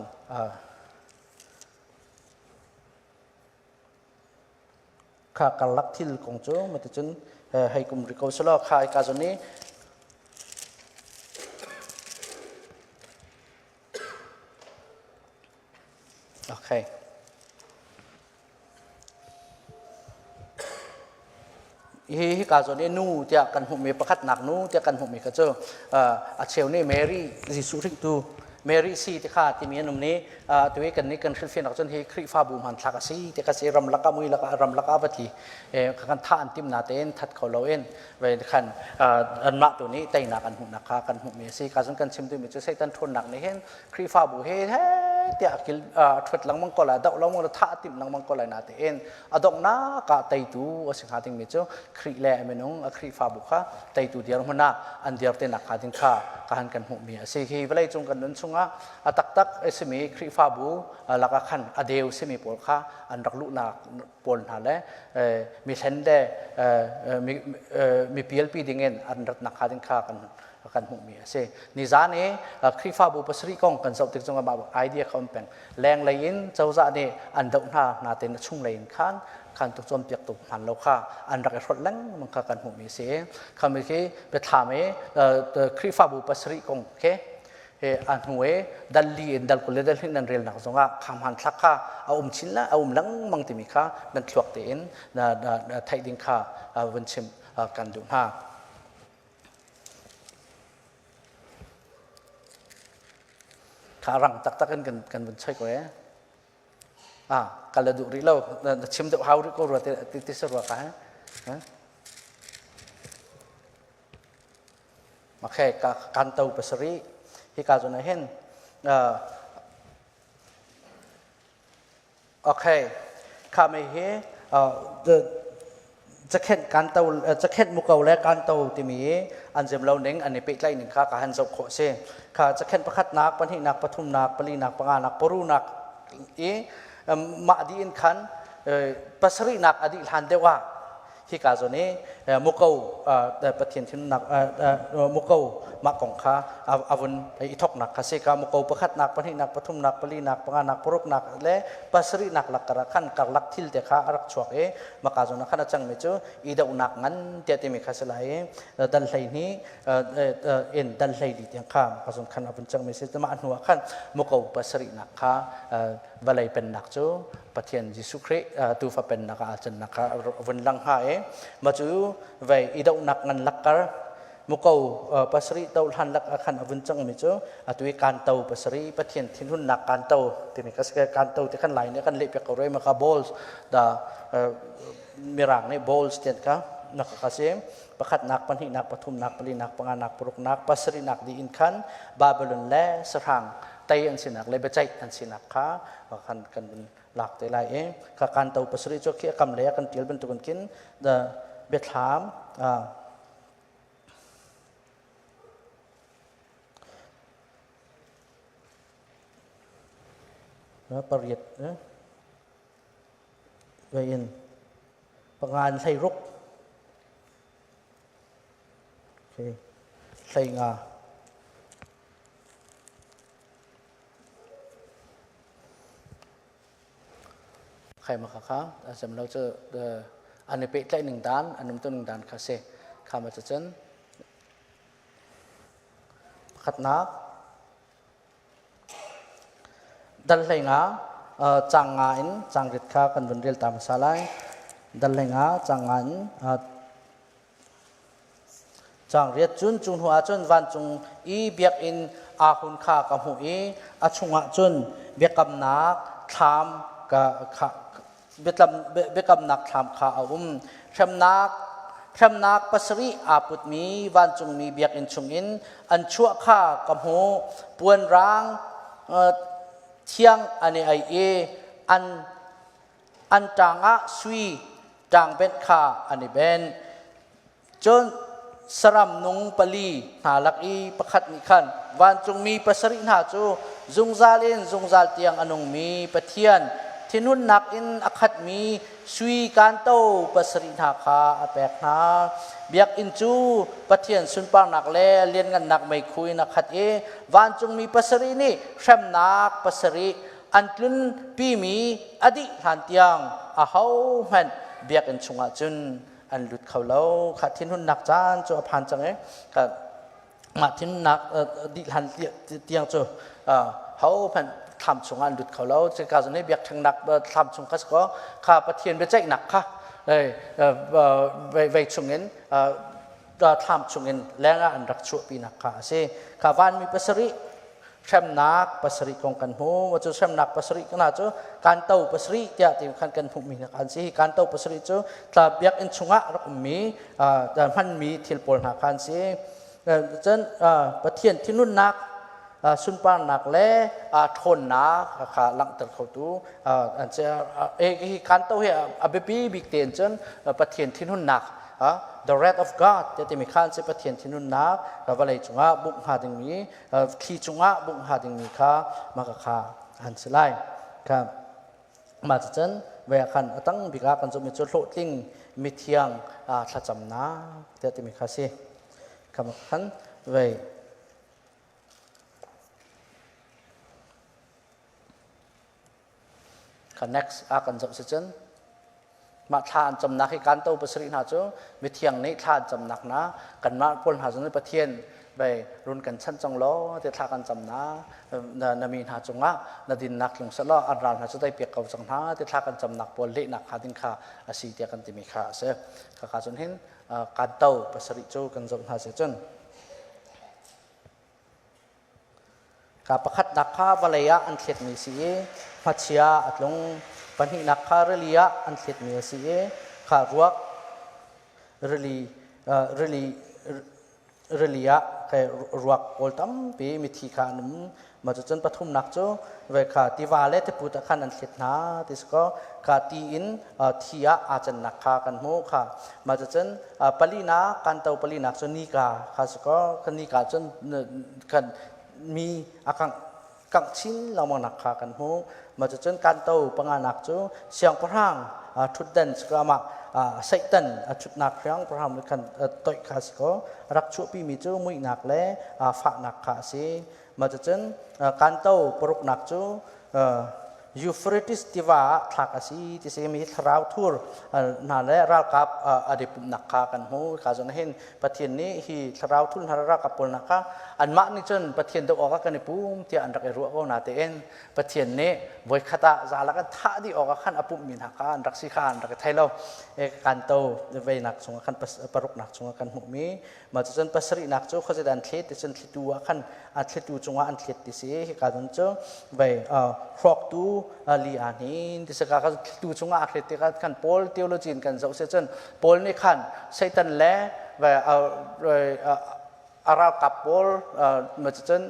Speaker 1: kha karlak thil kong cu maticun hei kum ri ko selaw kha ka zawn i Okay. Hi hika zawn i nu tiah kan hmuhmi pakhatnak nu tiah kan hmuhmi kha cu a cheu nih Mary Jesuh hringtu Mary si ti kha timi an um ni tu i kan nih kan hrilhfiahnak cun hi Khrihfabu hmanthlak a si ti kha si ramlak ah mui lakah ramlak ah va tli kan thah an tim na tein that kho loin ve khan anmah tu nih teinak an hmuhnak kha kan hmuhmi a si ka cun kan chim duhmi cu Satan ṭhawnnak nih hin Khrihfabu he he tiah kil ṭhuat lengmang ko lai doh lengmang thah timh lengmang ko lai na tein a donghnak ah teitu a si hnga dingmi cu Khrih le a minung a Khrihfabu kha teitu dirhmun ah an dir te nak hnga ding kha ka han kan hmuhmi a si hi vawlei cung kan nun chungah a taktak a simi Khrihfabu lakah khan a deu simi pawl kha an rak luhnak pawl hna le mi hlen le mi pialpi dingin an ratnak hnga ding kha kan kan hmuhmi a si. Nizan i Khrihfabu pasarih kong kan zoh tik zongah mah idea kha um peng. Lenglei in cozah nih an doh hna natein a chunglei in khan khan tuk cawnpiak tuk hman lo kha an rak i hrolh lengmang kha kan hmuhmi a si. Khami khi biathlam i Khrihfabu pasarih kong khi he a hnu i dal li in dal 20 le dal hnih nan relnak zongah kha hmanthlak kha a um chin la a um lengmang timi kha nan thluak tein na theih ding kha vun chim kan duh hna. Kha rang taktak in kan kan vun choi ko e. Ah, kal na duh rih lo. Na chim deuh hau rih ko rua ti ti si rua ka he. Okay, ka kan to pasarih. Hi ka zon ah hin Okay, kha mei hi cakhenh kanto cakhenh muko le kanto timi an zem lo ning an i pehtlaih ning kha ka han zoh khawh si. Kha cakhenh pakhatnak, pahnihnak, pathumnak, palinak, panganak, parunak i mah dih in khan pasarihnak a dih hlan deuh ah hika zawn i muko Pathian thinnak muko mah kong kha a vun i thoknak kha si ka muko pakhatnak pahnihnak pathumnak palinak panganak paruknak le pasarihnak lak ah khan karlak thil te kha a rak chuak i maka zawn ah khan a cangmi cu i dohnak ngan tiah timi kha si lai i dal hlei hni in dal hlei li tiang kha maka zawn khan a vun cangmi si mah hnu ah khan muko pasarihnak kha vawlei pennak cu Pathian Jesuh Khrih tuufa pennak ah aa cannak kha vun lang hnga i mah cu vei i dohnak ngan lakkar muko pasarih to hlan lak ah khan a vun cangmi cu atu i kanto pasarih Pathian thinhunnak kanto timi ka si kanto ti khan lai nih kan leh piak ko roi maka bowls da mirang nih bowls tian ka na ka si pakhatnak pahnihnak pathumnak palinak panganak paruknak pasarihnak di in khan Babylon le sahrang tei an sinak le biaceih an sinak kha kan kan lak te lai i kha kan to pasarih cu khi a kam le kan tial bantukin khin the biathlam pariat in pangan hlei ruk okay hlei nga Khaima kha sem lo cu an i pehtlaih ning dan an um ning dan kha si kha ma cun pakhatnak dal hlei nga cang nga in cang rit kha kan vun rel ta hmasa lai dal hlei nga cang nga in Caang riat cun cu hnu ah cun vancung i biakinn aa hun kha ka hmuh i a chungah cun biakamnak thlam ka kha biakamnak thlam kha a um. Hremnak hremnak pasarih aa putmi vancungmi biakinn chungin an chuah kha ka hmuh. Puan raang thiang an i aih i an an ṭang ah sui ṭangbenh kha an i benh. Cun saram nung pali hna lak i pakhat nih khan vancungmi pasarih hna cu zungzal in zungzal tiang a nungmi Pathian thinhunnak in a khatmi sui kanto pasarih hna kha a pek hna. Biakinn cu Pathian sunparnak le lianngannak meikhu in a khat i vancungmi pasarih nih hremnak pasarih an tlunpimi a dih hlan tiang ahohmanh biakinn chungah cun an lut kho lo. Kha thinhunnak caan cu a phan cang i kha mah thinhunnak dih hlan tiang cu hohmanh thlam chungah an lut kho lo. Cuka zawn hi biakṭhengnak thlam chung kha si kaw kha Pathian biaceihnak kha vei chungin thlam chungin lengah an rak chuahpinak kha a si. Kha vanmi pasarih hremnak pasarih kong kan hmu. Cu hremnak pasarih hna cu kanto pasarih tiah ti khan kan hmuhmi hna an si. Kanto pasarih cu tla biakinn chungah rak ummi hmanmi thil pawl hna kha an si. Cun Pathian thinhunnak sunparnak le ṭhawnnak kha langhter khotu an si. Hi kanto hi a biapi bik tein cun Pathian thinhunnak the wrath of God timi kha an si. Pathian thinhunnak vawlei cungah bungh hnga dingmi thli cungah bungh hnga dingmi kha mah kha an si lai. Kha mah cucun ve khan a tang bik ah kan zumhmi cu hlawhtling mithiang thlacamnak tiah timi kha si. Kha khan vei Kha next a kan zoh si cun mah thla an camnak hi kanto pasarih hna cu mithiang nih thla an camnak na kanmah pawl hna zong nih Pathian vei run kan chanh cang law ti thla kan cam na na mi hna cungah na dinnak tlung seh law an ral hna cu tei piak ko cang hna ti thla kan camnak pawl lehnak kha ding kha a si tiah kan timi kha a si. Khaka cun hin kanto pasarih cu kan zoh hna si cun Ka pakhatnak kha vawlei ah an thletmi si i hmachia a tlung. Pahnihnak kha rili ah an thletmi a si i kha ruak rili rili rili ah kai ruak pawl tampi mithi kha an um. Mah cucun pathumnak cu ve kha tiva le tiput ah khan an thlet hna ti si kaw kha ti in thi ah aa cannak kha kan hmuh kha. Mah cucun palinak kanto palinak cu nika kha si kaw kan nika cun kan mi a kangh kangh chin lengmang nak kha kan hmuh. Mah cucun kanto panganak cu siangpahrang ṭhutdan si kaw amah Satan a ṭhutnak siangpahrang nih khan toih kha si kaw rak chuahpimi cu muihnak le fahnak kha a si. Mah cucun kanto paruknak cu Euphrates tiva ah thlak a si ti si mi thlarau thur hna le ralkap a i pumhnak kha kan hmu. Ka zon hin Pathian nih hi thlarau thur hna ralkap pawl hna kha anmah nih cun Pathian doh awkah kan i pum tiah an rak i ruah ko na tein Pathian nih voikhat ah zalak an thah dih awkah khan a pumhmi hna kha an rak si kha an rak i thei lo. Kanto veinak chungah khan paruknak chungah kan hmuhmi. Mah cucun pasarihnak cu khuazei an thlet ti cun thlitu ah khan a thlitu cungah an thlet ti si. Hika cun cu vei hrawktu li aa hnin ti si. Ka thlitu cungah a thlet tikah khan Paul theology in kan zoh si cun Paul nih khan Satan le a ralkap pawl ma cucun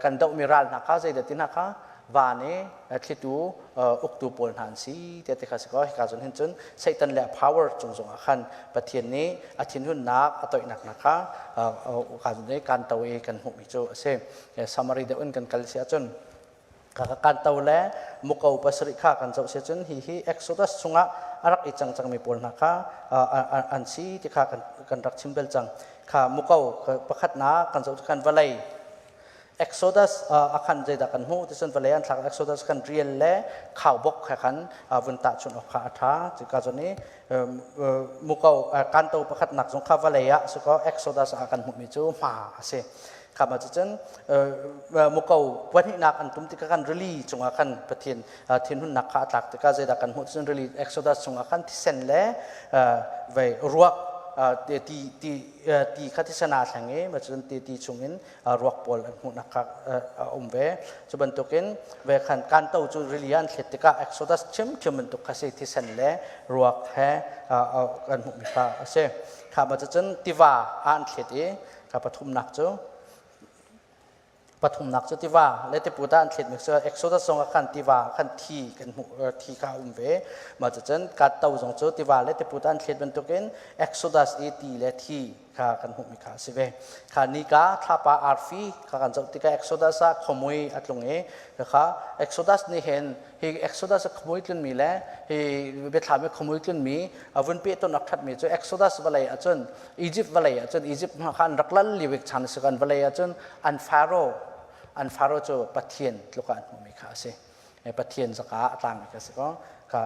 Speaker 1: kan dohmi ral hna kha zeidah ti hna kha van i thlitu uktu pawl hna an si tiah ti kha si kaw hika cun hin cun Satan le a power cung zongah khan Pathian nih a thinhunnak a toihnak hna kha ka cun kan to i kan hmuhmi cu a si. Summary deuh in kan kal si ahcun kan to le muko pasarih kha kan zoh si ahcun hi hi Exodus chungah a rak i cang cangmi pawl hna kha an si ti kha kan rak chim bel cang. Kha muko pakhatnak kan zoh kan vawlei Exodus a khan zeidah kan hmuh ti cun vawlei an thlak. Exodus kan rial le khaubok kha khan vun tahchunh awk kha a ṭha. Cuka cun i muko kanto pakhatnak zong kha vawlei ah si kaw Exodus ah kan hmuhmi cu hma a si. Kha ma cun muko pahnihnak an tum tikah khan rili cungah khan Pathian thinhunnak kha a tlak tikah zeidah kan hmuh cun rili Exodus chungah khan thisen le vei ruak ti ti ti kha thisen aa thleng i ma cun ti ti chungin ruak pawl an hmuhnak kha a um ve. Cu bantukin ve khan kanto cu rili an thlet tikah Exodus ṭhiamṭhiam bantuk kha si, thisen le ruak he kan hmuhmi kha a si. Kha ma cun tiva ah an thlet i kha pathumnak cu pathumnak cu tiva le tiput ah an thletmi cu Exodus zong ah khan tiva khan thi kan hmuh, thi kha a um ve. Mah cucun kanto zong cu tiva le tiput ah an thlet bantukin Exodus i ti le thi kha kan hmuhmi kha a si ve. Kha nika thlapa arfi kha kan zoh tikah Exodus ah khomui a tlung i kha Exodus nih hin hi Exodus ah khomui tlunmi le hi biathlam i khomui tlunmi a vun peh ton rak ṭhatmi cu Exodus vawlei ahcun Egypt vawlei ahcun Egypt hna kha an rak lal lio bik chan a si kan vawlei ahcun an Pharaoh an Pharaoh cu Pathian tluk ah an hmuhmi kha a si. Pathian zaka a tlangmi kha si ko. Kha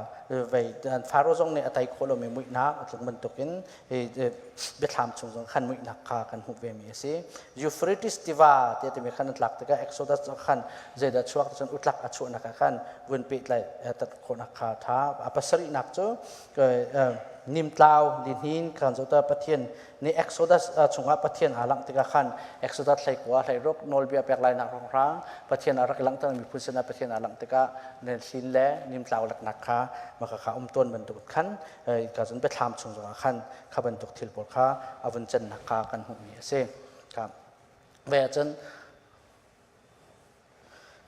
Speaker 1: vei Faro zong nih a tei khawh lomi muihnak a tlung bantukin biathlam chung zong khan muihnak kha kan hmuh ve mi a si. Euphrates tiva ti timi khan an tlak tikah Exodus khan zeidah chuak cun utlak a chuahnak ah khan vun pehtlai tat khawhnak kha tha. A pasarihnak cu nimtlau lihnin khan zota Pathian nih Exodus chungah Pathian aa langh tikah khan Exodus 19 16 nawlbia pek lainak rongrang Pathian a rak langhter miphun sinah Pathian aa langh tikah hlin le nimtlau laknak kha maka kha um tawn bantuk khan ka cun biathlam chung zongah khan kha bantuk thil pawl kha a vun cannak kha kan hmuhmi a si. Kha ve ahcun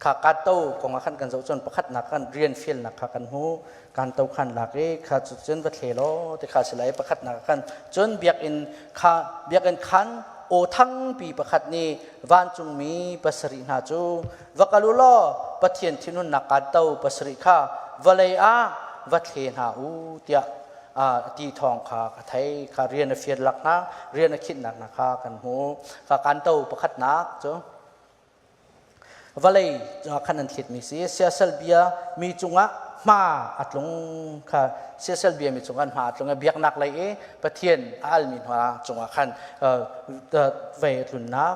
Speaker 1: Kha kanto kong ah khan kan zoh cun pakhatnak khan rian fialnak kha kan hmuh. Kanto khan lak i kha cu cun va thle law ti kha si lai. Pakhatnak ah khan cun biakinn kha biakinn khan aw thangpi pakhat nih vancungmi pasarih hna cu va kal u law Pathian thinhunnak kanto pasarih kha vawlei ah va thle hna u tiah ti thawng kha ka thei. Kha rian a fial lak hna, rian a khinhnak hna kha kan hmuh. Kha kanto pakhatnak cu Vawlei khan an thletmi si. Siasal bia mi cungah hma a tlung kha siasal bia mi cungah hma a tlung i biaknak lei i Pathian a almi hna cungah khan vei a tlunnak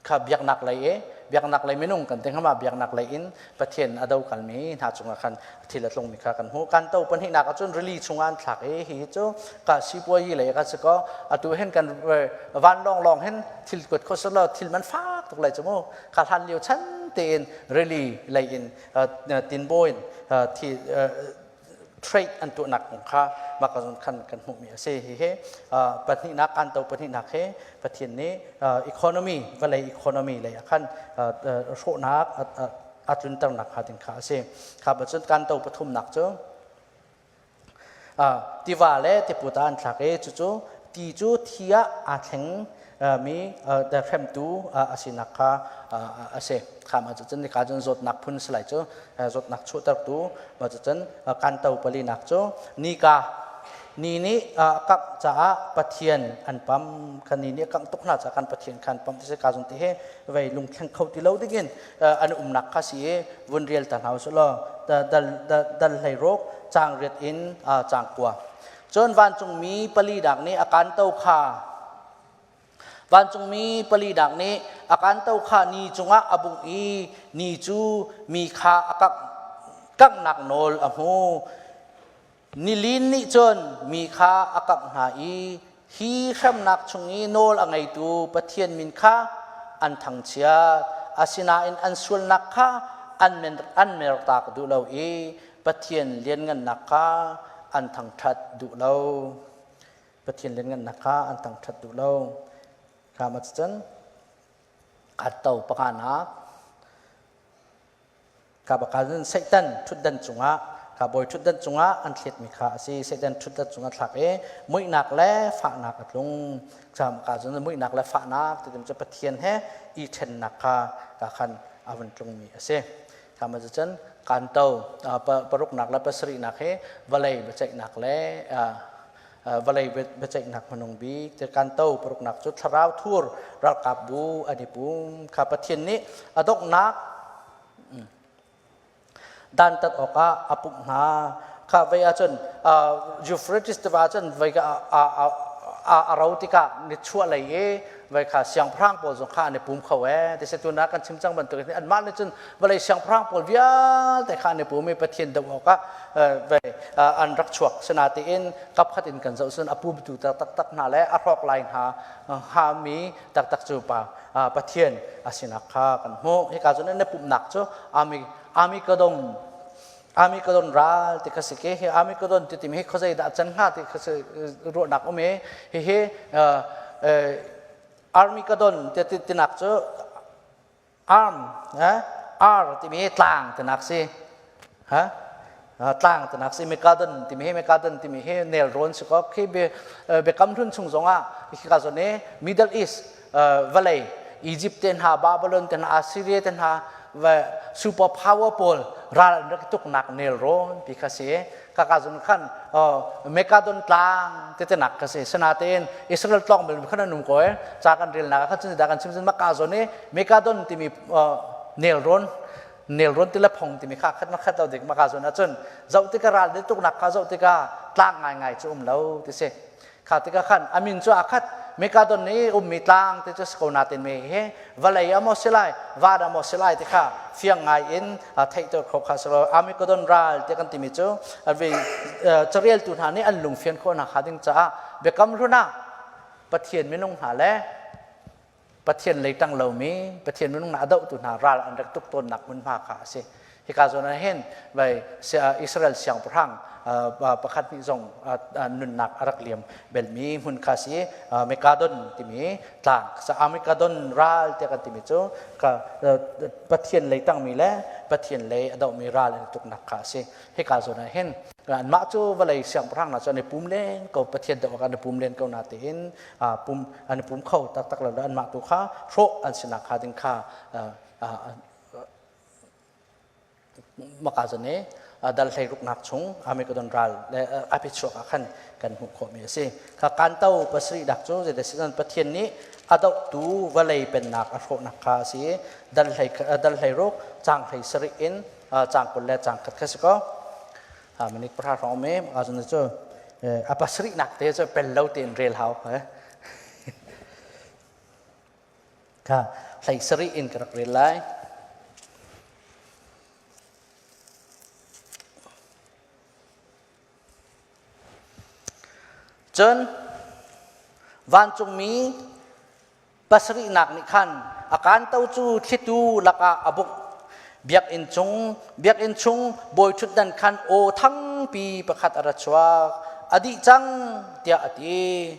Speaker 1: kha biaknak lei i. Biaknak lei minung kan ti hngama biaknak lei in Pathian a do kalmi hna cungah khan thil a tlungmi kha kan hmuh. Kan to pahnihnak ahcun rili chungah an thlak i hi cu ka sipuayi lei kan si ko. Atu hin kan vanlawng lawng hin thil kuat kho selaw thil man fak tuk lai cu mu. Kha hlan lio chan tein rili lei in tinbawi in thi trade an tuahnak kong kha mah ka khan kan hmuhmi a si. Hihi pahnihnak kan to pahnihnak hi Pathian nih economy vawlei economy lei ah khan hrawhnak a tlunternak kha ding kha a si. Kha cun kan to pathumnak cu tiva le tiput ah an thlak i cucu ti cu thi ah aa thleng mi hremtu a sinak kha a si. Kha mah cucun nika cun zawtnak phun si lai cu zawtnak chuahtertu mah cucun kan to palinak cu nika ni nih a kangh caah Pathian an pam kha ni nih a kangh tuk hna caah kan Pathian kha an pam ti si ka zong ti he vei lungthleng kho ti lo dingin an umnak kha si i vun rial ta hna usih law dal dal hlei ruk caang riat in caang kua cun vancungmi pali dak nih a kanto kha vancungmi pali dak nih a kanto kha ni cungah a bungh i ni cu mi kha a kangh kanghnak nawl a hmu Nilin nih cun mi kha a kangh hna i hi hremnak chung i nawl a ngeitu Pathian min kha an thangchiat. Asinain an sualnak kha an mertak duh lo i Pathian lianngannak kha an thangṭhat duh lo. Pathian lianngannak kha an thangṭhat duh lo. Kha ma cun to panganak Ka baka cun Satan ṭhutdan cungah ka bawi ṭhutdan cungah an thletmi kha a si. Satan ṭhutdan cungah thlak i muihnak le fahnak a tlung. Ka cun muihnak le fahnak ti cu Pathian he i ṭhennak kha ka khan a vun tlungmi a si. Ka ma cun kanto paruknak le pasarihnak hi vawlei biaceihnak le vawlei biaceihnak hmanung bik te kanto paruknak cu thlarau thur ralkap bu an i pum kha Pathian nih a donghnak dantat awkah a pumh hna kha vei ahcun Euphrates tiva cun vei a ro tikah nichuah lei i vei kha siangpahrang pawl zong kha an i pum kho ee ti tu na kan chim cang bantuk in anmah nih cun vawlei siangpahrang pawl vialte kha an i pum i Pathian doh awkah vei an rak chuak sinatein kapkhat in kan zoh cun a pumtu taktak hna le a hrawk lai hna hngami taktak cu pa Pathian a sinak kha kan hmuh. Hika cun na pumhnak cu ami Amikadon Amikadon ral ti kha si ke hi Amikadon ti timi hi khuazei dah can hnga ti kha si ruahnak um i hihi Armikadon ti tinak cu arm ar timi hi tlang tinak si ha tlang tinak si Mekadon timi hi Mekadon timi hi nelrawn si ko khi biakam hlun chung zongah hika zawn i Middle East vawlei Egypt te hna Babylon te hna Assyria te hna super power pawl ral an rak tuknak nelrawn pi kha si kaka zun khan Mekadon tlang te te nak kha si sanatein Israel tlong bel khan an um ko e ca kan rel nak kha cun da kan chim cun maka zawn i Mekadon timi nelrawn nelrawn ti le phong timi kha khat ma khat lo dik maka zawn ahcun zoh tikah ral de tuknak kha zoh tikah tlang ngai ngai cu um lo ti si kha tikah khan amin cu a khat Mekadon nih ummi tlang te cu si ko natin me he vawlei a maw si lai van a maw si lai ti kha fiang ngai in theihter kho kha si lo Amikadon ral ti kan timi cu careltu hna nih an lungfian khawhnak hnga ding caah biakam hlun ah Pathian minung hna le Pathian lei ṭang lomi Pathian minung hna a dohtu hna ral an rak tuk tawnnak hmunhma kha a si. Hika zawn ah hin vai Israel siangpahrang pakhat nih zong nunnak a rak liam belmi hmun kha si Mekadon timi tlang Amikadon ral tiah kan timi cu Pathian lei tangmi le Pathian lei a dohmi ral an tuknak kha a si. Hika zawn ah hin anmah cu vawlei siangpahrang hna cu an i pum len ko Pathian doh awk an i pum len ko na tiin pum an i pum kho taktak lo anmah tu kha hrawh an sinak hnga ding kha maka zan i dal hlei ruknak chung Armageddon ral le a phichuak ah khan kan hmuh khawhmi a si. Kha kanto pasarih dak cu zeidah si Pathian nih a dohtu vawlei pennak a hrawhnak kha a si i dal hlei ruk caang hlei sarih in caang 20 le caang khat kha si ko. Minute pahra hrawng um i maka zan cu a pasarihnak te cu pel lo tein rel hau. Kha. 17 in ka rak rel lai. Cun vancungmi pasarihnak nih khan a kanto cu thlitu lakah a buk. Biakinn cung biakinn chung bawi ṭhutdan khan aw thangpi pakhat a ra chuak. A dih cang tiah a ti.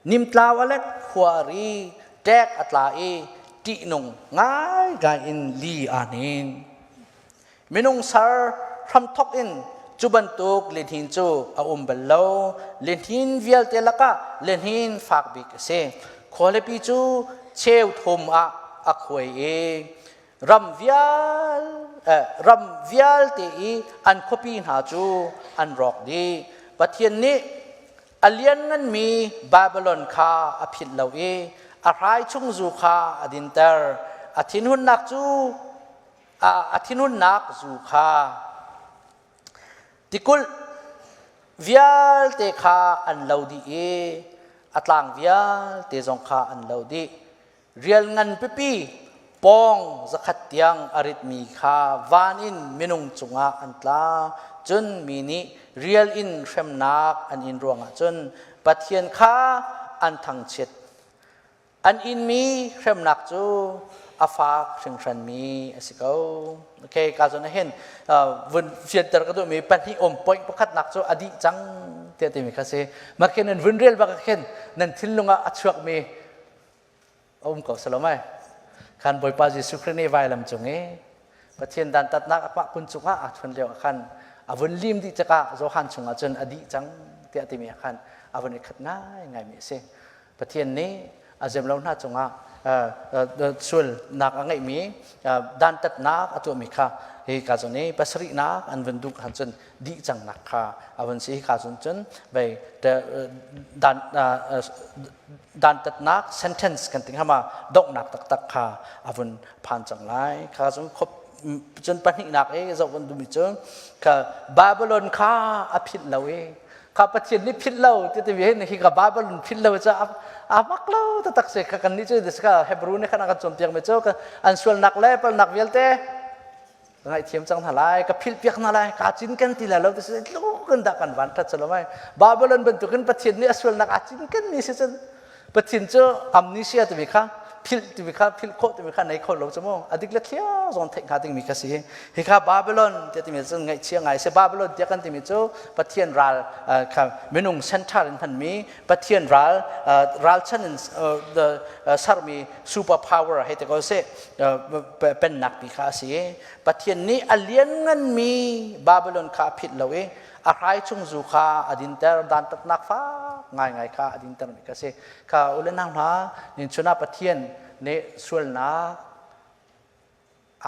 Speaker 1: Nimtlau a let khua a ri, ṭek a tla i ṭihnung ngaingai in li aa hnin. Minung ser hramthawk in cu bantuk lihnin cu a um bal lo. Lihnin vialte lakah lihnin fak bik a si. Khualipi cu cheu thum ah a khuai i ram vial ram vialte i an khuapi hna cu an rawk dih. Pathian nih a liannganmi Babylon kha a philh lo i a hrai chung zu kha a dinter. A thinhunnak cu a thinhunnak zu kha tikulh vialte kha an lo dih i a tlang vialte zong kha an lo dih. Rial ngan pipi pawng zakhat tiang a ritmi kha van in minung cungah an tla. Cun mi nih rial in hremnak an in ruangah cun Pathian kha an thangchiat. An inmi hremnak cu a fak hringhranmi a si ko. Okay, ka zawn ah hin vun fianter ka duhmi pahnih um point pakhatnak cu a dih cang tiah timi kha si. Mah khin nan vun rel bak ah khin nan thinlung ah a chuakmi a um ko salomai. Khan Bawipa Jesuh Khrih nih vailam cung i Pathian dantatnak a pah kun cungah aa thun lio ah khan a vun lim dih tikah Johan chungah cun a dih cang tiah timi ah khan a vun i khat ngaingaimi a si. Pathian nih a zemlo hna cungah sualnak a ngeihmi dantatnak a tuahmi kha hi ka zawn i pasarihnak an vun duh khan cun dih cangnak kha a vun si. Hi ka zawn cun vei dan dantatnak sentence kan ti hnga ma donghnak taktak kha a vun phan cang lai. Kha cun khop cun pahnihnak i zoh kan duhmi cu kha Babylon kha a philh lo i kha Pathian nih philh lo ti ti hin hi ka Babylon philh lo cu a mak lo taktak si. Kha kan nih cu ka Hebrew nih khan a kan cawnpiak mi cu an sualnak le palnak vialte ka ngaihthiam cang hna lai, ka philh piak hna lai, kaa cinken ti lai lo ti si tluk in dah kan van ṭhat lo mai. Babylon bantukin Pathian nih a sualnak aa cinken mi si cun Pathian cu amnesia timi kha philh timi kha philh khawh timi kha nei kho lo cu mu. A dik le thliar zong theih hnga dingmi kha si. Hi kha Babylon tiah timi cun ngaihchia ngai si. Babylon tiah kan timi cu Pathian ral kha minung center in hmanmi Pathian ral ralchan in sermi super power hei ti ko seh pennak pi kha a si. Pathian nih a liannganmi Babylon kha a phit lo i a hrai chung zu kha a dinter, dantatnak fak ngaingai kha a dinter mi kha si. Kha ule nau hna nin chun ah Pathian nih sualnak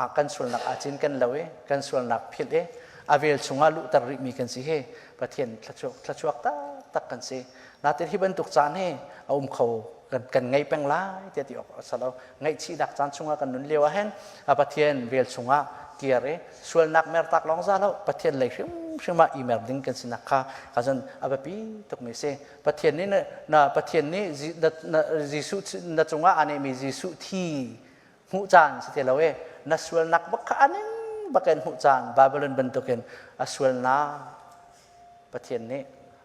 Speaker 1: a kan sualnak aa cin kan lo i kan sualnak philh i a vel chungah luhter rihmi kan si hi Pathian thlachuak thlachuak taktak kan si. Natin hi bantuk caan hi a um kho kan, kan ngei peng lai tiah ti awk a si lo. Ngaihchihnak caan chungah kan nun lio ah hin Pathian vel chungah kir i sualnak mertak lawng za lo Pathian lei hrimhrim ah i mer ding kan sinak kha ka zan a biapi tukmi si. Pathian nih na Pathian nih Jesuh na cungah aa nehmi Jesuh thi hmuh caan si ti lo e na sualnak bak kha aning bakin hmuh caan Babylon bantukin a sualnak Pathian nih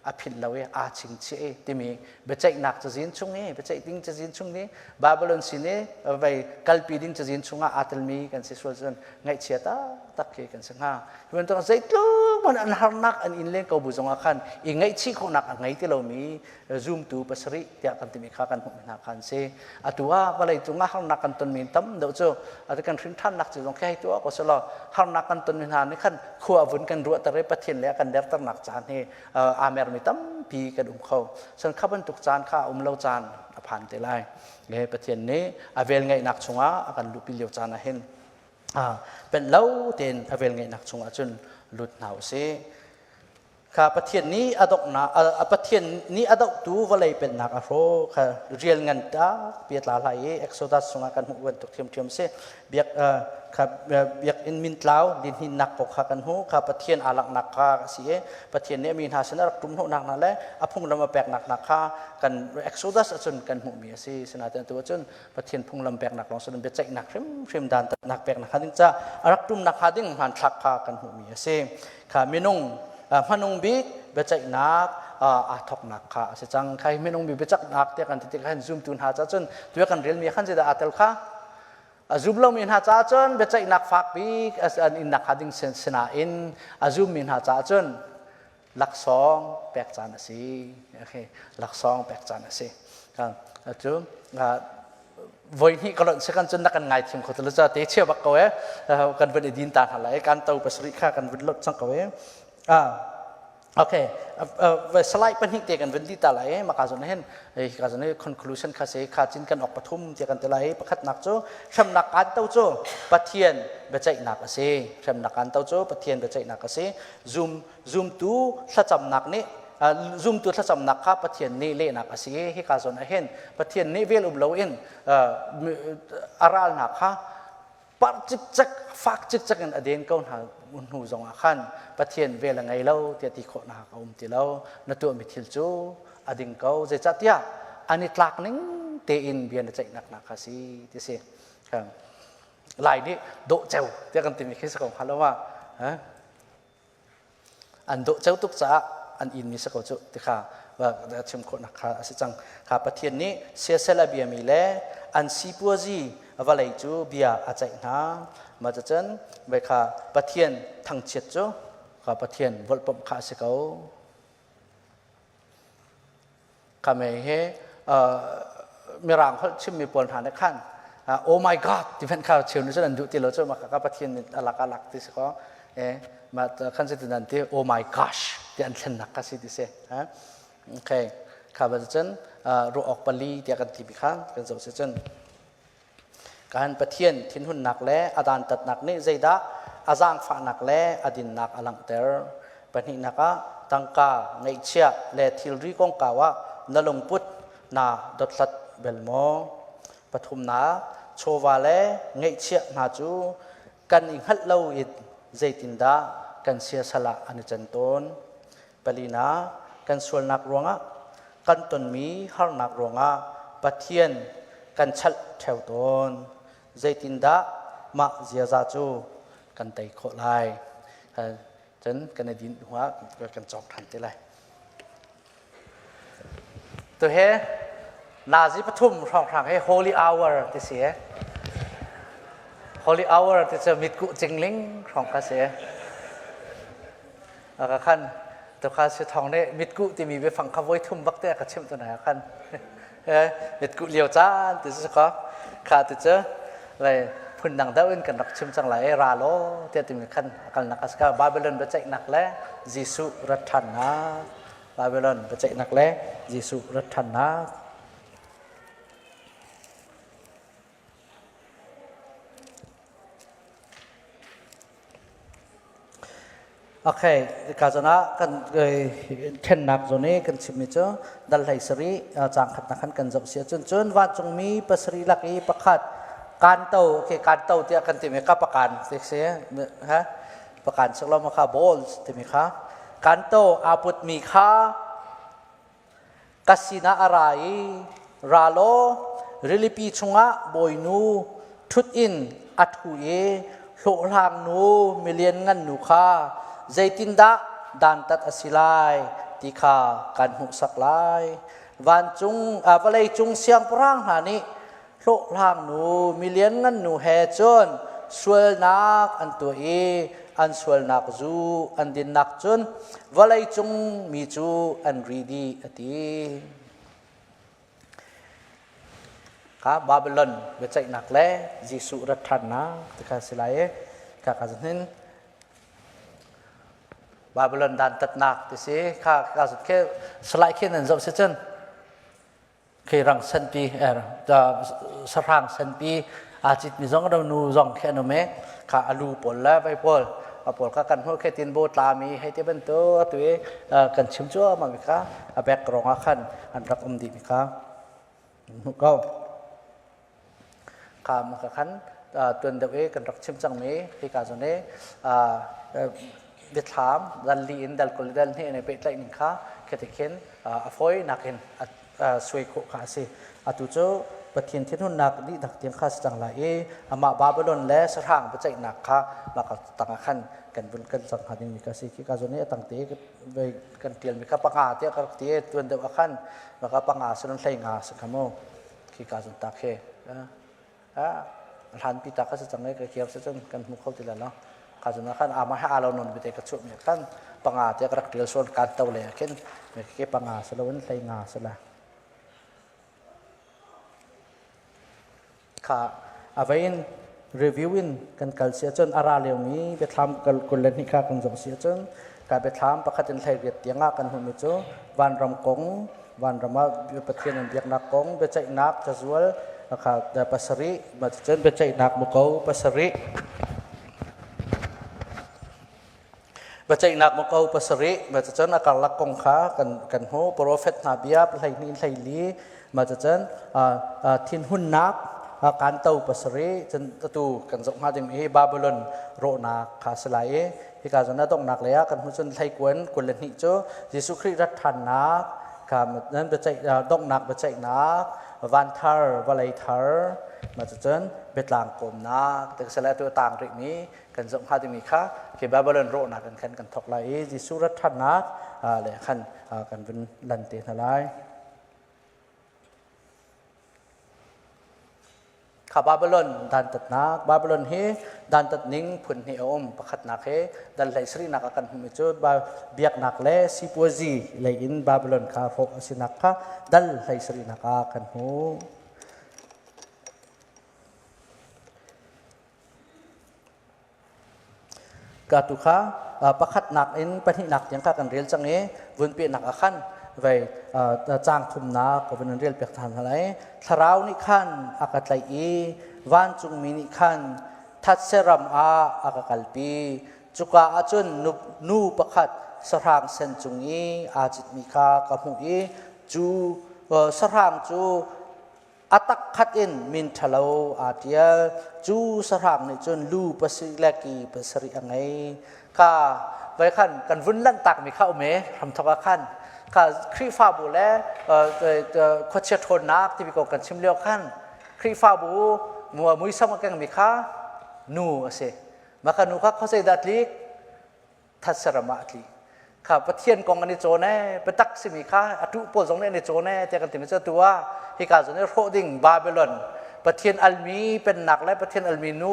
Speaker 1: a philh lo i aa chingchiah i timi biaceihnak cazin chung i biaceih ding cazin chung i Babylon sin i vei kalpi ding cazin chungah aa telmi kan si sual cun ngaihchia taktak khi kan si hnga. Hi bantuk zeitluk hmanh an harnak an in len ko bu zongah khan i ngaihchih khawhnak a ngei ti lomi zumtu pasarih tiah kan timi kha kan hmuh hna kha an si. Atu ah vawlei cungah harnak kan tonmi tam deuh cu atu kan hrin ṭhannak cu zong khi hei tuah ko selaw harnak kan tonmi hna nih khan khua vun kan ruahter i Pathian le a kan derternak caan hi aa mermi tampi kan um kho. San kha bantuk caan kha a um lo caan a phan te lai. Le Pathian nih a velngeihnak chungah a kan luhpi lio caan ah hin penh lo tein a velngeihnak chungah cun lut hna u sih. Kha Pathian nih a donghnak Pathian nih a dohtu vawlei pennak a hrawh kha rial ngan ta pi tla lai i Exodus chungah kan hmuh bantuk ṭhiamṭhiam si. Biak kha biakinn mintlau linhinnak kong kha kan hmuh kha Pathian aa langhnak kha a si i Pathian nih a mi hna sin a rak ṭum hnawhnak hna le a phunglam a peknak hna kha kan Exodus ahcun kan hmuhmi a si. Sinain tu ahcun Pathian phunglam peknak lawng sin biaceihnak hrimhrim dantatnak peknak hnga ding ca a rak ṭumnak hnga ding hmanthlak kha kan hmuhmi a si. Kha minung hmanung bik biaceihnak aa thawknak kha a si cang. Kha hi minung bik biaceihnak tiah kan ti tikah hin zumtu hna ca cun tu kan relmi khan zeidah aa tel kha? A zum lomi hna caah cun biaceihnak fak bik an innak hnga ding sinain a zummi hna caah cun laksawng pek caan a si. Okay. Laksawng pek caan a si. Cu voi hnih ka lonh si kan cun na kan ngai thiam kho tu ca te chia bak ko e kan vun i din ta hna lai kan to pasarih kha kan vun lot cang ko e Okay, slide pahnih te kan vun di ta lai maka zon hin ka zon hi conclusion kha se kha cin kan ok pathum ti kan te lai pakhatnak cu hremnak kan to cu Pathian biaceihnak a si hremnak kan to cu Pathian biaceihnak a si zum zumtu thlacamnak nih zumtu thlacamnak kha Pathian nih lehnak a si hi ka zon ah hin Pathian nih vel um loin a ralnak kha parh cikcek fak cikcek in a den ko hna hnu zongah khan Pathian vel a ngei lo tiah ti khawhnak a um ti lo na tuahmi thil cu a ding ko zeicahtiah an i tlak ning tein bia na ceihnak nak kha si ti si lai nih dawh ceu tiah kan timi khi si ko hnga lo ma An dawh ceu tuk caah an inmi si ko cu ti kha chim khawhnak kha a si cang. Kha Pathian nih siasel a biami le an sipuazi vawlei cu bia a ceih hna. Mah cucun vei kha Pathian thangchiat cu kha Pathian volhpomh kha a si ko. Kha mei hi Mirang holh chimmi pawl hna nih khan oh my god ti hmanh kha cheu nih cun an duh ti lo cu mah ka Pathian nih a lak a lak ti si kaw mah khan si ti nan ti oh my gosh ti an thlennak kha si ti si okay kha ba cun ruah awk pali tiah kan ti bi kha kan zoh si cun Kan Pathian thinhunnak le a dantatnak nih zeidah a zaangfahnak le a dinnak a langhter. Pahnihnak ah tangka, ngeihchiah le thilri kongkau ah na lungput naa dothlat bel maw? Pathumnak, chawva le ngeihchiah hna cu kan i hngalh lo in zeitindah kan siasal ah an i can tawn? Palinak, kan sualnak ruangah kan tonmi harnak ruangah Pathian kan chalh ṭheo tawn. Zeitindah mah ziaza cu kan tei khawh lai? Cun kan i din hnuah kan cawk ṭhan te lai. Tu he nazi pathum hrawnghrang he holy hour ti si e. Holy hour ti cu mitkuh cingling hrawng kha si e. Ka khan tukha si thong nih mitkuh timi biafang kha voi thum bak te ka chimh tu na khan mitkuh lio caan ti cu ka kha ti cu lai phun dang deuh in kan rak chim cang lai ra law tiah timi khan akal nak ka Babylon biaceihnak le Jesuh rat ṭhannak Babylon biaceihnak le Jesuh rat ṭhannak Okay, ka zawn ah kan ṭhennak zawn i kan chimmi cu dal hlei sarih caang khatnak khan kan zoh si ahcun cun vancungmi pasarih lak i pakhat kanto okay kanto tiah kan timi ka pakan ti si ha pakan sak lo ma kha balls timi kha kanto aa putmi kha Ka sinah a ra i, Ra law, rilipi chungah bawinu ṭhut in a ṭhu i hlawhhlangnu milianngan nu kha zeitindah dantat a si lai ti kha kan hmuhsak lai. Vancung, vawleicung siangpahrang hna nih hlawhhlangnu milianngan nu he cun sualnak an tuah i an sualnak zu an dinnak cun vawleicung mi cu an ri dih a ti. Kha Babylon biaceihnak le Jesuh rat ṭhannak ti kha si lai i kha ka hin Babylon dantatnak ti si kha ka khi salai khi nan zoh si cun Khi rang senpi sahrang senpi aa citmi zong ro nu zong khi an um i kha alu pawl le vai pawl A pawl kha kan hmuh khe tin bo tlami hei ti bantuk atu i kan chim cuahmah mi kha a background ah khan an rak um dih mi kha hmuh ko. Kha ma ka khan tuan deuh i kan rak chim cangmi hika zawn i biathlam dal li in dal 20 dal hnih in pehtlaih ning kha khiti khin a fawi nakin suai khawh kha a si. Atu cu Pathian thinhunnak dihnak tiang kha si cang lai i amah Babylon le sahrang biaceihnak kha mah tangah khan kan vun kan cang hnga dingmi kha si. Khika zawn i a tang te kan ṭialmi kha panga tiah ka rak ti i tuan deuh ah khan maka panga silon hlei nga si kha mu. Khika zawn ta khi hlanpi ta kha si cang i ka kiar si cun kan hmu kho ti lai lo. Kha zawn ah khan amah he aa lo non bite ka chuahmi khan panga tiah ka rak ṭial sual kaan to le ah khin ke panga si loin hlei nga si la. Kha a vein review in kan kal si ahcun a ra liomi biathlam 22 kha kan zoh si ahcun ka biathlam pakhat in 18 tiang ah kan hmuhmi cu vanram kong vanram ah Pathian an biaknak kong biaceihnak cazual kha pasarih cun biaceihnak muko pasarih Biaceihnak muko pasarih, mah cucun a karlak kong kha kan, kan hmuh. Profet hna bia 12 hlei mah cucun thinhunnak kanto pasarih, cun atu kan zoh hnga ding hi Babylon rawhnak kha si lai i hika zawn a donghnak lei ah kan hmuh cun hleikuan 22 cu Jesuh Khrih rat ṭhannak kha nan biaceih donghnak biaceihnak van thar vawlei thar mah cucun biatlang kawmnak ti si lai atu a tang rihmi kan zoh hnga dingmi kha khi Babylon rawhnak in khan kan thawk lai i Jesuh rat ṭhannak le khan kan vun lan te hna lai. Kha Babylon dantatnak Babylon hi dantat ning phun hnih a um pakhatnak hi dal hlei sarihnak ah kan hmuhmi cu biaknak le sipuazi lei in Babylon kha hrawh a sinak kha dal hlei sarihnak ah kan hmuh. Ka tu kha pakhatnak in pahnihnak tiang kha kan rel cang i vunpehnak ah khan vei caang thumnak ka vun in rel piak ṭhan hna lai. Thlarau nih khan a ka tlaih i vancungmi nih khan thatse ram ah a ka kalpi. Cuka ah cun nu pakhat sahrang sen cung i aa citmi kha ka hmuh i cu sahrang cu A takkhat in min ṭhalo aa ṭial. Cu sahrang nih cun lu pasarih le ki pasarih a ngei. Kha vai khan kan vun lanhtakmi kha um e hramthok ah khan kha Khrihfabu le khuachia ṭhawnnak timi kong kan chim lio khan Khrihfabu muisam a kengmi kha nu a si. Mah kha nu kha khuazei dah tlik? Thatsaram ah a tli. Kha Pathian kong an i cawn ee, biatak simi kha a tuh pawl zong nih an i cawn ee tiah kan timi cu atu ah hika zawn i hrawh ding Babylon Pathian almi pennak le Pathian almi nu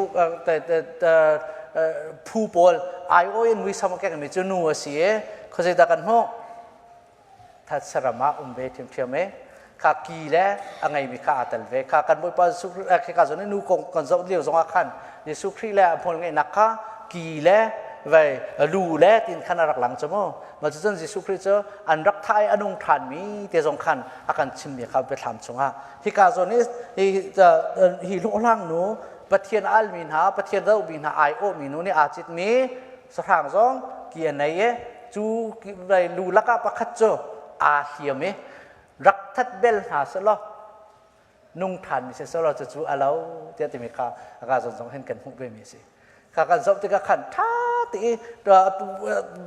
Speaker 1: phu pawl aiawh in muisam a kengmi cu nu a si i khuazei dah kan hmuh? Thatsaram ah um ve ṭhiamṭhiam e. Kha ki le a ngeimi kha aa tel ve. Kha kan Bawipa Jesuh Khrih khika zawn i nu kong kan zoh lio zongah khan Jesuh Khrih le a hmual ngeihnak kha ki le vei lu le tin khan a rak lang cu mu. Mah cucun Jesuh Khrih cu an rak thah i a nung ṭhanmi te zong khan a kan chimmi kha biathlam chungah. Hika zawn i hi hlawhhlang nu Pathian almi hna, Pathian dohmi hna aiawhmi nu nih aa citmi sahrang zong ki a nei i cu lu lakah pakhat cu aa hliam i rak that bel hna selaw nung ṭhanmi si selaw cucu a lo tiah timi kha a ka zawn zong hin kan hmuh ve mi a si. Kha kan zoh tikah khan ṭha ti i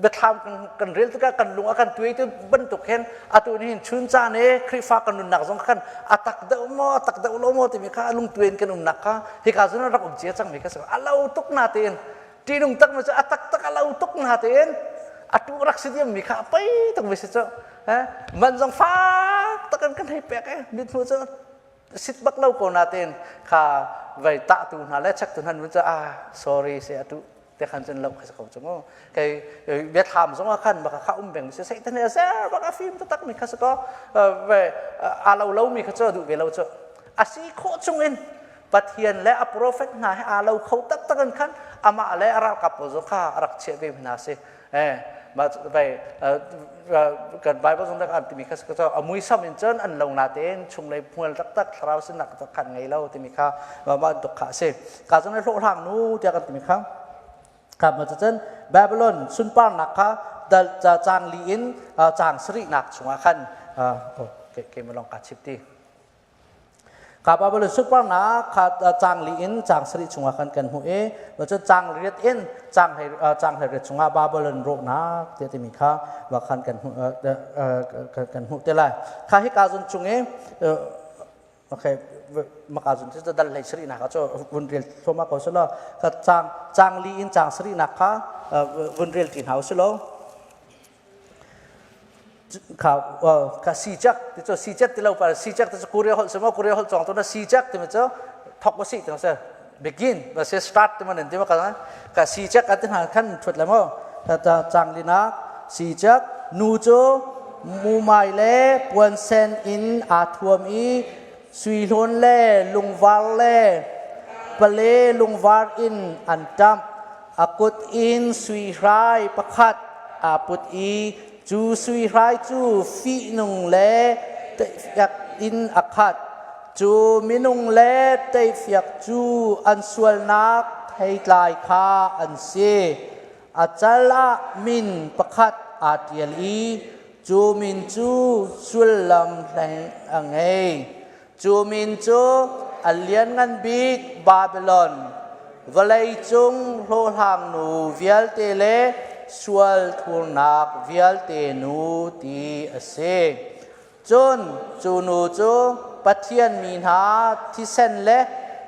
Speaker 1: biathlam kan rel tikah kan lung a kan tuai ti bantuk hin atu ni hin chun caan i Khrihfa kan nunnak zong khan a tak deuh maw a tak deuh lo maw timi kha lung tuai in kan umnak kha hika zawn rak um cia cangmi kha si a lo tuk na tein ṭihnung tak mi cu a taktak a lo tuk na tein a tu rak si diam mi kha a pei tuk mi si cu man zong fak tak in kan hei pek e mit hmu cu sit bak lo ko na tein kha vai tah tu hna le chek tu hna nun cu ah sorry se atu te khan cun lo kha ko cu mu kei biathlam zong ah khan baka kha um beng si satan he ser baka fim tak mi kha si ko ve a lo lo mi kha cu duh ve lo cu asi khawh chung in Pathian le a profet hna he aa lo kho taktak in khan amah le a ralkap pawl zong kha a rak chiah ve hna si. Eh, vai kan Bible zong an timi kha cu a muisam in cun an lo na tein chunglei hmual taktak thlarau sinak tak khan ngei lo timi kha mah bantuk kha a si. Ka zong hlawhhlang nu tiah kan timi kha. Kha ma cun Babylon sunparnak kha dal caang li in caang sarihnak chungah khan keimah lawng kaa chip ti. Kha Babylon sunparnak kha caang li in caang sarih chungah khan kan hmuh i cun caang riat in caang hlei riat chungah Babylon rawhnak tiah timi kha wa khan kan hmuh kan hmuh te lai. Kha hika zun chung i Okay, maka zun cu dal hlei sarihnak ah cu vun rel thluahmah ko selaw ka caang caang li in caang sarihnak kha vun rel ti hna usih law kha ka si cak ti cu si cak ti lo pa si cak ti cu Korea holh simo Korea holh cawng tu na si cak ti cu thok usih ti se begin ba se start ti man ti ma ka ka si cak ati hna khan thut le mo ta caang li na si cak nu cu mumai le puansen in aa thuam i sui hlawn le lungvar le pale lungvar in an ṭamh. A kut in sui hrai pakhat aa put i cu sui hrai cu fihnung le teihfiak in a khat. Cu minung le teihfiak cu an sualnak theitlai kha an si. A cal ah min pakhat aa ṭial i cu min cu sullam hleng a ngei. Cu min cu a lianngan bik Babilon, vawleicung hlawhhlangnu vialte le sual thurnak vialte nu ti a si. Cun cu nu cu Pathian mi hna thisen le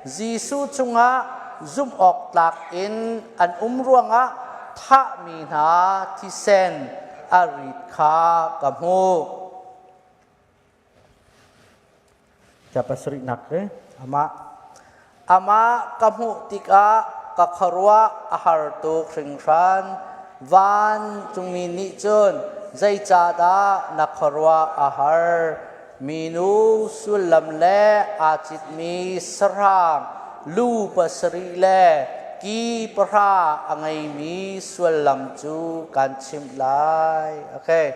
Speaker 1: Jesuh cungah zumhawktlak in an um ruangah thahmi hna thisen a rit kha ka hmuh. Ca pasarihnak le amah amah ka hmuh tikah ka khuaruah a har tuk hringhran. Vancungmi nih cun zeicahdah na khuaruah a har? Minu sullam le aa citmi sahrang lu pasarih le ki pahra a ngeimi sullam cu kan chimh lai. Okay.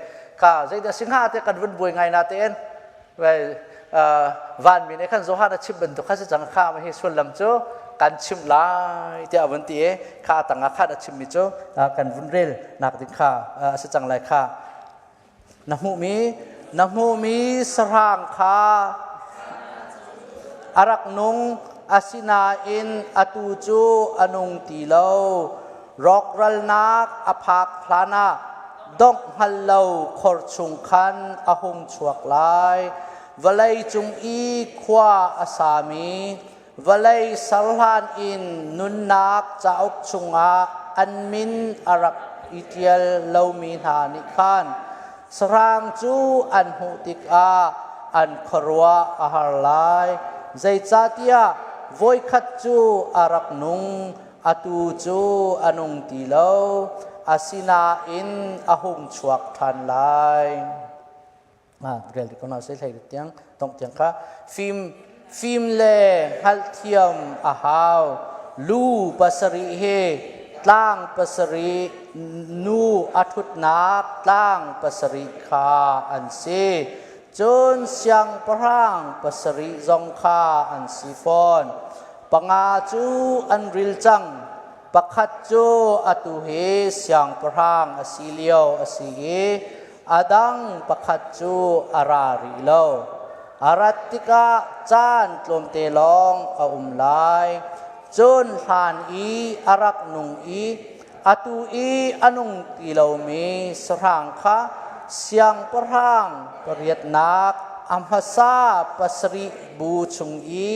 Speaker 1: Ka zeidah si hnga te kan vun buai ngai na tein vanmi nih khan Johan a chimh bantuk kha si cang kha hi sullam cu kan chimh lai tiah a vun ti i kha a tangah khan a chimmi cu kan vun rel nak ding kha a si cang lai kha na hmuhmi na hmuhmi sahrang kha a rak nung asinain atu cu a nung ti lo rawkralnak a phak hlanah dongh hngal lo khor chung khan a hung chuak lai. Vawlei cung i khua a sami vawlei serhlan in nunnak cauk chungah an min a rak i ṭial lomi hna nih khan sahrang cu an hmuh tikah an khuaruah a har lai. Zeicahtiah voikhat cu a rak nung, atu cu a nung ti lo, asinain a hung chuak ṭhan lai. Rel ko na sai hlei tiang tong tiang kha fim fim le hngalhthiam a hau lu pasarih hi tlang pasarih nu a ṭhutnak tlang pasarih kha an si cun siangpahrang pasarih zong kha an si fawn Panga cu an ril cang. Pakhat cu atu hi siangpahrang a si lio a si i a dang pakhat cu a ra rih lo. A rat tikah caan tlawmte lawng a um lai. Cun hlan i a rak nung i atu i a nung ti lomi sahrang kha siangpahrang pariatnak a hmasa pasarih bu chung i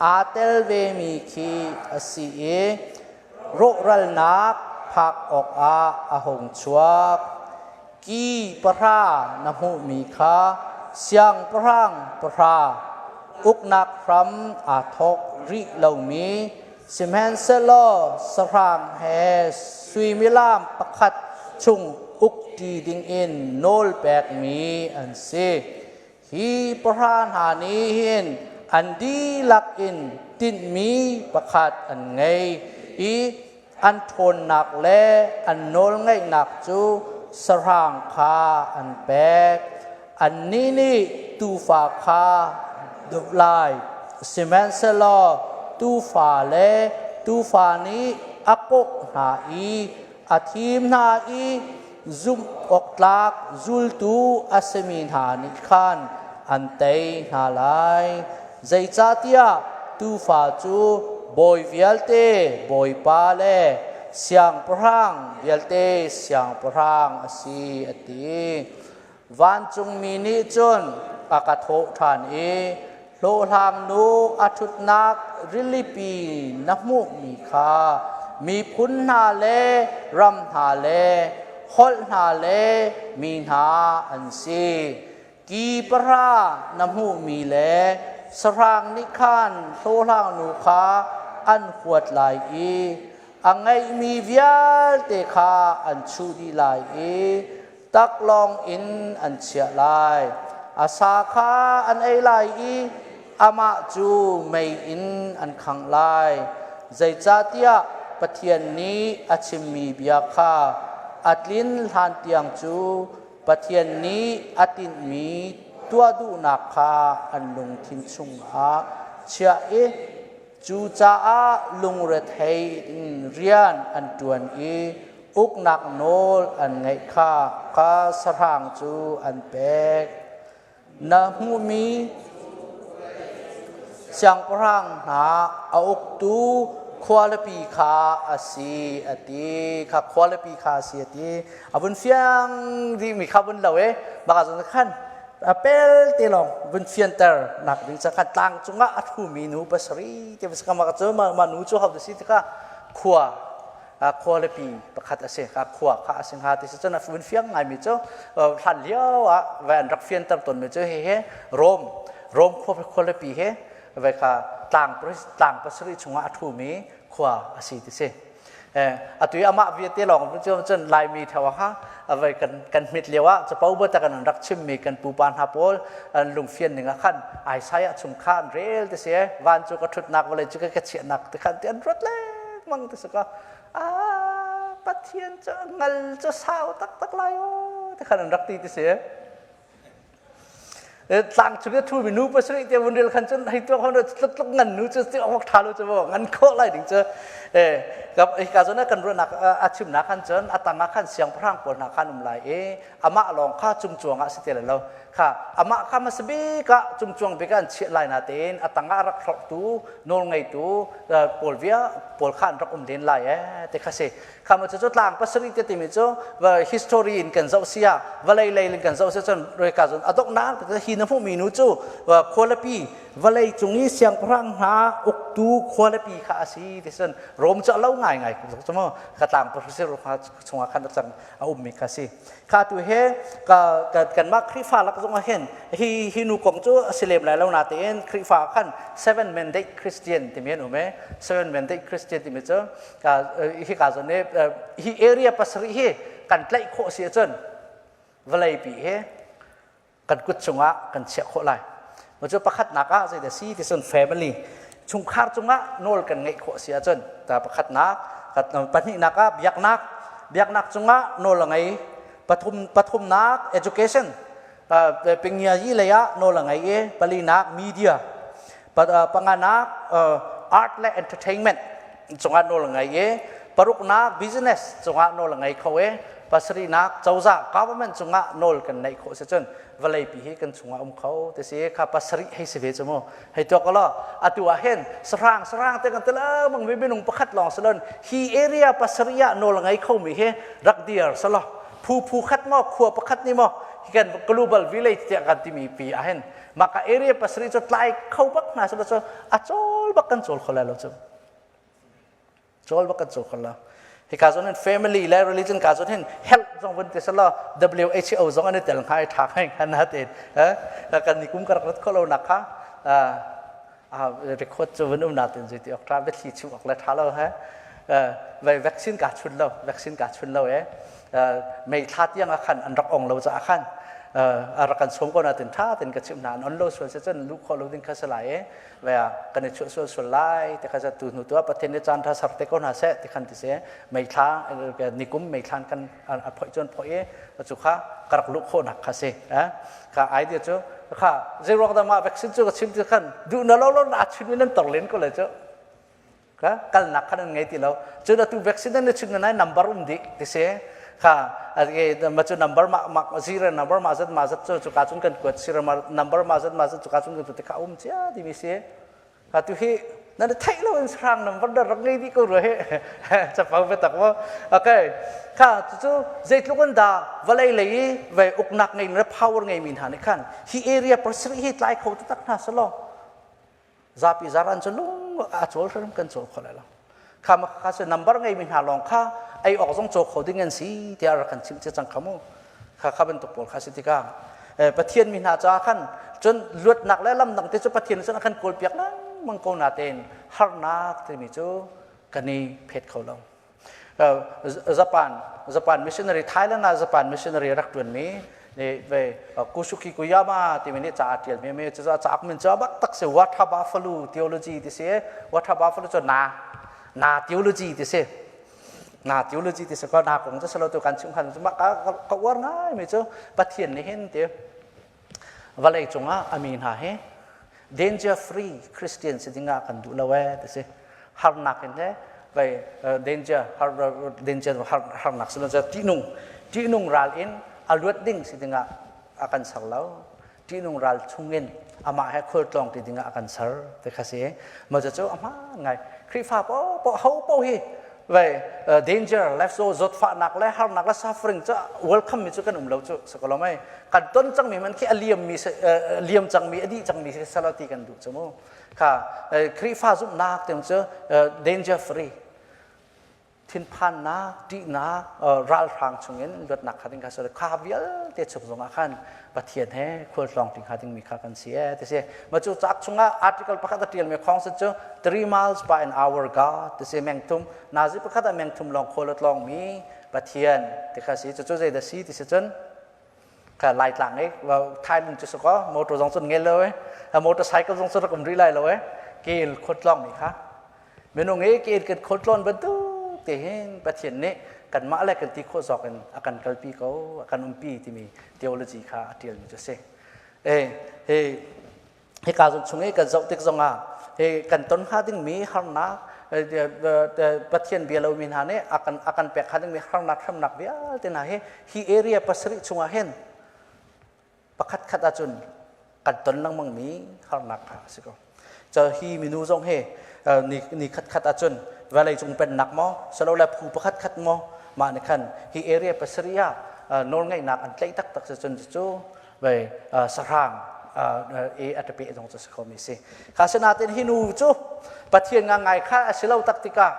Speaker 1: aa tel vemi khi a si i rawhralnak phak awkah a hung chuak. Ki pahra na hmuhmi kha siangpahrang pahra uknak hram aa thawk rih lomi sihmanhsehlaw sahrang he suimilam pakhat chung ukṭi dingin nawl pekmi an si. Hi pahra hna nih hin an dihlak in tinhmi pakhat an ngei i an ṭhawnnak le an nawlngeihnak cu sahrang kha an pek. Annih nih tuufa kha doh lai, sihmanhsehlaw tuufa le tuufa nih. a kawh hna i a thim hna i zumh awktlak zultu a simi hna nih khan an tei hna lai. Zeicahtiah Tuufa cu bawi vialte Bawipa le siangpahrang vialte Siangpahrang a si, a ti. Vancungmi nih cun a ka thawh ṭhan i hlawhhlangnu a ṭhutnak rilipi na hmuhmi kha miphun hna le ram hna le holh hna le mi hna an si. Ki pahra na hmuhmi le sahrang nih khan hlawhhlangnu kha an huat lai i a ngeihmi vialte kha an chuh dih lai i taklawng in an chiah lai. A sa kha an ei lai i amah cu mei in an khangh lai. Zeicahtiah Pathian nih a chimmi bia kha a tlin hlan tiang cu Pathian nih a tinhmi tuah duhnak kha an lungthin chungah chiah i cucaah lungrethei in rian an ṭuan i uknak nawl an ngeih kha kha sahrang cu an pek. Na hmuhmi siangpahrang hna a uktu khualipi kha a si a ti kha khualipi kha a si a ti a vun fiang dihmi kha vun lo e baka zong khan a pel te lawng vun fianter nak ding ca kha tlang cungah a thumi nu pasarih te ma cu ma nu cu ho si tikha khua khualipi pakhat a si ka khua kha a si hnga ti si cun a vun fiang ngaimi cu hlan lio ah vai an rak fianter tawnmi cu hihi Rome Rome khua khualipi hi vai kha tlang tlang pasarih chungah a ṭhumi khua a si ti si atu i amah vialte lawng cu cun Laimi theo ha vai kan kan hmit lio ah capo ba tak an rak chimmi kan pupa hna pawl an lungfian ning ah khan Isaiah chung kha an rel ti si van cu ka ṭhutnak vawlei cu ka chiahnak ti khan ti an ruat lengmang ti si ka a Pathian cu ngal cu sau taktak lai o ti khan an rak ti ti si tlang chung i ṭhumi nu pasarih te vun rel khan cun hei tuak hon tluk tluk ngan nu cu ti awk ṭha lo cu ngan khawh lai ding cu ka zawn kan ruahnak a chimnak khan cun a tang ah khan siangpahrang pawl hna khan um lai i amah lawng kha cungcuang ah si te lo kha amah kha hmasa bik ah cungcuang bik ah an chiah lai na tein a tang ah rak hlorhtu nawl ngeitu pawl via pawl kha an rak um len lai e te kha si kha ma cu tlang pasarih te timi cu history in kan zoh sia vawlei lei in kan zoh sia cun reka cun a donghnak hi na hmuhmi nu cu khualipi vawlei cung i siangpahrang hna uktu khualipi kha a si ti cun Rom cu a lo ngai ngai cu mu ka tlang pasarih chungah khan a cang a ummi kha si kha tu he ka kanmah Khrihfa lak zong ah hin hi hi nu kong cu a si lem lai lo natein Khrihfa khan seven mandate Christian timi an um e seven mandate Christian timi cu hi ka zawn hi area pasarih hi kan tlaih khawh si ahcun vawlei pi hi kan kut cungah kan chiah khawh lai ma cu pakhatnak ah zeidah si ti cun family chungkhar cungah nawl kan ngeih khawh si ahcun ta pakhatnak pahnihnak ah biaknak biaknak cungah nawl a ngei pathum pathumnak education pingya yi lei ah nawl a ngei i palinak media panganak art le entertainment cungah nawl a ngei i paruknak business cungah nawl a ngei kho i pasarihnak cozah government cungah nawl kan neih khawh si cun vawleipi hi kan chungah um kho ti si kha pasarih hei si ve cu mu hei tuak law atu ah hin sahrang sahrang te kan tila mang mi minung pakhat lawng salon hi area pasarih ah nawl a ngei kho mi hi rak dir salo phu phu khat maw khua pakhat ni maw hi kan global village tiah kan timi pi ah hin maka area pasarih cu tlai kho bak hna sala cu a cawl bak kan cawl kho lai lo cu cawl bak kan cawl kho lo hika zon hin family le religion ka zon hin health zong vun ti sala WHO zong an i tel hnga i tha ngai ngan na te kan ni kum ka rak rat kho lo nak kha record cu vun um na tin zui ti ok tha biathli chim ok le tha lo he vai vaccine ka chun lo vaccine ka chun lo e mei thla tiang ah khan an rak ong lo caah khan a rak kan sawm ko na tin tha tin ka chimh hna an on lo sual se cun lu kho lo ding kha se lai e vaya kan i chuah sual sual lai te kha tu hnu tu pathian ni caan tha sar te ko hna se ti khan ti se mei thla nikum mei thlan kan a phoi chon phoi e chu kha karak lu kho nak kha se kha idea chu kha zei ruang da ma vaccine chu ka chim ti khan du na lo lo na chim in nan tor len ko le chu. Ka kalnak khan an ngei ti lo. Cun atu vaccine an chim na number um dih ti si. Kha ma cu number ma ma zero number ma zat ma zat cu cu ka cun kan kuat zero number ma zat ma zat cu ka cun kan tu te kha um cia timi si. Kha tu hi nan theih lo in sarang number da rak ngei dih ko rua he capo biatak maw okay kha cu zeitluk in dah vawlei lei i vei uknak ngei le power ngei mi hna nih khan hi area pasarih hi tlai kho taktak hna selaw zapi zaran cu lung a cawl hrim kan cawl kho lai lo kha ma kha cu number ngei mi hna lawng kha ei awk zong caw kho ding an si tiah rak kan chimh che cang kha mu kha kha bantuk pawl kha si tikah Pathian mi hna caah khan cun luatnak le lamdang te cu Pathian cun a kan kawlpiak lengmang ko natein harnak timi cu kan i phet kho lo. Japan Japan missionary Thailand ah Japan missionary rak ṭuanmi ve Kusuki Kuyama timi nih ca a ṭial mi mi cu cauk min cu bak tak si Water Buffalo theology ti si Water Buffalo cu na na theology ti si na theology ti si ko na kong cu salo tu kan chim khan cu ka ka uar ngai mi cu Pathian nih hin ti vawlei cungah a mi hna hi danger free Christian si dingah kan duh lo ee ti si harnak in he vai danger har danger har harnak si lo ṭihnung ṭihnung ral in a luat ding si dingah a kan ser lo ṭihnung ral chungin amah he khualtlawng ti dingah a kan ser ti kha si ma cu a hmaan ngai Khrihfa po po ho po hi vai danger life so zawtfahnak le harnak le suffering cu welcome mi cu kan um lo cu sakolo mai kan ton cang mi man khi a liam mi liam cang mi a dih cang mi salo ti kan duh cu mu kha Khrihfa zumhnak tiang cu danger free thinphannak, ṭihnak, ralhrang chungin luatnak kha ding kha si kha vialte chung zongah khan Pathian he khualtlawng ṭi hnga dingmi kha kan si ee ti si. Ma cu cauk chungah article pakhat a ṭialmi khong cu 3 miles per an hour God ti si mengthum nazi pakhat ah mengthum lawng khual a tlawngmi Pathian ti kha si. Cucu zeidah si ti si cun kha Laitlang i Thailand cu si kaw motor zong cun ngel lo e motorcycle zong cu rak um rih lai lo e kel khualtlawngmi kha Minung i ke kan khualtlawn bantuk te hin Pathian nih kanmah le kan ti khawh zawk in a kan kalpi ko, a kan umpi timi theology kha a ṭialmi cu a si. E, hi hika zon chung i kan zoh tik zongah hi kan ton hnga dingmi harnak Pathian bia lomi hna nih a kan a kan pek hnga dingmi harnak hremnak vialte hna hi hi area pasarih chungah hin pakhat khat ahcun kan ton lengmang mi harnak kha a si ko. Cu hi minu zong hi ni, ni khat khat ahcun vawlei cung pennak maw silole phu pakhat khat maw mah nih khan hi area pasarih ah nawlngeihnak an tlaih taktak si cun cu vei sahrang i a tape zong cu si kho mi si. Kha sinain hi nu cu Pathian nga ngai kha a si lo tak tikah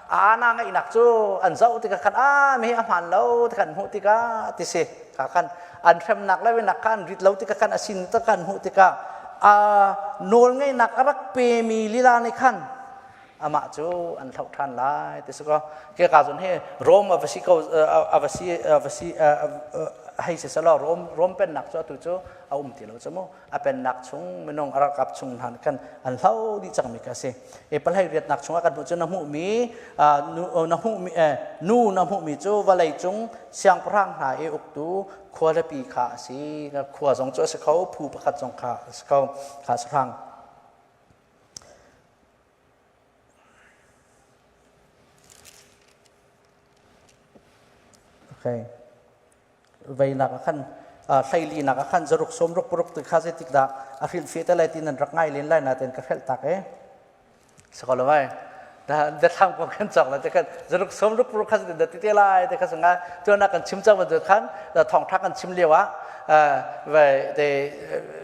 Speaker 1: a ana ngeihnak cu an zoh tikah khan a mi a hmaan lo ti khan hmuh tikah ti si. Kha khan an hremnak le nak kha an rit lo tikah khan a sin tak an hmuh tikah a nawlngeihnak a rak pemi lila nih khan amah cu an hloh ṭhan lai ti si ko ke ka zon hi Rome a va si ko a va si a va si hei si selaw Rome Rome pennak cu atu cu a um ti lo cu mu a pennak chung minung a ralkap chung hna khan an hlo dih cangmi kha a si e palhei riatnak chungah kan hmuh cu na hmuhmi na hmuhmi nu na hmuhmi cu vawlei cung siangpahrang hna i uktu khualipi kha a si khua zong cu a si kho phu pakhat zong kha a si kho kha sahrang Okay. Veinak ah khan hleilinak ah khan zaruk sawm ruk paruk ti kha zeitik dah a hrilhfiah te lai ti nan rak ngai len lai nain ka hrelh tak e sakolo mai da biathlam ko kan cawk la te khan zaruk sawm ruk paruk kha da ti te lai te kha sunga tuana kan chim cang bantuk khan thawngtha kan chim lio ah ve de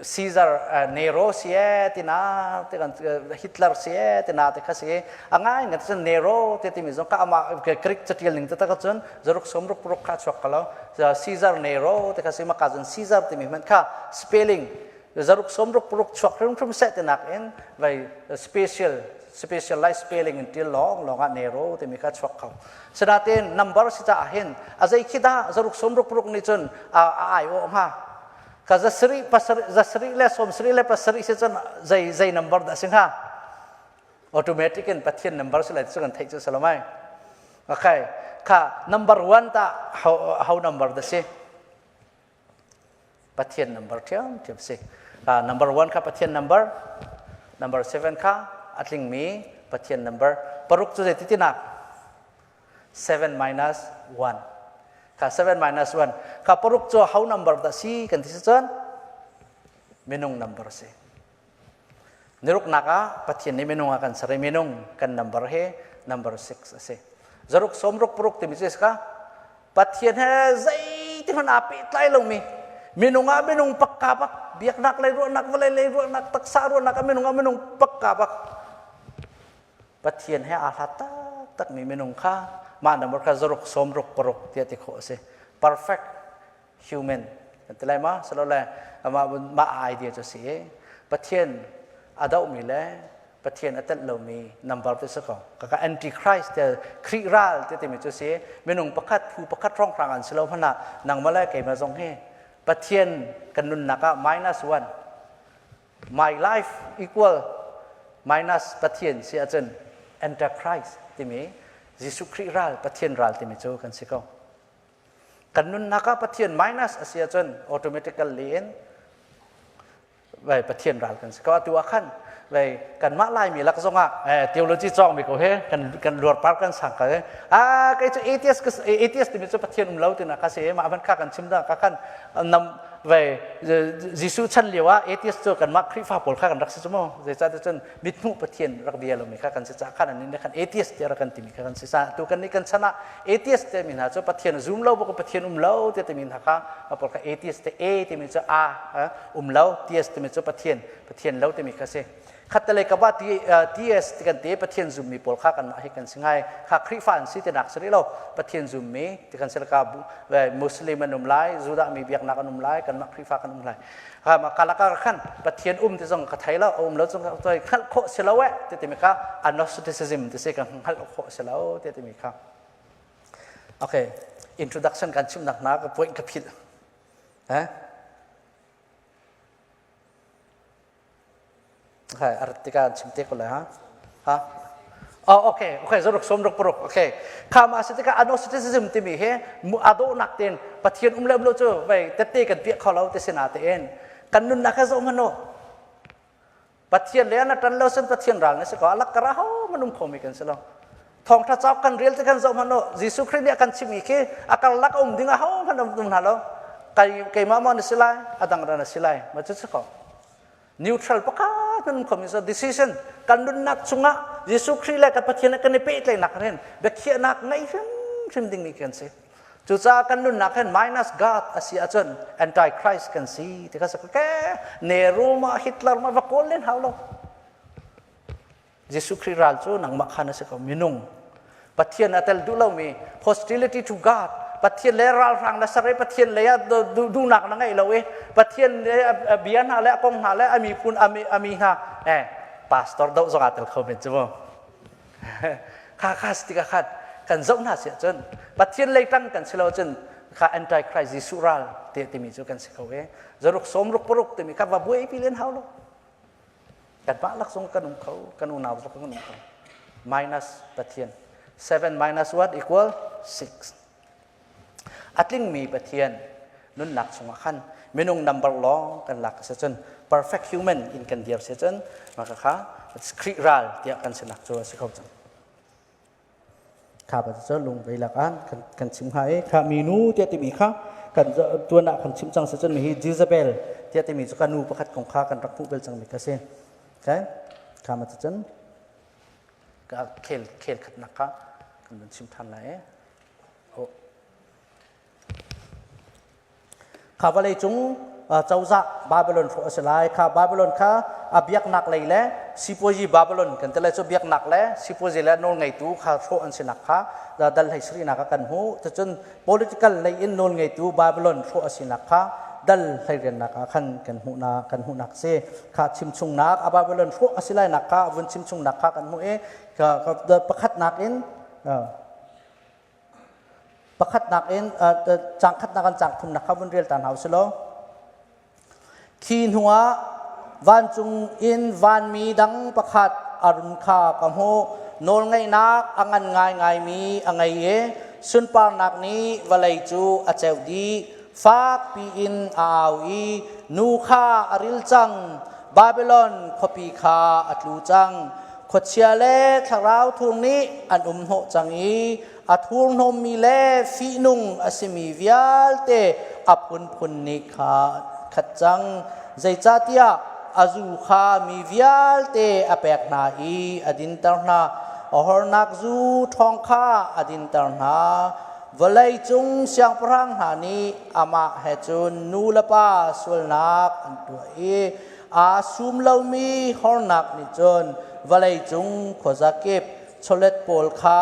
Speaker 1: Caesar Nero si e tina te kan Hitler si e tina te kha si a ngai ngai cun Nero te timi zong ka ama Greek catial ning te tak cun zaruk som ruk ruk kha chuak kalo Caesar Nero te kha si maka cun Caesar timi hmanh kha spelling zaruk som ruk ruk chuak hrimhrim seh ti nak in vai special specialized spelling in til long long ah Nero timi kha chuak kho sinatin number si ca hin a zei khi dah zaruk som ruk ruk nih cun a ai o hnga ka zasari pasari zasari le som sari le pasari si cun zei zei number dah si hnga automatic in Pathian number si lai cu kan theih cu salomai okay kha number one ta how, how number da si Pathian number thiam thiam si number one kha Pathian number number seven kha a tlingmi Pathian number. Paruk cu zeiti tinak? 7 minus 1. Kha 7 minus 1. Kha paruk cu how number dah si kan ti si cun minung number si. Niruknak ah Pathian nih minung a kan ser i minung kan number hi number 6 a si. Zaruk sawmruk paruk timi cu ka Pathian he zeiti hmanh aa pehtlai lomi minung ah minung pakka bak biaknak lei ruahnak vawlei lei ruahnak taksa ruahnak ah minung ah minung pakka bak Pathian he aa hlat taktakmi minung kha mah number kha zaruk sawmruk paruk tiah ti khawh a si. Perfect human kan ti lai ma silole mah mah idea cu si i Pathian a dohmi le Pathian a telh lomi number te si ko kaka antichrist te Khrih ral te timi cu si minung pakhat phu pakhat hrawnghrang an si lo hmanh ah nangmah le keimah zong hi Pathian kan nunnak ah minus one my life equal minus Pathian si ahcun antichrist timi Jesuh Khrih ral Pathian ral timi cu kan si ko Kan nunnak ah Pathian minus a si ahcun automatically in vai Pathian ral kan si ko. Atu ah khan vai kanmah Laimi lak zong ah theology cawng mi ko he kan kan luar par kan sang ka ah kei cu atheist atheist timi cu Pathian um lo tina ka si mah van kha kan chim da ka khan nam vai Jesuh chan lio ah atheist cu kanmah Khrihfa pawl kha kan rak si cu mu zeicahtiah cun mithmuh Pathian rak bia lomi kha kan si caah khan an nih khan atheist tiah rak kan timi kha kan si caah tu kan nih kan chan ah atheist te mi hna cu Pathian zum lo bak Pathian um lo te timi hna kha pawl kha atheist te A timi cu A um lo theist timi cu Pathian Pathian lo timi kha si khattelei ka ba TS ti kan ti Pathian zummi pawl kha kanmah hi kan si ngai kha Khrihfa an si ti nak si rih lo Pathian zummi ti kan si ka Muslim an um lai Judah mi biaknak an um lai kanmah Khrihfa kan um lai kalaka khan Pathian um ti zong ka thei lo um lo zong ka hngalh khawh si lo eh ti timi kha agnosticism ti si ka hngalh khawh si lo ti timi kha okay introduction kan chimnak na ka point ka philh eh okay arat tika chim te ko lai ha ha Oh, okay, okay, zaruk som ruk paruk, okay. Kha ma si tikah agnosticism timi hi ado nak ten Pathian um le um lo cu vei tette kan piah kho lo ti si na tein kan nunnak he zoh hmanh u. Pathian le na tan lo sen Pathian ral na si ko alak kara ho manum khomi kan si lo. Thawngtha cauk kan rel ti kan zoh hmanh u. Jesuh Khrih nih a kan chimmi khi a karlak um ding a ho hmanh um hna lo. Kai keimah maw na si lai, a dang na si lai. Ma cu si ko. Neutral pakhat kan um khomi so decision kan nunnak chungah Jesuh Khrih le kan Pathian kan i pehtlaihnak hin biakhiahnak ngei hrimhrim dingmi kan si. Cucaah kan nunnak hin minus God a si ahcun antichrist kan si ti kha sa ke Nehru ma Hitler ma va kawl len hau lo. Jesuh Khrih ral cu nangmah khan a si ko minung Pathian a tel duh lomi hostility to God Pathian le ralhrang na ser i Pathian lei ah duhnak na ngeih lo i Pathian le a bia hna le a kong hna le a miphun a mi hna eh pastor doh zong aa tel kho men cu mu kha kha si tikah khan kan zoh hna si ahcun Pathian lei tang kan si lo cun kha antichrist Jesuh ral te timi cu kan si kho e zaruk sawm ruk paruk timi kha va buaipi len hau lo Kanmah lak zong kan um kho, kan unau zong kan um kho. Minus Pathian. 7 minus 1 equal 6. A tlingmi Pathian nunnak chungah khan minung number lawng kan lak si cun perfect human in kan dir si cun maka kha Khrih ral tiah kan sinak cu a si kho cang. Kha pa cu lung lak an kan chim hnga i kha minu tiah timi kha kan tuan ah kan chim cang si cun hi Jezebel tiah timi cu ka nu pakhat kong kha kan rak hmuh bel cangmi kha si. Okay? Kha ma cun ka khel khel khatnak kha kan van chim than lai. Oh. Kha vawlei cung cozah Babylon hrawh a si lai. Kha Babylon kha a biaknak lei le sipuazi Babylon kan ti lai cu biaknak le sipuazi le nawlngeitu kha hrawh an sinak kha dal hlei sarihnak ah kan hmuh. Cucun political lei in nawlngeitu Babylon hrawh a sinak kha dal hleiriannak ah khan kan hmuhnak kan hmuhnak si. Kha chimchungnak a Babylon hrawh a si lai nak kha vun chimchungnak kha kan hmuh i pakhatnak in Pakhatnak in caang khatnak in caang thumnak kha vun rel ta hna usih law. Khi hnuah vancung in vanmi dang pakhat a run kha ka hmuh. Nawlngeihnak a ngan ngaingaimi a ngei i sunparnak nih vawlei cu a ceuh dih. Fakpi in a au i nu kha a ril cang. Babylon khuapi kha a tlu cang. Khuachia le thlarau thur nih an um hnawh cang i a thurhnawmmi le fihnung a simi vialte a phunphun nih kha khat cang. Zeicahtiah a zu kha mi vialte a pek hna i a dinter hna. A hornak zu ṭhawng kha a dinter hna. Vawlei cung siangpahrang hna nih amah he cun nu le pa sualnak an tuah i aa sum lomi hornak nih cun vawlei cung khuazakip chawlet pawl kha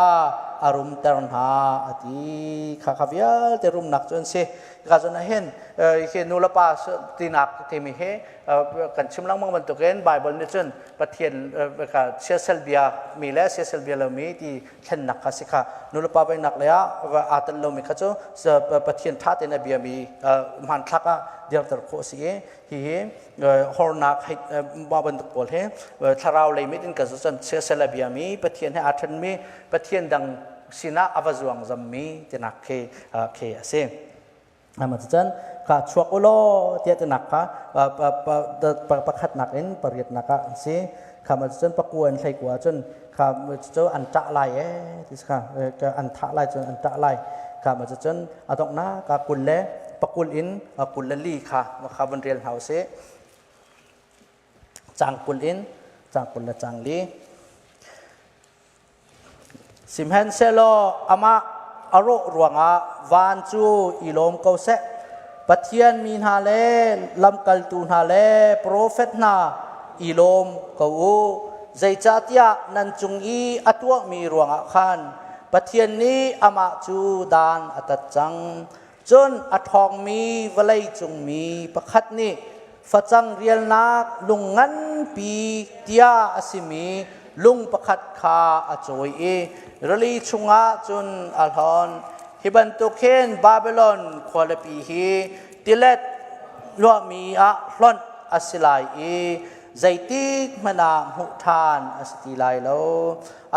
Speaker 1: a rumter hna a ti. Kha kha vialte rumnak cu an si. Ka zawn ah hin hi nu le pa tinak timi hi kan chim lengmang bantukin Bible nih cun Pathian siasal bia mi le siasal bia lomi ti thlennak kha si kha nulepa voinak le ah aa tel lomi kha cu Pathian ṭha tein a biami hmanthlak ah dirter khawh a si i hihi hornak mah bantuk pawl hi thlarau lei mit in kan cun siasal a biami Pathian he aa ṭhenmi Pathian dang sinah a va zuang zammi tinak khi khi a si. Ama cun kha chuak u law tiah tinak kha pakhatnak in pariatnak ah an si. Kha ma cun pakua in hleikua cun kha cu an ṭah lai ee ti kha an thah lai cun an ṭah lai. Kha ma cun a donghnak ah 20 le pakul in 24 kha kha vun rel hna usih. Caang 20 in caang 24. Sihmanhsehlaw amah a rawh ruangah van cu i lawm ko seh. Pathian mi hna le lamkaltu hna le profet hna i lawm ko u. Zeicahtiah nan cung i a tuahmi ruangah khan Pathian nih amah cu dan a tat cang. Cun a ṭhawngmi vawlei cungmi pakhat nih facang rialnak lung nganpi tia a simi lung pakhat kha a cawi i rili chungah cun a hlonh. Hi bantuk hin Babilon khualipi hi tilet luahmi ah hlonh a si lai i zeitik hmanh ah hmuh ṭhan a si ti lai lo.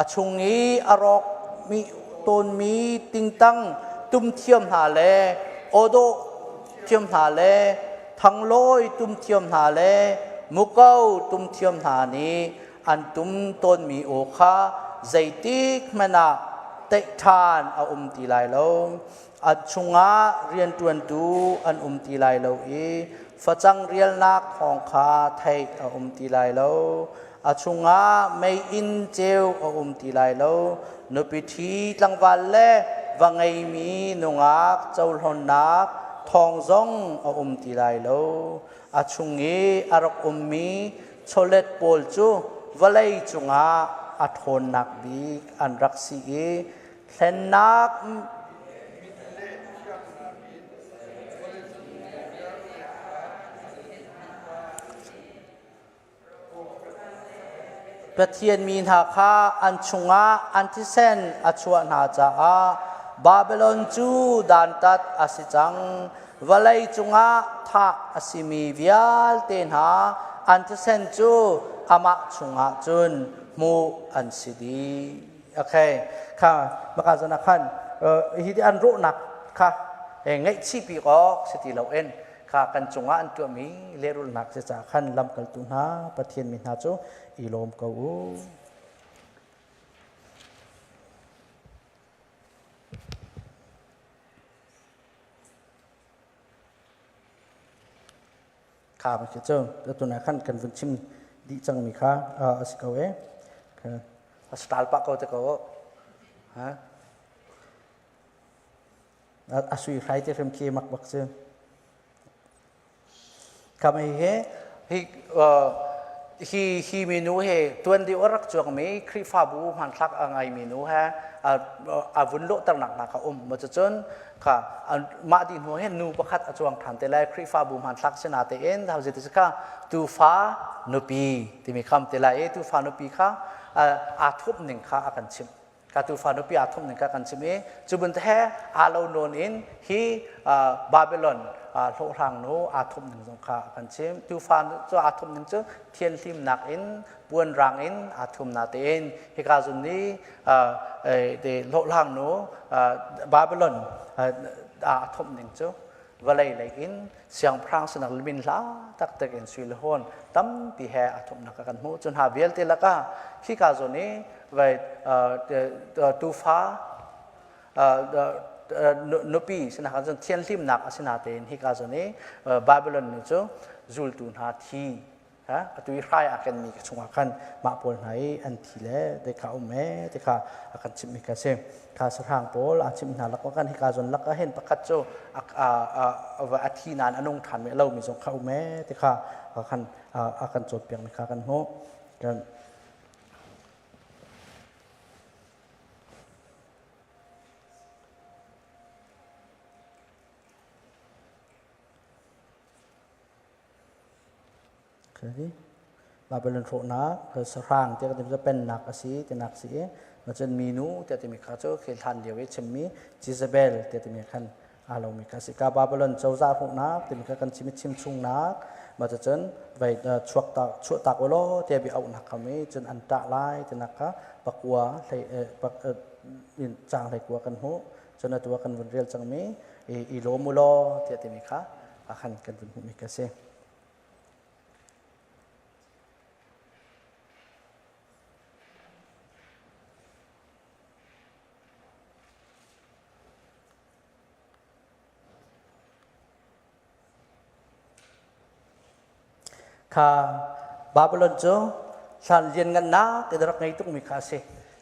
Speaker 1: A chung i a rawkmi tawnmi tingtang tum thiam hna le awdawh thiam hna le thanglawi tum thiam hna le muko tum thiam hna nih an tum tawnmi aw kha zeitik hmanh ah teih ṭhan a um ti lai lo. A chungah rianṭuantu an um ti lai lo i facang rialnak thawng kha theih a um ti lai lo. A chungah meiinn ceu a um ti lai lo. Nupi ṭhi tlangval le va ngeimi nungak cohlawnnak thawng zong a um ti lai lo. A chung i a rak ummi chawlet pawl cu vawlei cungah a ṭhawnnak bik an rak si i Thlennak Pathian mi hna kha an chungah an thisen a chuah hna caah Babylon cu dantat a si cang. Vawlei cungah thah a simi vialte hna an thisen cu amah chungah cun hmuh an si dih. Okay, kha maka zan ah khan hi an rawhnak kha ngaihchih pi awk si ti loin kha kan cungah an tuahmi lehrulhnak si caah khan lamkaltu hna Pathian mi hna cu i lawm ko u. Kha khi cu tuna khan kan vun chim dih cangmi kha a si ko e. A stal pah ko te ko. Ha? A sui hrai te hrim khi mak bak cu. Kam hi he hi hi hi minu he tuan deuh a rak chuakmi Khrihfabu hmanthlak a ngaimi nu he a vun lawhternak hna kha um. Ma cucun kha mah dih hnu hin nu pakhat a chuang ṭhan te lai Khrihfabu hmanthlak si na tein hau ti kha tufa nupi timi kham te lai i tufa nupi kha aa thup ning kha a kan chimh ka tufa nupi aa thup ning kha kan chimh i cu bun he aa lo nawn in hi Babylon hlawhhlang nu aa thup ning zong kha a kan chimh tufa cu aa thup ning cu thianhlimnak in puanrang in aa thum na tein hika zun nih hlawhhlang nu Babylon aa thomh ning cu. vawlei lei in siangpahrang sinak limin hla taktak in sui le hawn tampi he a thumnak kan hmuh. Cu hna vialte lakah khika zawn i vai tufa nupi sinak cun thianhlimnak a si natein hika zawn i Babylon nu cu zultu hna thi atu i hrai a kenmi ka chungah khan mah pawl hna i an thi le te kha um e te kha a kan chimhmi kha si. Kha sahrang pawl a chimh hna lak kan hika zawn lak ah hin pakhat cu a thi nain a nung ṭhan mi a lomi zong kha um e te kha khan a kan cawnpiakmi kha kan hmuh. Babylon hrawhnak sahrang tiah kan timi cu pennak a si tinak si i cun minu tiah timi kha cu khi hlan lio i chimmi Jezebel tiah timi khan aa lomi kha a si. Ka Babylon cozah hrawhnak timi kha kan chim i chimchungnak mah cucun vei chuak tak chuahtak u law tiah bia auhnak kha mi cun an ṭah lai tinak kha pakua hlei caang hleikua kan hmuh. Cun atu ah kan vun rel cangmi i lawm u law tiah timi kha khan kan vun hmuhmi kha a si. Kha Babylon cu hlan lianngannak in rak ngei tukmi kha a si.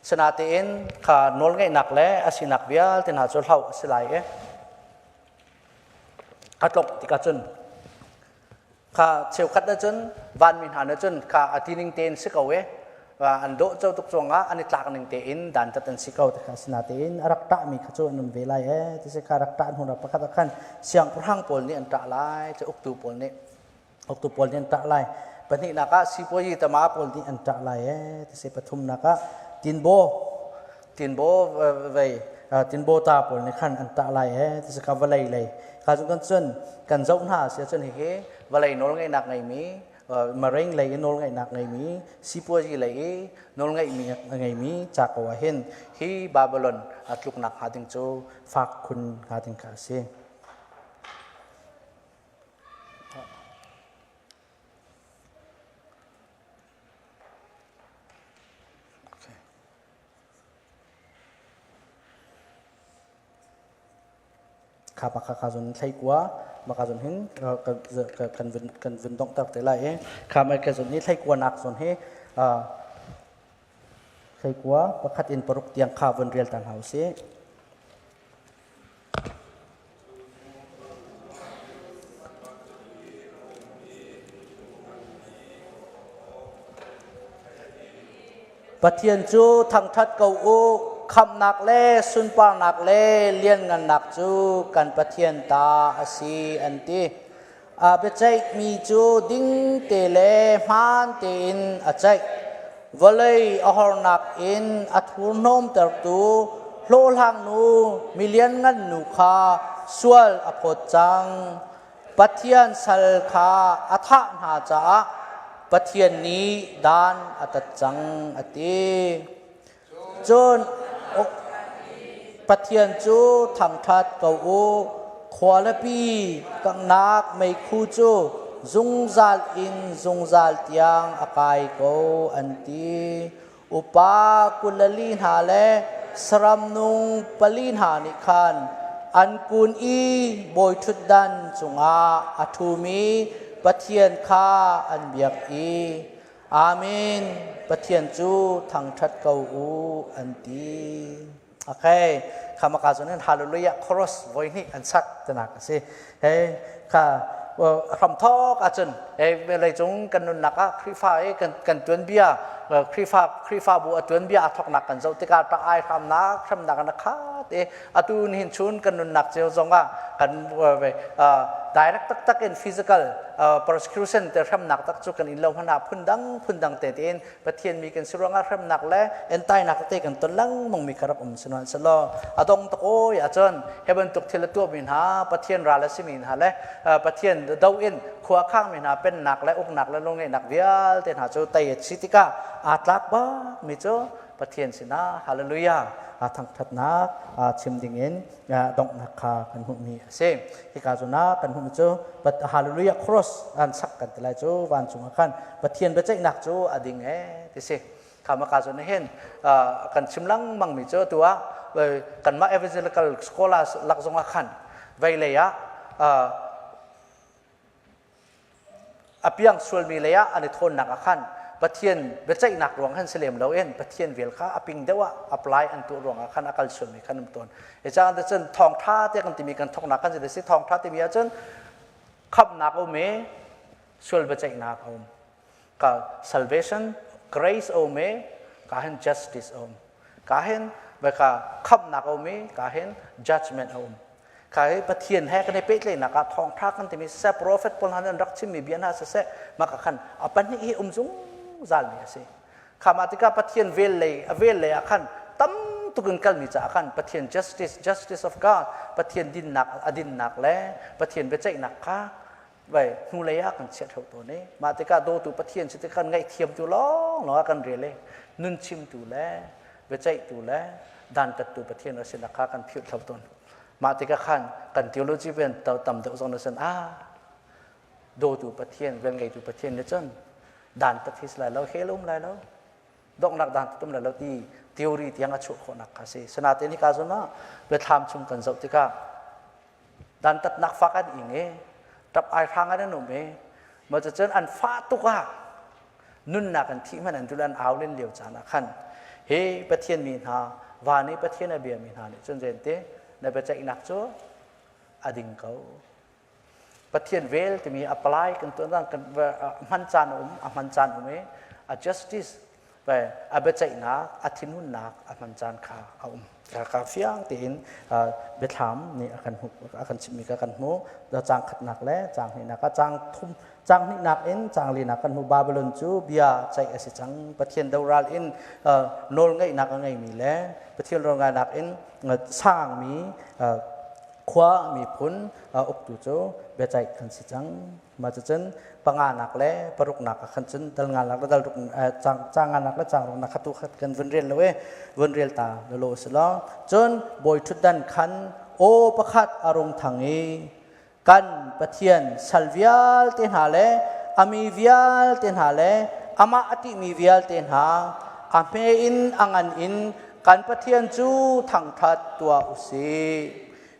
Speaker 1: Sinatein kha nawlngeihnak le a sinak vialte hna cu hloh a si lai i a tlok tikah cun kha cheukhat ahcun vanmi hna nih cun kha a tining tein si ko i an dawh co tuk ruangah an i tlak ning tein dantat an si ko ti kha asinatein a rak ṭahmi kha cu an um ve lai ee ti si kha rak ṭah hnu pakhat ah khan siangpahrang pawl nih an ṭah lai cu uktu pawl nih uktu pawl nih an ṭah lai. Pahnihnak ah sipuayi tama pawl nih an ṭah lai ee ti si. Pathumnak ah tinbaw tinbaw vei tinbaw ta pawl nih khan an tah lai ee ti si ka vawlei lei kha cu kan cun kan zoh hna si ahcun hihi vawlei nawlngeihnak ngeimi marine lei i nawlngeihnak ngeimi sipuazi lei i nawlngeihmi ngeimi ca ko ah hin hi Babylon a tluknak hnga ding cu fak khun hnga ding kha a si. Kha pa kha zon thleikua maka zon hin kan vun kan vun donghter te lai i kha mai ka zon hi thleikua nak zon hi thleikua pakhat in paruk tiang kha vun rel ta hna usih. Pathian cu thangṭhat ko u, khamhnak le sunparnak le lianngannak cu kan Pathian ta a si, an ti. A biaceihmi cu ding te le hmaan tein a ceih. Vawlei a hornak in a thurhnawmtertu hlawhhlangnu milianngan nu kha sual a phawt cang. Pathian sal kha a thah hna caah Pathian nih dan a tat cang, a ti. Cun Pathian cu thangṭhat ko u, khualipi kanghnak meikhu cu zungzal in zungzal tiang a kai ko, an ti. Upa 24 hna le saram nung pali hna nih khan an kun i bawiṭhutdan cungah a ṭhumi Pathian kha an biak i Amen. Pathian cu thangṭhat ko u an ti. Okay. Kha maka cun in Hallelujah chorus voi hnih an sak tinak a si. Hey, kha hramthawk ahcun hey leicung kan nunnak ah Khrihfa i kan kan tuanbia Khrihfa Khrihfabu a tuanbia a thawknak kan zoh tikah ta ai hramnak hramnak an khat i atu nihin chun kan nunnak cio zong ah kan direct taktak in physical persecution te hremnak tak cu kan in lo hmanh ah phundang phundang te tein Pathian mi kan si ruangah hremnak le entainak te kan ton lengmang mi kha rak um sihmanh selaw a dong tak oi ahcun he bantuk thil a tuahmi hna Pathian ral a simi hna le Pathian do in khua khangmi hna pennak le uknak le nawlngeihnak vialte hna cu tei a si tikah aa tlak bak mi cu. Pathian sinah hallelujah thangthatnak chim dingin donghnak kha kan hmuhmi a si. Hika zawn ah kan hmuhmi cu hallelujah cross an sak kan ti lai cu vancung ah khan Pathian biaceihnak cu a ding ee ti si. Kha ka zawn hin kan chim lengmang mi cu tu ah kanmah evangelical scholars lak zong ah khan veilei ah a piang sualmi lei ah an i thawnnak ah khan Pathian biaceihnak ruang han si lem loin Pathian vel kha a ping deuh ah apply an tuah ruang ah khan a kal sualmi khan um tawn. E cang cun thawngtha te kan timi kan thawknak kan si thawngtha timi ahcun khamhnak a um i sual biaceihnak a um. Ka salvation grace a um i ka hin justice a um. Ka hin ka khamhnak a um i ka hin judgment a um. Kha hi Pathian he kan i pehtlaihnak ah thawngṭha kan timi siseh, prophet pawl hna nih an rak chimmi bia hna siseh, mah ka khan a pahnih hi um zungzalmi a si. Kha mah tikah Pathian vel lei a vel lei ah khan tam tuk in kalmi caah khan Pathian justice, justice of God, Pathian dinnak a dinnak le Pathian biaceihnak kha vai hnulei ah kan chiah theu tawn i mah tikah dawtu Pathian si tikah ngaihthiamtu lawng lawng ah kan rel i nun chimtu le biaceihtu le dantattu Pathian a sinak kha kan philh theu tawn. Mah tikah khan kan theology ven tam deuh zong na san ah dawtu Pathian vel ngeitu Pathian nih cun dantat hi si lai lo hell um lai lo donghnak dan tum lai lo ti theory tiang a chuah khawhnak kha si. Sinain hika zawn ah biathlam chung kan zoh tikah dantatnak fak an ing i ṭap ai hrang an um i mah cucun an fah tuk ah nunnak an thih hmanh an dul an au len lio caan ah khan hi Pathian mi hna van i Pathian a bia mi hna nih cun zente na biaceihnak cu a ding ko Pathian vel timi apply kan tuah kan hman caan a um a hman caan um i a justice a biaceihnak a thinhunnak a hman caan kha a um ka fiang tein biathlam nih a kan hmuh a kan chimhmi kha kan hmuh caang khatnak le caang hnihnak ah caang thum caang hnihnak in caang linak kan hmuh Babylon cu bia ceih a si cang Pathian doral in nawl ngeihnak a ngeimi le Pathian rawlngainak in sangmi khua miphun uktu cu biaceih kan si cang Mah cucun panganak le paruknak ah khan cun dal nganak le dal ruk cang canganak le cang ruknak kha tu khat kan vun rel lo e vun rel ta lolo si lo cun bawi ṭhutdan khan aw pakhat a rung thang i kan Pathian sal vialte hna le a mi vialte hna le amah a ṭihmi vialte hna a hme in a ngan in kan Pathian cu thangṭhat tuah u sih.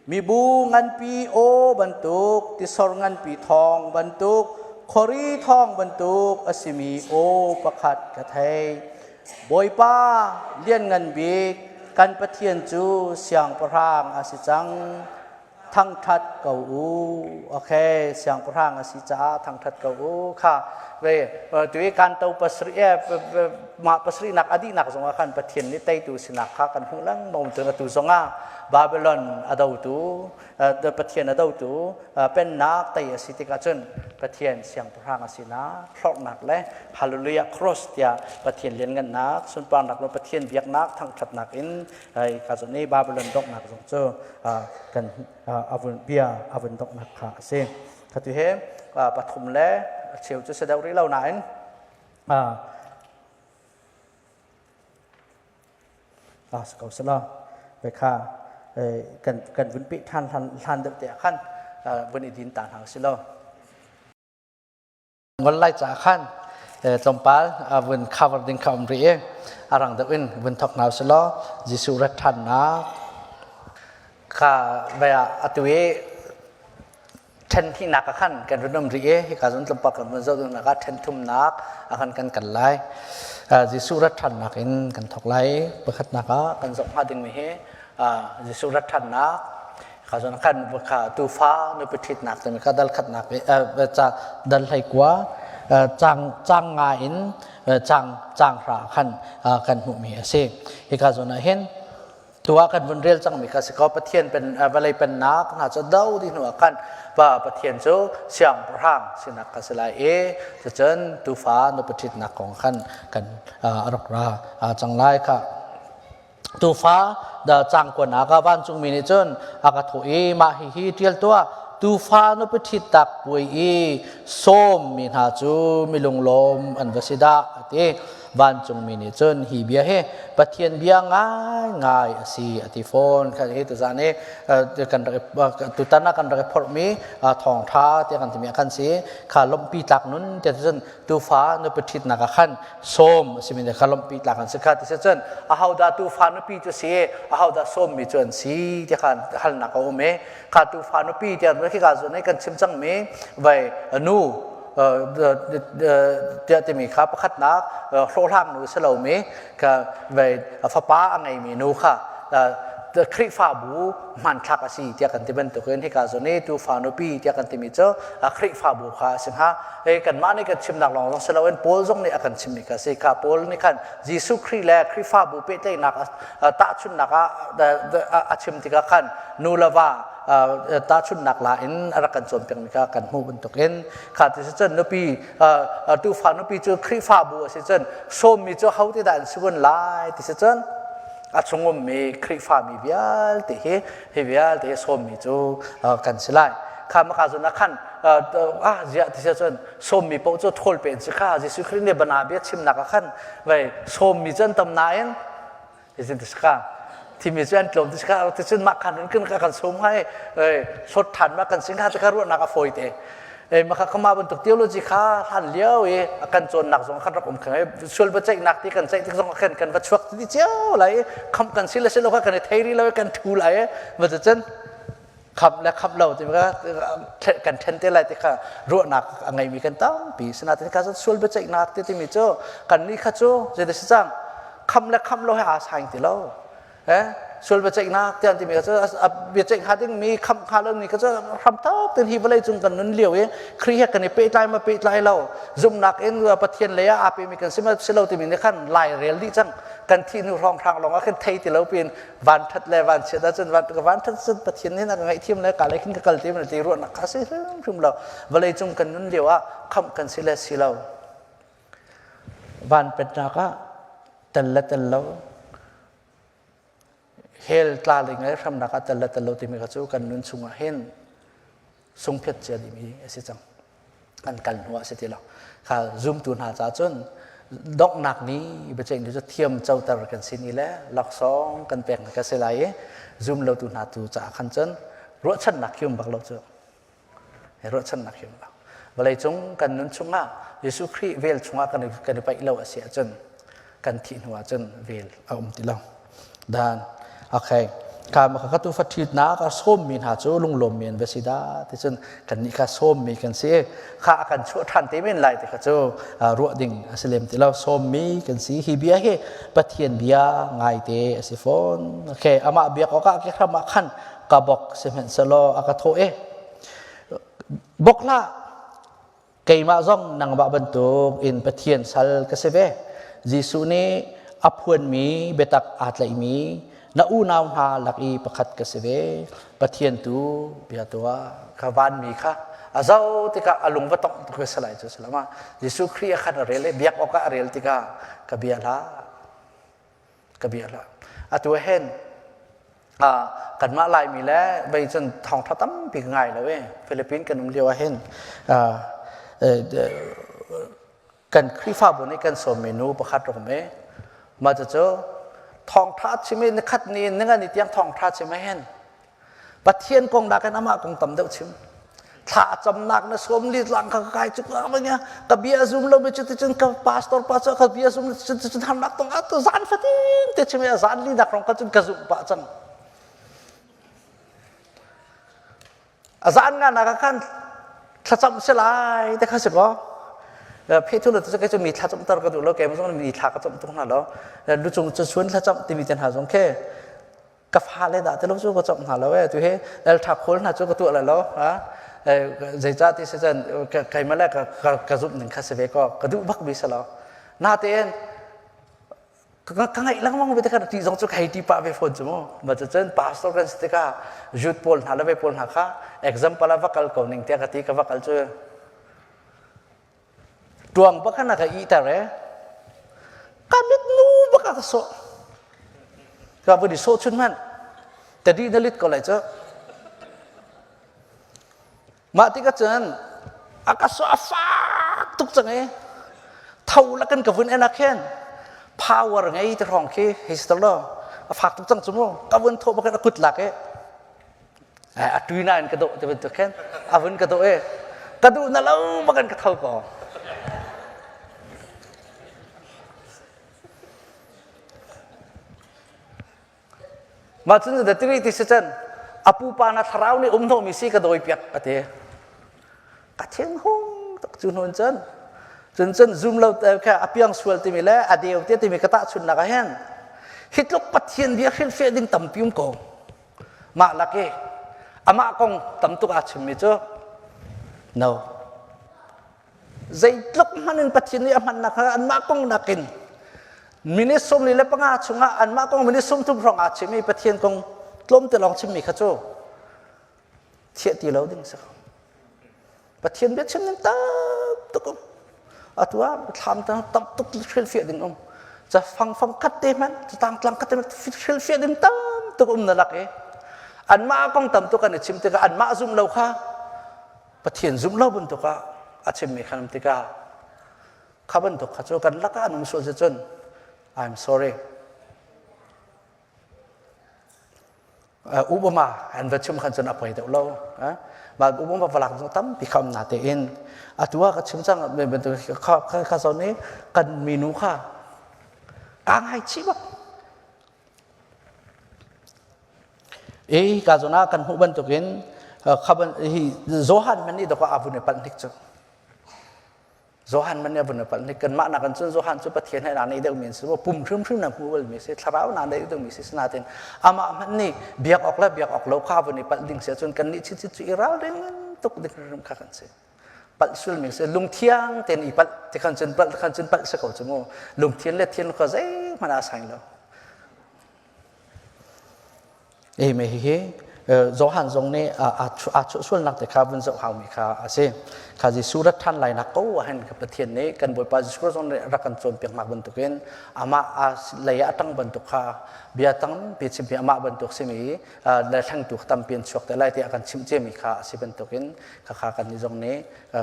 Speaker 1: Mibu nganpi aw bantuk, tisor nganpi thawng bantuk, khuari thawng bantuk a simi aw pakhat ka thei. Bawipa lianngan bik kan Pathian cu siangpahrang a si cang. Thangṭhat ko u. Okay, siangpahrang a si caah thangṭhat ko u. Kha ve tu i kan to pasarih mah pasarihnak a dihnak zongah khan Pathian nih teitu sinak kha kan hmuh lengmang cun atu zongah Babylon a dotu Pathian a dotu pennak tei a si tikah cun Pathian siangpahrang a sinak hlorhnak le Hallelujah cross tiah Pathian lianngannak sunparnak le Pathian biaknak thangṭhatnak in hei ka zon i Babylon donghnak zong cu kan avun bia avun donghnak kha a si. Khatu he pathum le cheu cu si deuh rih lo nain Ah si ko selaw ve kha kan kan vun peh ṭhan hlan hlan deuh te ah khan vun i din ta hna si law ngol lai ca khan tlawmpal vun cover ding kha um rih i a rang deuh in vun thok hna si law Jesuh rat ṭhannak kha ve ah atu i ṭhen hnihnak ah khan kan run um rih i hika zawn tlawmpal kan vun zoh duhnak ah ṭhen thumnak ah khan kan kal lai. Jesuh rat ṭhannak in kan thawk lai. Pakhatnak ah kan zoh hnga dingmi hi Jesuh rat ṭhannak ka zawn khan kha tuufa nupi ṭhitnak timi kha dal khatnak ca dal hlei kua cang cang nga in cang cang hra khan kan hmuhmi a si. Hika zawn ah hin Tuah kan vun rel cangmi kha si ko Pathian pen vawlei pennak hna cu do ti hnu ah khan pa Pathian cu siangpahrang sinak kha si lai i cucun tuufa nupi ṭhitnak kong khan kan a rak ra cang lai kha tuufa da cangkuan ah ka vancungmi nih cun a ka thawh i mah hihi ṭial tuah tuufa nupi ṭhit tak puai i sawm mi hna cu milunglawm an va si dah a ti. Vancungmi nih cun hi bia hi Pathian bia ngaingai a si a ti fawn. Kha hi tuzan i kan rak tutan ah kan rak i phorhmi thawngṭha tiah kan timi ah khan si kha lawmhpi tlak nun tiah cun tufa nupi ṭhitnak ah khan sawm a simi kha lawmhpi tlak an si kha ti si cun ahodah tufa nupi cu si ahodah sawmmi cu an si tiah khan halnak a um i kha tufa nupi tiah khika zawn i kan chim cangmi vai nu tiah timi kha pakhatnak hlawhhlang nu si lomi kha vai fapa a ngeimi nu kha Khrihfabu hmanthlak a si tiah kan ti bantukin hika zawn i tufa nupi tiah kan timi cu Khrihfabu kha a si hnga. Hei kanmah nih kan chimnak lawng zong si loin Paul zong nih a kan chimmi kha a si. Kha Paul nih khan Jesuh Khrih le Khrihfabu pehtlaihnak tahchunhnak ah a chim tikah khan nu le va tahchunhnak la in a rak kan cawnpiakmi kha kan hmuh bantukin kha ti si cun nupi tufa nupi cu Khrihfabu a si cun sawmmi cu ho te dah an si kun lai ti si cun a chung ummi Khrihfami vialte hi hi vialte hi sawmmi cu kan si lai. Kha maka zun ah khan ah ziah ti si cun sawmmi paoh cu thawl pe an si kha Jesuh Khrih nih bana bia chimnak ah khan vei sawmmi cu an tam nain izin ti si kha thimi cu an tlawm ti si kha ti cun mah khan kan kan sawm hnga i hlawt ṭhan ma kan si hnga ti kha ruahnak a fawi te. Maka kama bantuk theology kha hlan lio i a kan cawnnak zong khan rak um khang i sual biaceihnak ti kan ceih tik zong khan kan va chuak ti cio lai i khamh kan si le si lo kha kan i thei rih lo i kan thu lai i va cun khamh le khamh lo ti kha kan ṭhen te lai ti kha ruahnak a ngeimi kan tampi sinain kha sual biaceihnak ti timi cu kan nih kha cu zei si cang khamh le khamh lo he aa saing ti lo. Sual biaceihnak tiah an timi cu biaceih hnga dingmi khamh hnga lomi kha cu hramthok tein hi vawlei cung kan nun lio i Khrih he kan i pehtlai ma pehtlai lo zumhnak in Pathian lei ah aa pemi kan si ma si lo timi nih khan lai rel dih cang. Kan thih hnu hrawnghrang lawng ah khin thei ti lo piin van ṭhat le van chiat ahcun van van ṭhat cun Pathian nih a ka ngaihthiam le ka lei khin ka kal ti ti ruahnak kha si hrimhrim lo. Vawlei cung kan nun lio ah khamh kan si le si lo van pennak ah tel le tel lo Hell tla ding le hramnak ah tel le tel lo timi kha cu kan nun chungah hin sungphiat cia dimi a si cang. Kan kal hnu ah si ti lo. Kha zumtu hna ca cun donghnak ni biaceih ni cu thiam coter kan si ni le laksawng kan pek ka si lai i zum lotu hna tu caah khan cun ruahchannak khi um bak lo cu. Ruahchannak hi um lo. Vawleicung kan nun chungah Jesuh Khrih vel chungah kan i, kan i paih lo a si ahcun kan thih hnu ahcun vel a um ti lo. Dan okay ka ma ka tu fa ṭhitnak a sawmmi hna cu lunglawmmi an va si dah ti cun kannih kha sawmmi kan si kha a kan chuah ṭhan te men lai ti kha cu ruah ding a si lem ti lo. Sawmmi kan si. Hi bia hi Pathian bia ngaite a si fawn. Okay amah biak awkah ke hram ah khan ka bok sihmanhsehlaw a ka thawh i bok hlah, keimah zong nangmah bantuk in Pathian sal ka si ve. Jesuh nih a phuanmi biatak aa tlaihmi na unau hna lak i pakhat ka si ve. Pathian tu bia tuah. Ka vanmi kha a zo tikah a lung va tongh tuk ve salai cu salama Jesuh Khrih a khan a rel i biak awkah a rel tikah ka bia hlah, ka bia hlah. Atu hen kanmah Laimi le vei cun thawngṭha tampi ka ngai lo i Philippines kan um lio ah hin kan Khrihfabu nih kan sawmmi nu pakhat rak um i mah cucu thawngṭha chim i nikhat ni in ningani tiang thawngṭha chim ah hin Pathian kong nakin amah kong tam deuh chim. Thla a camnak na sawm li tlang ka kai cu ka banya ka bia zum lo mi cu ticun ka pastor pa cu ka bia zum cu ticun harnak tong a tu zan fatin te chim i zan li nak rong ka cun ka zumh pah cang. A zan nga nak khan thlacam si lai te kha si ko. Phe thu lo tu cu mi thlacam tar ka duh lo ke mo zong mi thla ka cam tuk hna lo. Lu cung cu suan thlacam timi te hna zong khe ka fale dah ti lo cu ka cawk hna lo e tu hi el tha khawl hna cu ka tuah la lo ha zeicah ti si cun keimah le ka zumh ning kha si ve ko ka duh bak mi si lo natein ka ngaih lengmang ve tikha ti zong cu ka hei ti pah ve fawn cu mu ma cun pastor kan si tikah youth pawl hna le ve pawl hna kha example ah va kal ko ning tiah ka ti ka va kal cu Ṭuang bak khan a ka ihter e. Ka mitnu bak a ka sawh. Ka vun i sawh chun hmanh. Tadi na lit ko lai cu. Mah tikah cun a ka sawh a fak tuk cang e. Tho lakin ka vun en ah khin power ngei ti hrawng khi hei si lo. A fak tuk cang cu mu. Ka vun thawh bakin a kut lak i a tui nain ka dawh ti bantuk khin a vun ka dawh i ka duh na lo bakin ka tho ko. Mah cun da tiri ti si cun a pupa na thlarau nih um hnawhmi si ka dawi piak a ti. Ka thin hung tuk cu hnu cun cun cun zum lo kha a piang sual timi le a deu te timi ka tahchunnak ah hin hi tluk Pathian bia hrilhfiah ding tampi um ko. Mah lak i amah kong tam tuk aa chimmi cu no. Zeitluk hmanh in Pathian nih a hmannak kha anmah kong nakin minute 45 chungah anmah kong minute 30 hrawng aa chim i Pathian kong tlawmte lawng chimmi kha cu thiah ti lo ding si ko. Pathian bia chim ding tam tuk um. Atu ah thlam tam tuk hrilhfiah ding um. Ca fang fang khat te hmanh, tang tlang khat te hmanh hrilhfiah ding tam tuk um na lak i anmah kong tam tuk an i chim tikah anmah zum lo kha Pathian zumh lo bantuk ah a chimmi khan um tikah kha bantuk kha cu kan lakah an um sual si cun I'm sorry. Obama an va chim khan cun a poi deuh lo. Mah Obama valak zong tampi kha um na tein atu ah ka chim cang bantuk kha kha zawn i kan minu kha kaa ngai chih bak. Ka zawn ah kan hmuh bantukin hi Johan man nih dawk a vun i palh hnik cu. Johan man nih a vun i palh hnik. Kanmah nakin cun Johan cu Pathian he naa neih deuhmi an si. Pum hrimhrim na hmu balmi si, thlarau naa neih deuhmi si. Sinain amah hmanh nih biak awk le biak awk lo kha a vun i palh ding si ahcun kannih chinchin cu i ralring tuk ding hrimhrim kha kan si. Palh sulmi si lungthiang tein i palh ti khan cun palh khan cun palh si ko cu mu. Lungthin le thin kha zeihmanh aa saing lo. Ei me hihi Johan zong nih aa chuahsualnak te kha vun zoh haumi kha a si. Kha Jesuh rat ṭhan lai nak ko ah hin ka Pathian nih kan Bawipa Jesuh Christ zong nih rak kan cawnpiaknak bantukin amah a lei ah a ṭang bantuk kha bia tampi chimmi amah bantuk simi le thlengtu tampi an chuak te lai tiah kan chimh ciami kha a si bantukin khakha kan nih zong nih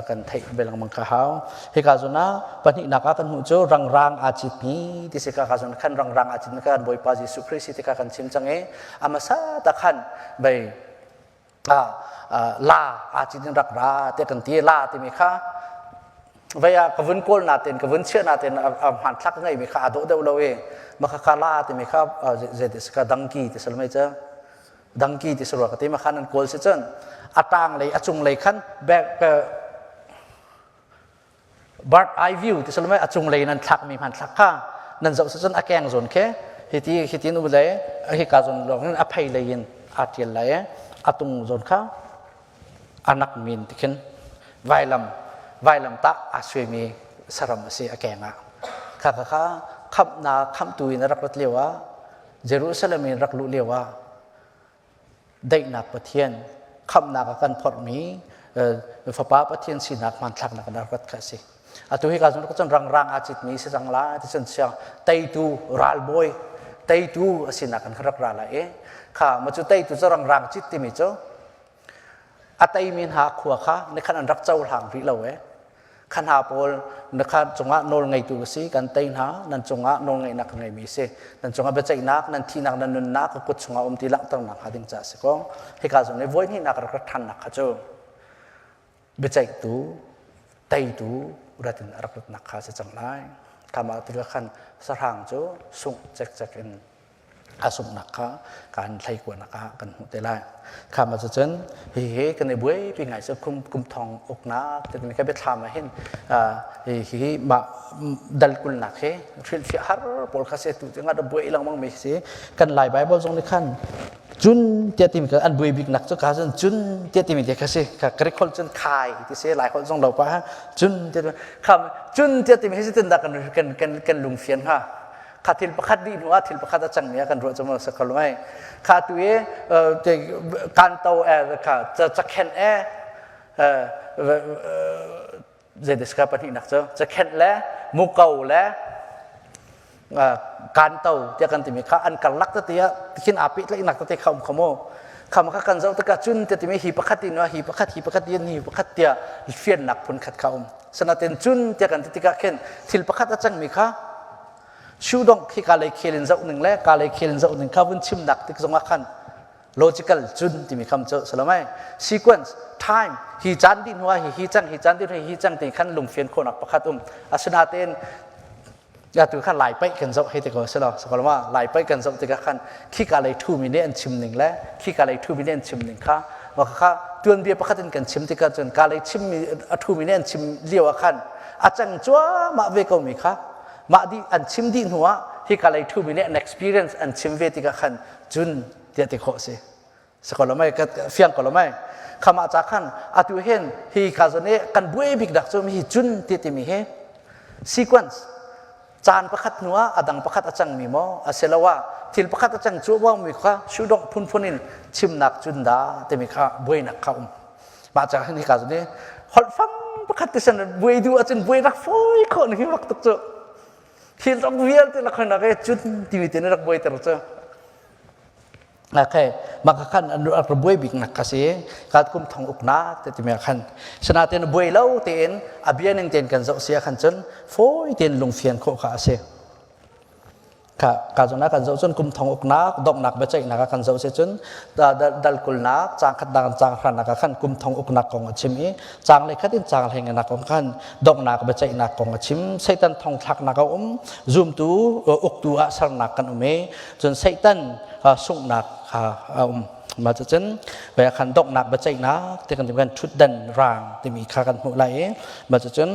Speaker 1: kan theih ve lengmang kha hau. Hika zawn ah pahnihnak ah kan hmuh cu rangrang aa citmi ti si ka zawn khan rangrang aa citmi kan Bawipa Jesuh Khrist si ti kha kan chim cang i a hmasa tak khan bei la aa cit in rak ra te kan ti la timi kha vei ah ka vun kawl natin ka vun chiah natin a hmanthlak ka ngeimi kha aa dawh deuh lo i maka kha la timi kha zei ti ka dangki ti salmai ca dangki ti sarua ka ti ma khan an kawl si cun a tang lei a cung lei khan back bird eye view ti salmai a cung lei nan thlak mi hman thlak kha nan zoh si cun a keng zawn khe hiti hitin u le hi ka zawn lawng in a phei lei in a tial lai a tung zawn kha anak min ti khin vailam vailam tah a suaimi saram a si a keng ah kha kha kha khamhnak khamhtu in a rak rat lio ah Jerusalem in rak luh lio ah daihnak Pathian khamhnak a kan phorhmi Fapa Pathian sinak hmanthlaknak in rak rat kha a si. Atu hi ka cun cun rangrang aa citmi si cang la ti cun siang teitu ralbawi teitu a sinak kan rak ra lai i kha ma cu teitu cu rangrang cit timi cu a teimi hna khua kha nikhan an rak cohlang rih lo e kha hna pawl na kha cungah nawl ngeitu ka si kan tei hna nan cungah nawl ngeihnak ka ngeimi si nan cungah biaceihnak nan thihnak nan nunnak ka kut chungah um ti langhternak hnga ding caah si ko hika zong nih voi hnihnak rak rat ṭhannak kha cu biaceihtu teitu rat in a rak ratnak kha si cang lai kama tikah khan sahrang cu sungh cekcek in a sunghnak kha kan thleikuanak ah kan hmuh te lai. Kha ma cun hihi kan i buaipi ngai cu kum kum thong uknak ti ka biathlam ah hin hihi mah dal kulnak hi hrilhfiah har pawl kha se tu tinga da buai lengmang mi si kan lai bible zong nih khan cun tia timi an buai bik nak cu ka cun cun tia timi te kha si ka Greek holh cun khai ti si lai holh zong lo pa cun tia kha cun tia timi hi si tin da kan kan kan kan lungfian ha Kha thil pakhat dih hnu ah thil pakhat a cangmi ah kan ruah cu sa kho mai. Kha tu i kan to e kha cakhenh e zeitis ka pahnihnak cu cakhenh le muko le kan to tiah kan timi kha an karlak tete ah tikhin aa pehtlaihnak tete kha um kho mu. Kham kha kan zoh tikah cun te timi hi pakhat in hi pakhat hi pakhat in hi pakhat tiah fiannak phun khat kha um. Sanaten cun tiah kan ti tikah khin thil pakhat a cangmi kha Shudong khi ka lei khel in zoh ning le ka lei khel in zoh ning kha vun chimnak tik zongah khan logical cun timi kham cu salamai sequence time hi caan dih hnuah hi hi cang hi caan dih hnuah hi cang ti khan lungfian khawhnak pakhat um. Asinain ya tu kha lai paih kan zoh hei te ko silo sakalma lai paih kan zoh tikah khan khi ka lei thu mi nih an chim ning le khi ka lei thu mi nih an chim ning kha wa kha tuanbia pakhat in kan chim tikah cun ka lei chim mi a thu mi nih an chim lio ah khan a cang cuahmah ve ko mi kha mah dih an chim dih hnu ah hi ka lei thu mi nih an experience an chim ve tikah khan cun tiah ti khawh si Sakolomai ka fiang kolomai khama cha khan atu hen hi ka zon e kan buai bik dak chu mi chun ti ti mi he sequence caan pakhat hnu ah adang pakhat a cang mi mo asiloah thil pakhat a cang chu wa mi kha shudong phun phun in chimnak chun da ti mi kha buainak kha um ma cha hin hi ka zon e holh fang pakhat ti san buai du acun buai rak foi kho ni hi rak tuk chu thil rong vialte la khon rak e chun ti mi te rak buai ter chu. Okay, maka khan an rak buai bik nak ka si. Kat kum thong uknak te ti khan. Sanaten buai lo tein a bia ning ten kan zoh sia khan cun foi ten lungfian khawh kha a si. Ka ka zona kan zoh cun kum thong uknak donghnak biaceihnak kan zoh si cun dal kulnak cang khat dang cang hranak khan kum thong uknak kong a chim i cang le khat in cang hleng nak kong khan donghnak biaceihnak kong a chim. Satan thong thlaknak a um zumtu uktu ah sarnak kan um i cun Satan sunghnak kha a um. Mah cucun ve khan donghnak biaceihnak ti kan kan ṭhutdan rang timi kha kan hmuh lai i mah cucun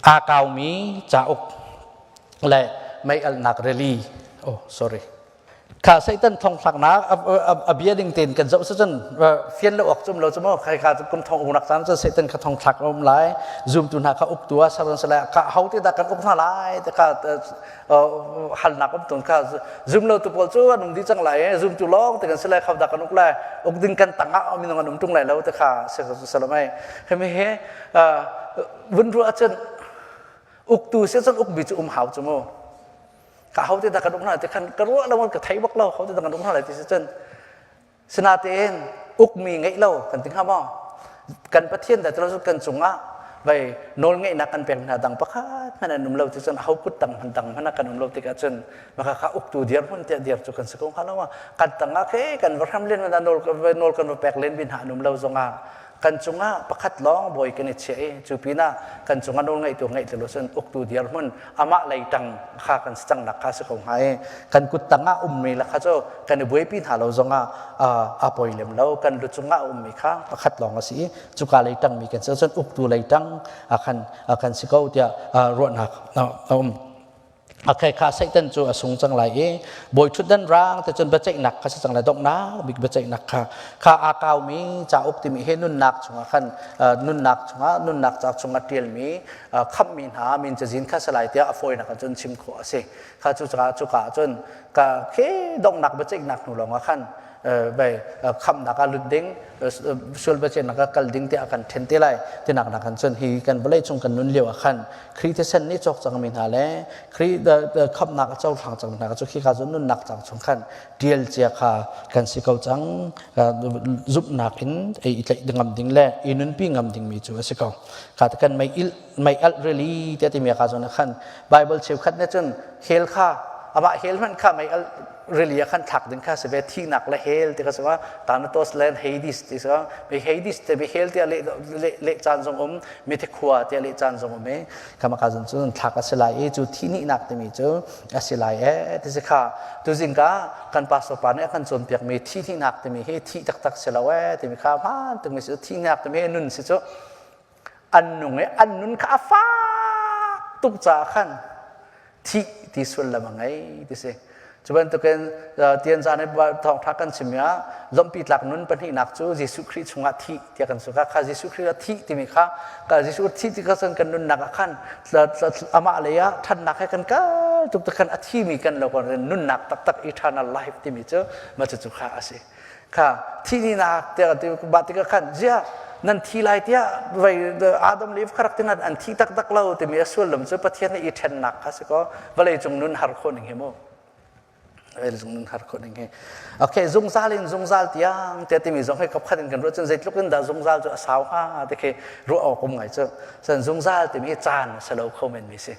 Speaker 1: aa kaumi cauk le mei alnak rili oh sorry Kha Satan thongthlaknak a bia ding tein kan zoh cun fian lo awk cum lo cu maw khai kha kum thong uknak caan cu Satan kha thongthlak a um lai zumtu hna kha uktu ah saran sala ka ho te dah kan uk hna lai te kha halnak um tun kha zum lo tu pawl cu an um dih cang lai zumtu lawng te kan si lai khau dah kan uk lai uk ding kan tangah minung an um tung lai lo te kha salamai hemi he vun ruah cun uktu se cun ukbi cu um hau cu mu Ka ho te dah kan uk hna ti khan ka ruah lo ka thei bak lo ho te dah kan uk hna lai ti si cun sinatein ukmi ngeih lo kan ti hnga maw? Kan Pathian dah tilo kan cungah vai nawl ngeihnak kan pek hna dang pakhat hmanh an um lo ti cun ho kut tang hman dang hmanh kan um lo tikah cun maka kha uktu dir hmun tiah dir cu kan si ko hnga lo kan tangah khe kan va hram len nawl nawl kan va pek len bin hna an um lo zongah Kan cungah pakhat lawng bawi kan i chiah i cu pinah kan cungah nawl ngeihtu ngeih ti lo cun uktu dirhmun amah lei tang kha kan si cangnak kha si ko hnga i kan kut tangah ummi la kha cu kan i buaipi hna lo zongah a poi lem lo. Kan lu cungah a ummi kha pakhat lawng a si i cuka lei tangmi kan si cun uktu lei tang khan kan si ko tiah ruahnak a um. A kha Satan cu a sung cang lai i bawi ṭhutdan rang te cun biaceihnak kha si cang lai, donghnak bik biaceihnak kha kha aa kaumi cauk timi he nunnak chungah khan nunnak chungah nunnak cauk chungah ṭialmi khamhmi hna min cazin kha si lai tiah a fawinak ah cun chim khawh a si. Kha cu caah cuka ah cun ka khi donghnak biaceihnak hnu lawngah khan bai khamhnak ah lut ding sual biaceihnak ah kal ding tiah a kan ṭhen te lai tinak nak kan cun hi kan vawlei cung kan nun lio ah khan Khrih thisen nih cawk cangmi hna le Khrih khamhnak a cohlang cangmi hna cu khika cu nunnak cang chung khan ṭial cia kha kan si ko cang. Zumhnak in i tlaih ngam ding le i nunpi ngam dingmi cu a si ko. Kha kan mei il mei alh rili tiah timi ka zawn ah khan Bible cheukhat nih cun hell kha amah hell hmanh kha mei alh rili ah khan thlak ding kha si ve. Thihnak le hell ti kha si ma Thanatos le Hades ti si ma Hades te bi hell tiah leh leh caan zong um mithe khua tiah leh caan zong um i kama ka zon cun thlak a si lai i cu thihnak timi cu a si lai e ti si kha. Tuzing ka kan pastor pa nih a kan cawnpiak mi thihnak timi hi thih taktak si lo e timi kha hmaan timi si thihnak timi hi nun si cu an nung i an nun kha a fak tuk caah khan thih ti sullam a ngei ti si. Cu bantukin tian zan i thawngṭha kan chim ah lawmhpi tlak nun pahnihnak cu Jesuh Khrih chungah thih tiah kan suka kha. Jesuh Khrih ah thih timi kha ka Jesuh thih ti kha cun kan nunnak ah khan amah lei ah ṭhatnak he kan kal tuk te khan a thimi kan lo nunnak taktak eternal life timi cu ma cu kha a si. Kha thi nak tiah ti ba tikah khan zia nan thi lai tiah vai Adam le Eve kha rak tingan an thi taktak lo timi a sullam cu Pathian nih i ṭhennak kha si ko vawlei cung nun har khawh ning hi mu. Zung nun har khawh ning hi. Okay, zungzal in zungzal tiang te timi zong hi kapkhat in kan ruah cun zeitluk in dah zungzal cu a sau hnga ti khi ruah awk um ngai cu. San zungzal timi hi caan a si lo kho men mi si.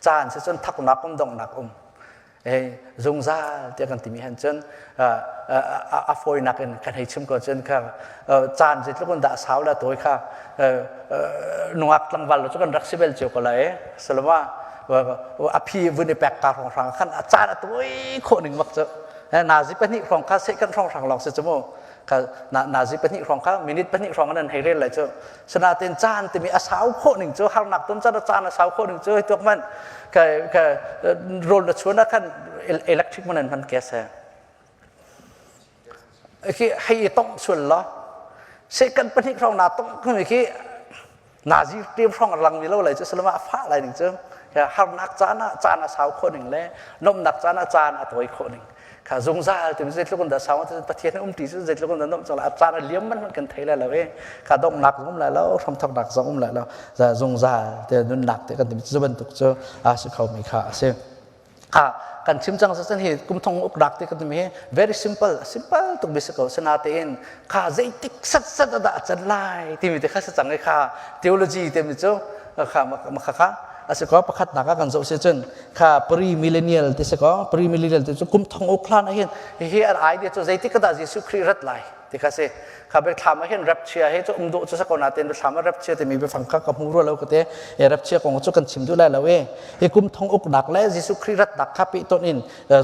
Speaker 1: Caan si cun thaknak um donghnak um. Eh, zungzal tiah kan timi han cun a fawinak in kan hei chim ko cun kha caan zeitluk in dah sau la tawi kha nungak tlangval cu kan rak si bel cio ko lai salama a phi vun i pek ka hrong hrang khan a caan a tawi khawh ning bak cu nazi pahnih hrong kha seh kan hrong hrang lawng si cu mu kha nazi pahnih hrong kha minute pahnih hrong an hei rel lai cu sanatin caan timi a sau khawh ning cu harnak ton caan a caan a sau khawh ning cu tuak man ka ka rol na chuan ah khan electric man an hman ke se khi hei tong sual lo second pahnih hrong na tong khi khi nazi team hrong lang mi lo lai chu salama a fa lai ning chu harnak caan ah caan a sau khawh ning le nomnak caan ah caan a tawi khawh ning kha zungzal ti zeitluk in dah sau pathian um ti cu zeitluk in dah nom cang a caan a liam man kan thei lai lo e kha donghnak zong um lai lo hramthoknak zong um lai lo zungzal te nunnak te kan ti cu bantuk cu a si kho mi kha a si kha kan chim cang sa hi kum thong uk dak te kan ti hi very simple simple tuk bi ko sana te in kha zeitik sat sat da chan lai ti mi te kha sa cang kha theology te mi chu kha ma kha kha a si ko pakhat nak kan zoh si cun kha pre-millennial ti si ko pre-millennial ti cu kum thong uk hlan ah hin hihi an idea cu zeitik dah Jesuh Khrih rat lai ti kha si kha biathlam ah hin rapchia he cu um dawh cu sa ko nain biathlam ah rapchia timi biafang kha ka hmu rua lo ka te e rapchia kong cu kan chim duh lai lo e hi kum thong uknak le Jesuh Khrih ratnak kha peh ton in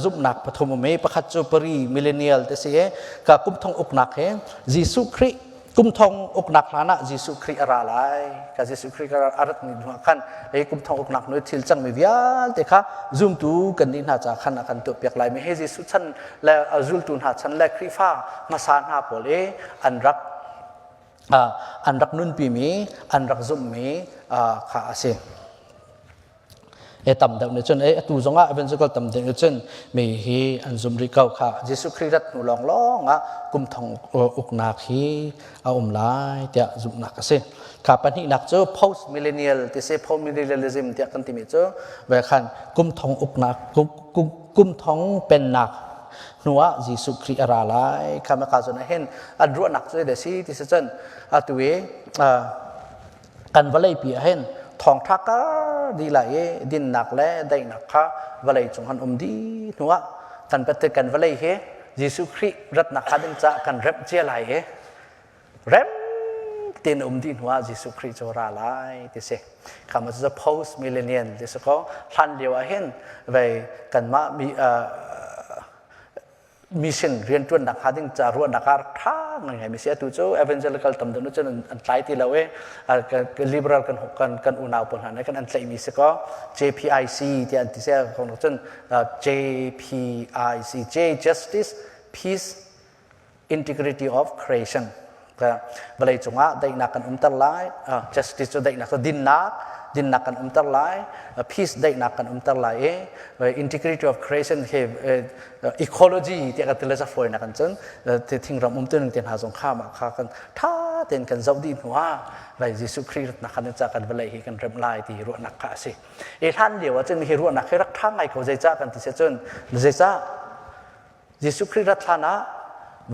Speaker 1: zumhnak pathum um i pakhat cu pre millennial ti si e ka kum thong uknak he Jesuh Khrih kum thong uknak hlan ah Jesuh Khrih a ra lai ka Jesuh Khrih a rat ni hnu ah khan hei kum thong uknak nu thil cangmi vialte kha zumtu kan nih hna ca khan a kan tuahpiak lai mi he Jesuh chan le zultu hna chan le Khrihfa hmasa hna pawl i an rak an rak nunpi mi an rak zumhmi kha a si. E tam deuh nih cun e atu zongah evangelical tam deuh nih cun mi hi an zum rih ko kha Jesuh Khrih rat hnu lawng lawng ah kum thong uknak hi a um lai tiah zumhnak a si. Kha pahnihnak cu post millennial ti si post millennialism tiah kan timi cu ve khan kum thong uknak kum thong pennak hnu ah Jesuh Khrih a ra lai kha maka zon ah hin an ruahnak cu de si ti si cun atu i kan vawlei pi ah hin thawngṭha kar dih lai i dinnak le daihnak kha vawlei cung han um dih hnu ah kan pate kan vawlei hi Jesuh Khrih ratnak kha ding caah kan remh cia lai i rem tein um dih hnu ah Jesuh Khrih cu ra lai ti si kha ma cu post millennial ti si ko hlan lio ah hin vei kanmah mi mission rianṭuannak hnga ding ca ruahnak ah ṭha ngai mi si atu cu evangelical tam deuh cun an tlai ti lo i liberal kan kan kan unau pawl hna nih kan an tlaih mi si ko JPIC tiah an ti si kong cun JPIC J Justice Peace Integrity of Creation vawlei cungah daihnak kan umter lai justice cu daihnak cu dinnak dinnak kan umter lai peace daihnak kan umter lai i integrity of creation he ecology tiah kan ti le zafawinak kan cun thingram um tu ning te hna zong kha mah kha kan tha tein kan zoh dih hnu ah vai Jesuh Khrih ratnak khan ca kan vawlei hi kan remh lai ti ruahnak kha a si i hlan lio ah cun hi ruahnak hi rak tha ngai ko zeicah kan ti si cun zeicah Jesuh Khrih rat hlan ah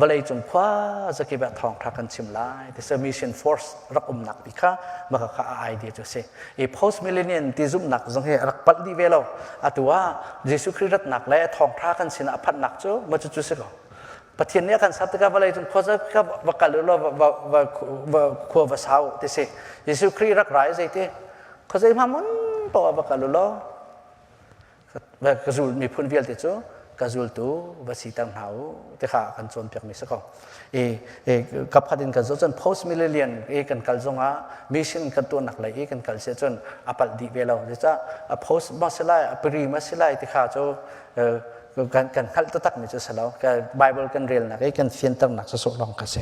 Speaker 1: vawleicung khua zakip ah thawngṭha kan chim lai ti mission force rak umnak ti kha maka kha a idea cu a si. I post millennium ti zumhnak zong hi rak palh dih ve lo. Atu ah Jesuh Khrih ratnak le thawngṭha kan sinah a phanhnak cu ma cucu si ko. Pathian nih a kan ser tikah vawleicung khua zakip va kal u law va va va khua va sau ti si. Jesuh Khrih rak ra i zeiti khuazei hma mun poah va kal u law ka zul miphun vialte cu ka zultu va siter hna u ti kha kan cawnpiakmi si ko i kapkhat in kan zoh cun post millennial i kan kal zongah mission kan tuahnak lei i kan kal si cun a palh dih ve lo zeicah a post ma si lai a pre ma si lai ti kha cu kan kan hngalh taktak mi cu si lo Bible kan relnak i kan fianternak sawsawh lawng kha si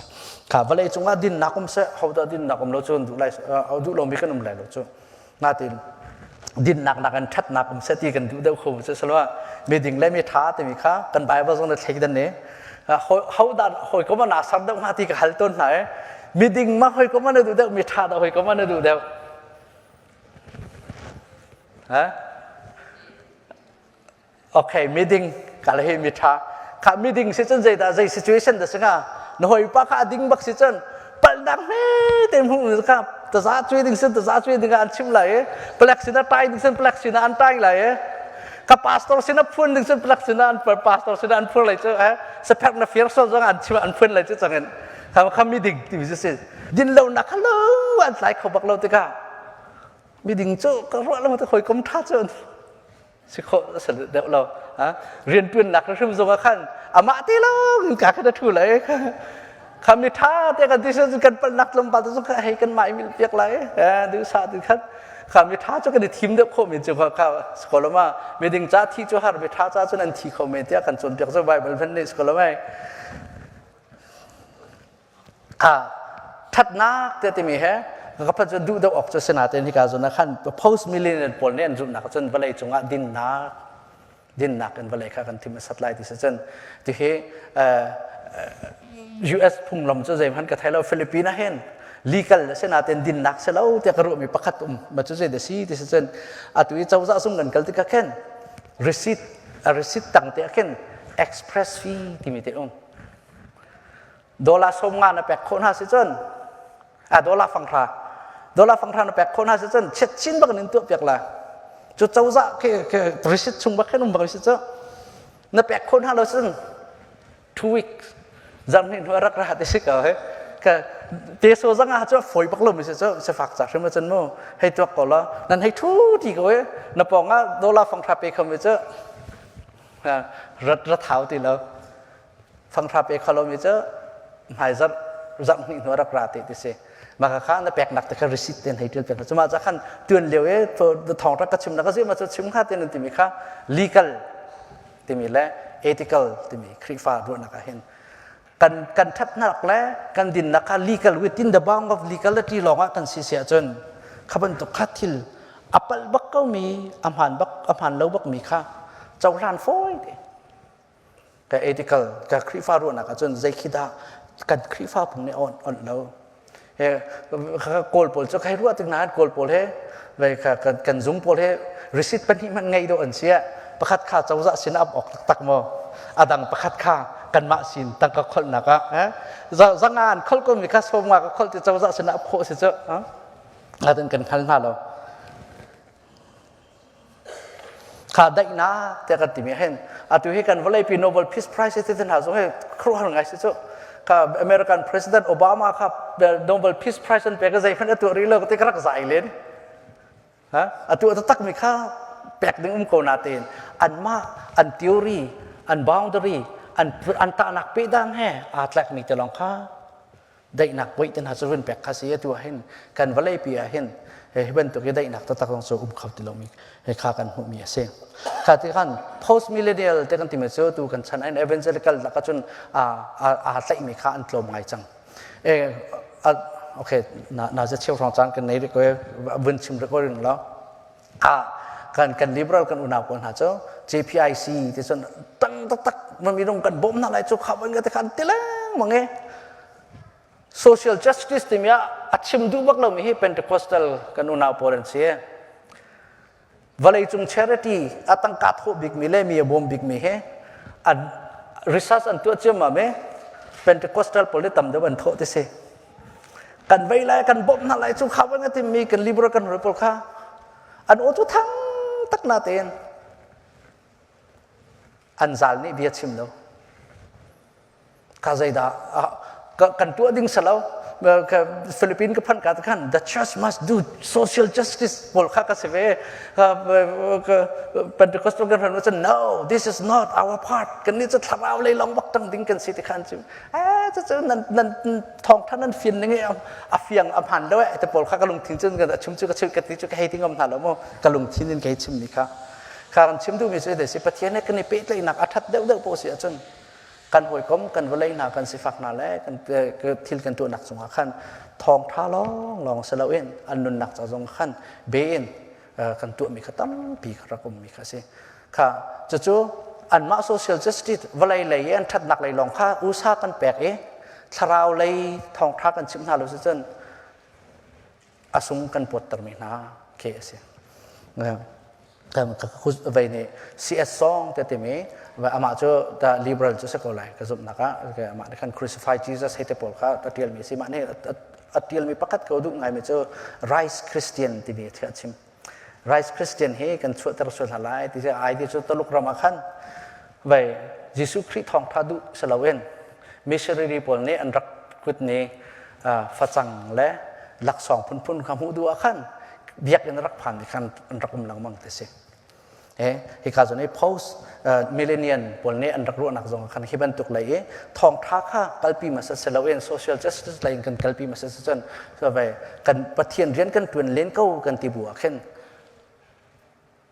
Speaker 1: kha vawlei cungah dinnak um seh hodah dinnak um lo cun duh lai duh lomi kan um lai lo cu Natin dinnak nakin ṭhatnak um seh ti kan duh deuh kho cu silo mi ding le mi ṭha timi kha kan Bible zong na thlei dan ne ho dan hawi ko ma na sar deuh hnga ti ka hal tawn hna e mi ding ma hoi ko ma na duh deuh mi ṭha dah hoi ko ma na duh deuh ha Okay, miding. Ka le hi mi ṭha. Kha miding si cun zeidah zei situation dah si hnga? Na hawipa kha a ding bak si cun palhnak hme te hmuh kha taza cui ding sin taza cui ding an chim lai i palek sinah tai ding sin palek sinah an tai lai i ka pastor sinah phun ding sin palek sinah an pastor sinah an phur lai cu eh saphek na fir sol zong an chim an phun lai cu changin kha kha mi ding ti mi si din lo nak kha lo an tlai kho bak lo tikah mi ding cu ka ruah lo te khoi kom tha cu si khawh a si deuh lo rianṭuannak hrim zong ah khan amah te lawng ka khan a ṭhu lai kha mi ṭha te kan ti kan palhnak tlawmpal te zong kha hei kan mah i milh piak lai duhsah ti khan kha mi ṭha cu kan i thim deuh khawh mi cu kha kha sikolama miding ca thi cu har mi ṭha ca cun an thi kho men tiah kan cawnpiak cu Bible hmanh nih sikolama Kha ṭhatnak tiah timi he ka phat cu duh deuh awk cu si nain hika zawn ah khan post millennial pawl nih an zumhnak cun vawlei cungah dinnak dinnak in vawlei kha kan thim a sat lai ti si cun tihi US phunglam cu zeihmanh ka thei lo Philippines ah hin legal a si nain dinnak si lo tiah ka ruahmi pakhat um ma cu zei da si ti si cun atu i cozah sung kan kal tikah khin receipt a receipt tang te ah khin express fee timi te um Dollar 50 na pek khawh hna si cun a dollar fanghra dollar fanghra na pek khawh hna si cun chiat chin bak in tuah piak la cu cozah ke ke receipt chung bak khin um bak si cu na pek khawh hna lo cun 2 weeks zarhhnih hnu rak ra ti si ko he ka peso zang ah cu foi bak lo mi si cu sifak ca hrim cun mu hei tuak ko la nan hei thu ti ko e na pong ah dollar fanghra pe kho mi cu rat rat hau ti lo Fanghra pe kho lomi cu hmaizarh zarh hnih hnu rak ra te ti si. Mah kha na peknak te kha receipt ten hei ṭial piak. Cuma ca khan tuan lio i thawng rak ka chim na ka zim cu chim hnga te nan timi kha legal timi le ethical timi Khrihfa ruahnak ah hin kan kan ṭhatnak le kan dinnak kha legal within the bound of legality lawng ah kan si si ahcun kha bantuk kha thil a palh bak ko mi a hmaan bak a hmaan lo bak mi kha cohlan fawi te Ka ethical ka Khrihfa ruahnak ahcun zei khi dah kan Khrihfa phung nih a onh lo. He Kawl pawl cu kai ruah tik nain Kawl pawl he ve kan kan zung pawl he receipt pahnih hmanh ngei dawh an si pakhat kha cozah sin ap awk taktak maw adang pakhat kha kanmah sin tangka kholhnak ah zanga an kholh ko mi kha sawmnga ka kholh ti cozah sin ap khawh si cu natin kan hngal hna lo Kha daihnak tiah kan timi hin atu hi kan vawleipi Nobel Peace Prize ti hna zong hi khuaruahhar ngai si cu. Kha American President Obama kha Nobel Peace Prize an pek zeihmanh a tuah rih lo ti ka rak zai len. Ha atu a takmi kha pek ding um ko na tein anmah an theory an boundary an an tahnak pehdang he aa tlakmi te lawng kha daihnak puai te hna cu vun pek kha si atu ah hin kan vawleipi ah hin hi bantuk i daihnak taktak zong cu um kho ti lomi he kha kan hmuhmi a si kha ti khan post millennial te kan timi cu tu kan chan an evangelical lak ahcun aa tlaihmi kha an tlawm ngai cang e okay na na za cheu rong cang kan nei ri ko vun chim ri ko ring lo a kan kan liberal kan unau pawl hna cu JPIC ti cun tang taktak minung kan bawm hna lai cu kha ban ka te khan ti lengmang e social justice timi ah a chim duh bak lomi hi Pentecostal kan unau pawl an si vawleicung charity a tangka thawh bikmi le mi a bawm bikmi hi an research an tuah ciammam i Pentecostal pawl nih tam deuh an thawh ti si kan vei lai kan bawmh hna lai cu kha van ka timmi kan liberal kan rual pawl kha an aw cu thang tak na tein an zal nih bia chim lo ka zeidah kan tuah ding salo Philippine ka phan ka khan the church must do social justice pawl kha ka si ve Pentecostal kan ran cun no this is not our part kan ni cu thlarau lei long bak tang ding kan si ti khan chim eh cu nan nan thawngtha nan fian ning a fiang a hman lo eh te pawl kha ka lungthin cun ka chim cu ka chim ka ti cu ka hei ti ngam hna lo mu ka lungthin in ka hei chim mi kha kha kan chim duhmi cu si Pathian he kan i pehtlaihnak a that deuh deuh poh si ahcun kan hawikom kan vawlei hna kan sifak hna le kan thil kan tuahnak cungah khan thawngtha lawng lawng si loin an nunnak ca zong khan be in kan tuahmi kha tampi kha rak ummi kha si kha cucu anmah social justice vawlei lei i an ṭhatnak lei lawng kha usa kan pek i thlarau lei thawngṭha kan chimh hna lo si cun a sung kan pawttermi hna khi a si. Vei nih CS song te timi amah cu ta liberal cu si ko lai ka zumhnak ah amah nih khan crucify Jesus hei te pawl kha a tialmi si mah nih a tialmi pakhat ko duh ngaimi cu Rice Christian timi a chim Rice Christian hi kan chuahter sual hna lai ti ai ti cu Taluk ram ah khan vei Jesuh Khrih thawngtha duh si loin missionary pawl nih an rak kut ni facang le laksawng phunphun kha hmuh duh ah khan biakinn rak phan khan an rak um lengmang ti si. Eh, hika zawn i post millennial pawl nih an rak ruahnak zong khan hi bantuk lei i thawngtha kha kalpi ma si loin social justice lei in kan kalpi ma si cun so ve kan Pathian rian kan tuan len ko kan ti bu ah khin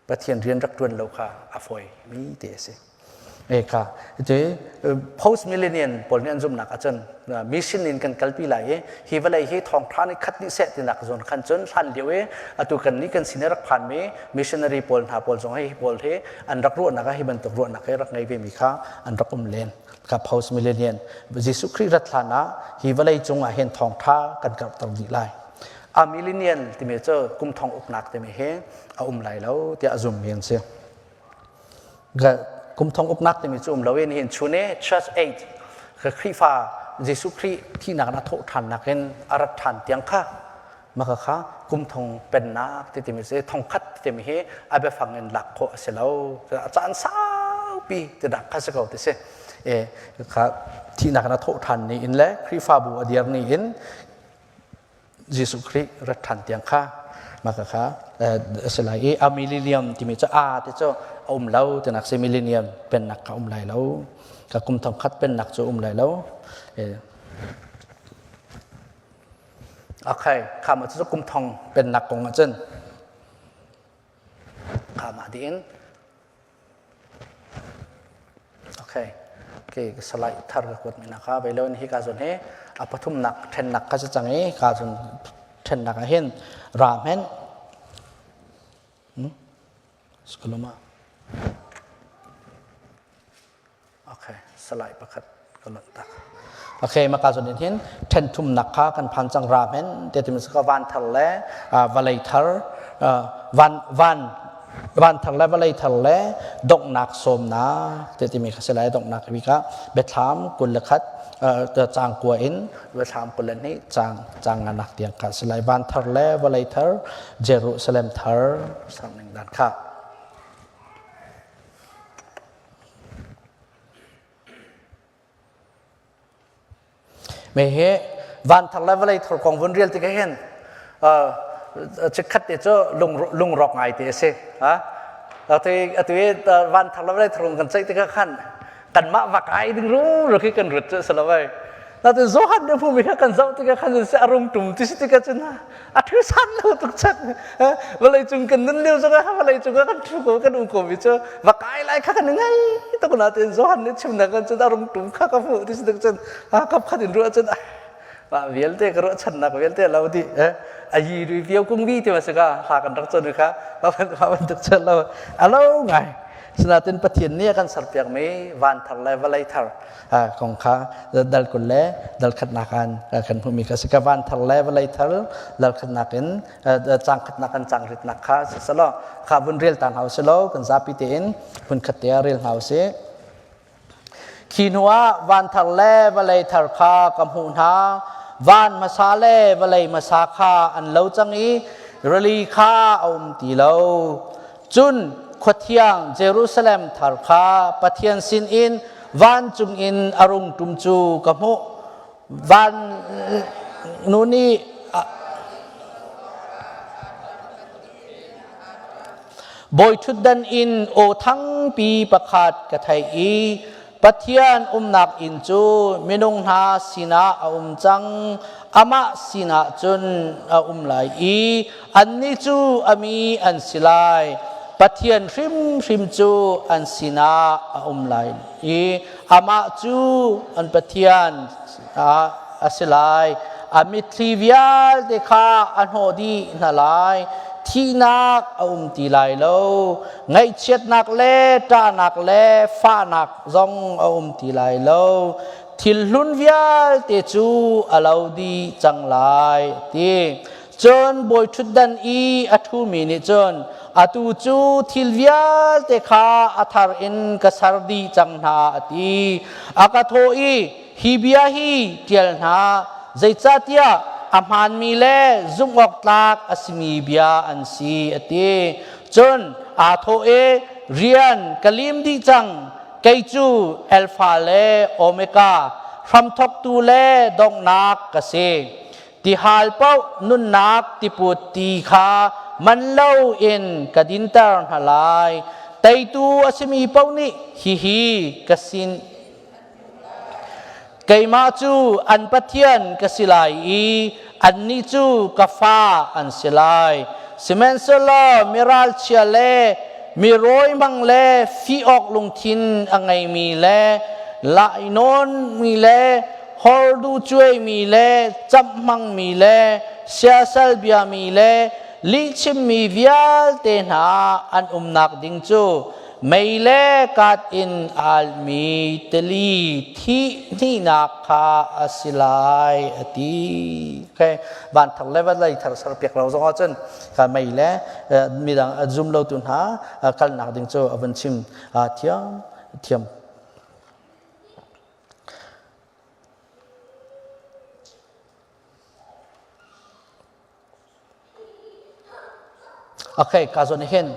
Speaker 1: Pathian rian rak ṭuan lo kha a fawi mi ti a si. E kha cu post millennial pawl nih an zumhnak ahcun mission in kan kalpi lai i hi vawlei hi thawngṭha nih khat dih seh tinak zawn khan cun hlan lio i atu kan nih kan sin i rak phanmi missionary pawl hna pawl zong hi pawl hi an rak ruahnak ah hi bantuk ruahnak hi rak ngei ve mi kha an rak um len ka post millennial Jesuh Khrih rat hlan ah hi vawlei cung ah hin thawngṭha kan karhter dih lai. A millennial timi cu kum thong uknak timi hi a um lai lo tiah a zummi an si. Kum thong uknak timi cu um loin hin chun i church age Khrihfa Jesuh Khrih thihnak in a thawh ṭhannak in a rat ṭhan tiang kha maka kha kum thong pennak ti timi si thong khat timi hi a biafang in lak khawh a si lo a caan saupi ti dak kha si ko ti si e kha thihnak in a thawh ṭhan ni in le Khrihfabu a dir ni in Jesuh Khrih rat ṭhan tiang kha mah kha a si lai i a millennium timi cu a ti cu a um lo tinak si millennium pennak kha um lai lo ka kum thong khat pennak cu um lai lo okay kha ma cu kum thong pennak kong ahcun kha mah dih in Okay. Okay, salai thar ka kuat mi na kha vei lo in hi ka zon he a pathumnak thennak kha si cang i ka zon thennak ah hin ram hen hmm? Skaloma. Okay, salai pakhat ka lonh tak. Okay, maka zon in hin then thumnak kha kan phan cang ram hen te tim ka van thar le vawlei thar van van van thar le vawlei thar le donghnak sawmnak te timi kha si lai donghnak bi ka biathlam 21 cang kua in biathlam 22 cang cang nganak tiang kha si lai van thar le vawlei thar Jerusalem thar sarning dan kha Me hi van thar le vawlei thar kong vun rial tikah hin chikkhat te cu lungrawk ngai te a si. Atu i van thar le vawlei thar kong kan ceih tikah khan kanmah vak ai ding ru khi kan rut cu a si lo ai. Natin Johan ne hmumi kha kan zoh tikah khan si a rung tum ti si tikah cun a thu san lo tuk chan vawlei cung kan nun lio zongah vawlei cung ah kan thu ko kan um ko mi cu va kai lai kha kan ngai tuk natin Johan nih chimnak kan cun a rung tum kha ka hmuh ti si tik cun kap khat in ruah cun mah vialte ka ruah channak vialte lo di a yi rui pio kung vi ti ma si ka hla kan rak cun kha ma bantuk cun lo a lo ngai Sinatin Pathian nih a kan serpiakmi van thar le vawlei thar kong kha dal 20 le dal khatnak an kan hmuhmi kha si ka van thar le vawlei thar dal khatnak in cang khatnak an cang ritnak kha si selaw kha vun rel ta hna usih kan zapi tein phun khat te ah rel hna usih khi hnu ah van thar le vawlei thar kha ka hmuh hna van hmasa le vawlei hmasa kha an lo cang i rili kha a um ti lo Cun khuathiang Jerusalem thar kha Pathian sinin vancung in a rung ṭum cu ka hmuh. Van nu nih bawi ṭhutdan in aw thangpi pakhat ka theih i Pathian umnak inn cu minung hna sinah a um cang. Amah sinah cun a um lai i annih cu a mi an si lai. Pathian hrimhrim cu an sinah a um lai i amah cu an Pathian a si lai. A mitthli vialte kha a hnawh dih hna lai. Thihnak a um ti lai lo. Ngaihchiatnak le ṭahnak le fahnak zong a um ti lai lo. Thil hlun vialte cu a lo dih cang lai ti. Cun bawi ṭhutdan i a ṭhumi nih cun atu cu thil vialte kha a thar in ka ser dih cang hna a ti. A ka thawh i hi bia hi ṭial hna, zeicahtiah a hmaanmi le zumhawktlak a simi bia an si a ti. Cun aa thawh i rian ka lim dih cang, kei cu Alpha le Omega, hramthawktu le donghnak ka si. Tihal paoh nunnak tiput ti kha man loin ka dinter hna lai. Teitu a simi paoh nih hihi ka sin Keimah cu an Pathian ka si lai i annih cu ka fa an si lai. Sihmanhsehlaw miralchia le mi rawihmang le fih awk lungthin a ngeimi le lainawnmi le hordu cuaimi le camh hmangmi le siasal biami le lihchimmi vialte hna an umnak ding cu mei le kat in almi tili thih hnihnak kha a si lai a ti. Okay. Van thar le van lei thar ser piak lo zong ahcun ka mei le midang zum lo tu hna kalnak ding cu a vun chim thiam thiam. Okay, ka zawn hin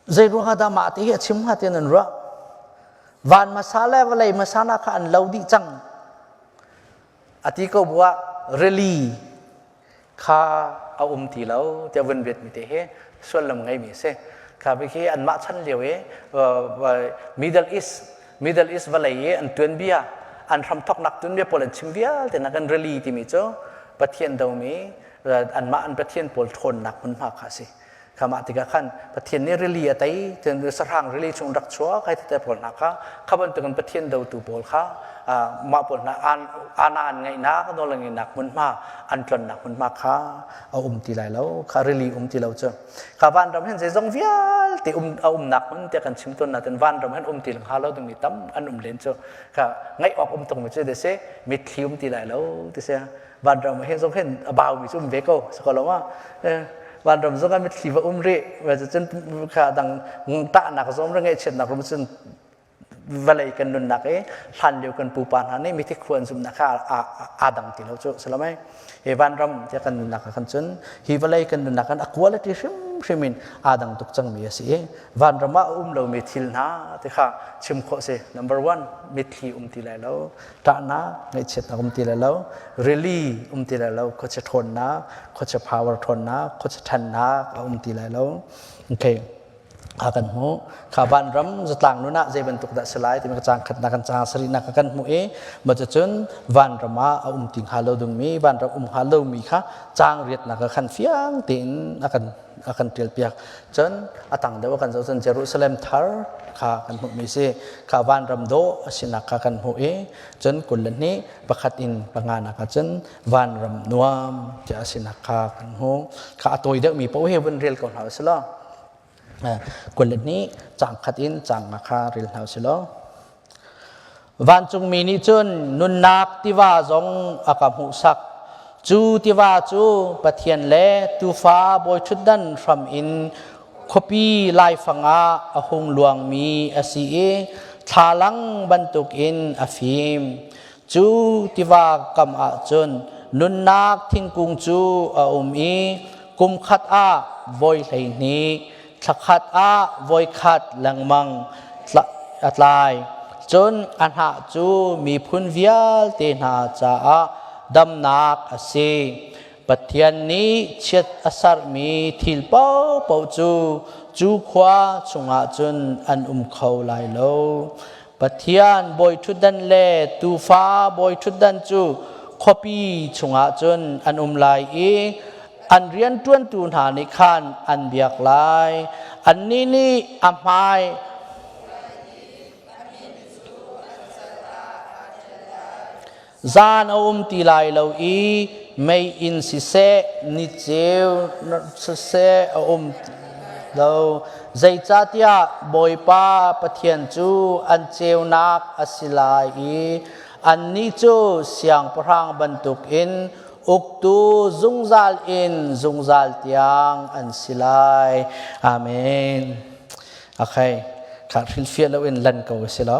Speaker 1: zei ruangah dah mah ti hi a chim hnga ti nan ruah? Van hmasa le vawlei hmasa na kha an lo dih cang. A ti ko buah rili kha a um ti lo tiah vun biat mi te hi sullam ngeimi a si. Kha bi khi anmah chan lio i Middle East Middle East vawlei i an tuanbia an hramthoknak tuanbia pawl an chim vialte nak an rili timi cu Pathian domi anmah an Pathian pawl ṭhawnnak hmunhma kha a si. Kha mah tikah khan Pathian nih rili a tei sahrang rili chung rak chuak hai tete pawl hna kha kha bantukin Pathian dotu pawl kha mah pawl hna ana an ngeihnak nawl an ngeihnak hmunhma an tlonnak hmunhma kha a um ti lai lo kha rili um ti lo cu kha vanram hin zeizong vialte um a umnak hmun tiah kan chim tawn nain vanram hin um ti hnga lo dingmi tam an um len cu kha ngaih awk um tung mi cu ti si mitthli um ti lai lo ti si vanram hin zong hin a baumi cu um ve ko sako ma vanram zong ah mitthli va um rih cun kha dang tahnak zong ra ngaihchiatnak rum cun vawlei kan nunnak i hlan lio kan pupa hna nih mithi khua an zumhnak kha aa dang ti lo cu salamai hi vanram tiah kan nunnak ah khan cun hi vawlei kan nunnak kan a quality hrimhrim in aa dang tuk cangmi a si i vanram ah a um lomi thil hna ti kha chim khawh si number one mitthli um ti lai lo ṭahnak ngaihchiatnak um ti lai lo rili um ti lai lo khuachia ṭhawnnak khuachia power ṭhawnnak khuachia ṭhannak a um ti lai lo okay kha kan hmuh kha vanram zatlang nun ah zei bantuk dah si lai timi ka cang khatnak kan cang sarihnak kan hmuh i ma cun vanram ah a um ti hnga lo dingmi vanram um hnga lomi kha cang riatnak khan fiang tein a kan a kan tial piak cun a tang deuh kan zoh cun Jerusalem thar kha kan hmuh mi si kha vanram dawh a sinak kha kan hmuh i cun 22 pakhat in panga nak ah cun vanram nuam tiah a sinak kha kan hmuh kha a tawi deuhmi paoh hi vun rel ko hna usih law 22 cang khat in cang nga kha rel hna usih law Vancungmi nih cun nunnak tiva zong a ka hmuhsak. Cu tiva cu Pathian le Tuufa bawiṭhutdan hram in khuapi laifang ah a hung luangmi a si i thlalang bantukin a fim. Cu tiva kam ah cun nunnak thingkung cu a um i kum khat ah voi 12, thla khat ah voi khat lengmang a tlai. Cun a hnah cu miphun vialte hna caah damnak a si. Pathian nih chiat a sermi thil paohpaoh cu cu khua chungah cun an um kho lai lo. Pathian bawiṭhutdan le Tuufa bawiṭhutdan cu khuapi chungah cun an um lai i an rianṭuantu hna nih khan an biak lai. Annih nih a hmai zan a um ti lai lo i meiinn siseh niceu siseh a um lo zeicahtiah Bawipa Pathian cu an ceunak a si lai i annih cu siangpahrang bantukin uktu zungzal in zungzal tiang an si lai. Amen. Okay, kha hrilhfiah lo in lan ko si lo.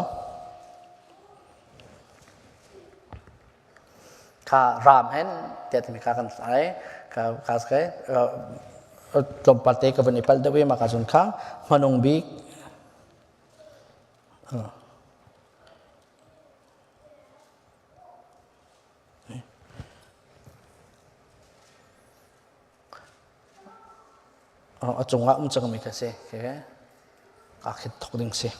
Speaker 1: Kha ram hen tiah timi kha kan ai ka ka kai tlawmpal te ka van i pal deuh i mah ka cun kha hmanung bik A cungah um cangmi kha si. Aa khit thok ding si.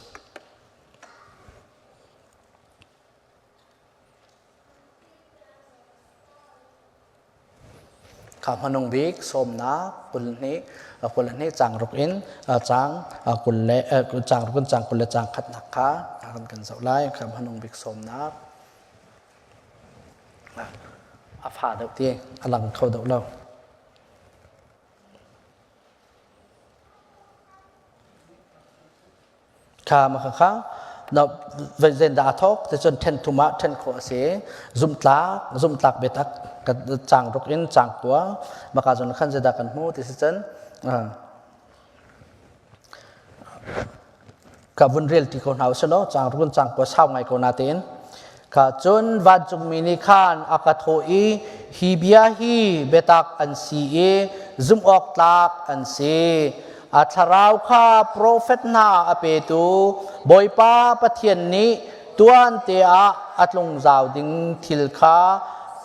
Speaker 1: Kha hmanung bik sawmnak 22 22 cang ruk in cang kul le cang ruk in cang 20 le cang khatnak kha kan kan zoh lai. Kha hmanung bik sawmnak a fa deuh ti a lang kho deuh lo. Kha ma kha kha na zen dah thok te cun then thum ah then khawh a si. Zumtlak zumtlak biatak ka cang ruk in cang kua maka zon khan zedah kan hmu ti si cun Ka vun rel ti ko hna usih law cang run cang kua sau ngai ko na tein. Ka cun vancungmi nih khan a ka thawh i hi bia hi biatak an si i zumh awk tlak an si. A thlarau kha profet hna a petu Bawipa Pathian nih tuan te ah a tlung zau ding thil kha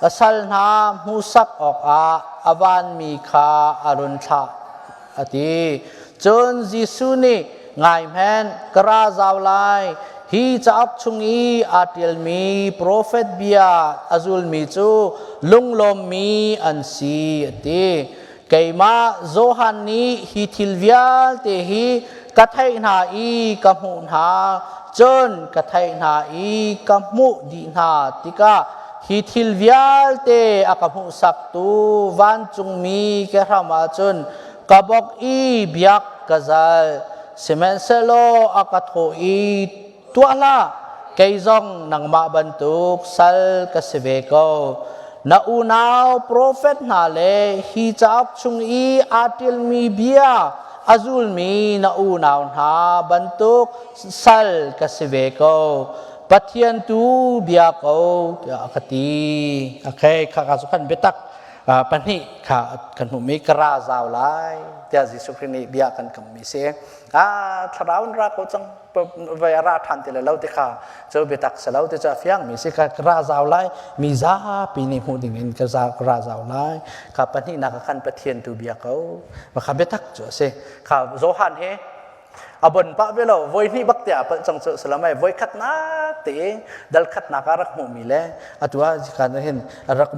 Speaker 1: a sal hna hmuhsak awkah a vanmi kha a run thlah a ti. Cun Jesuh nih, Ngai hmanh, ka ra zau lai. Hi cauk chung i aa ṭialmi profet bia a zulmi cu lunglawmmi an si, a ti. Keimah Johan nih hi thil vialte hi ka theih hna i ka hmuh hna, cun ka theih hna i ka hmuh dih hna tikah hi thil vialte a ka hmuhsaktu vancungmi kehram ah cun ka bok i biak ka zal. Sihmanhsehlaw a ka thawh i tuah hlah, kei zong nangmah bantuk sal ka si ve ko. Na unau profet hna le hi cauk chung i aa ṭialmi bia a zulmi na unau hna bantuk sal ka si ve ko. Pathian tu bia ko tiah a ka ti. Okay, kha ka cu khan biatak pahnih kha kan hmuhmi ka ra zau lai tiah Jesuh Khrih nih bia kan kammi si. Ah, thlarau in ra ko cang vai a ra ṭhan ti le lo ti kha cu biatak si lo ti cu a fiangmi si ka ra zau lai mi zapi nih hmuh ding in ka ra zau lai kha pahnihnak ah khan Pathian tu bia ko kha biatak cu a si kha Johan he a bon pah ve lo voi hnih bak tiah palh cang cu salamai voi khatnak te dal khatnak ah rak hmuhmi le atu ah kan hin rak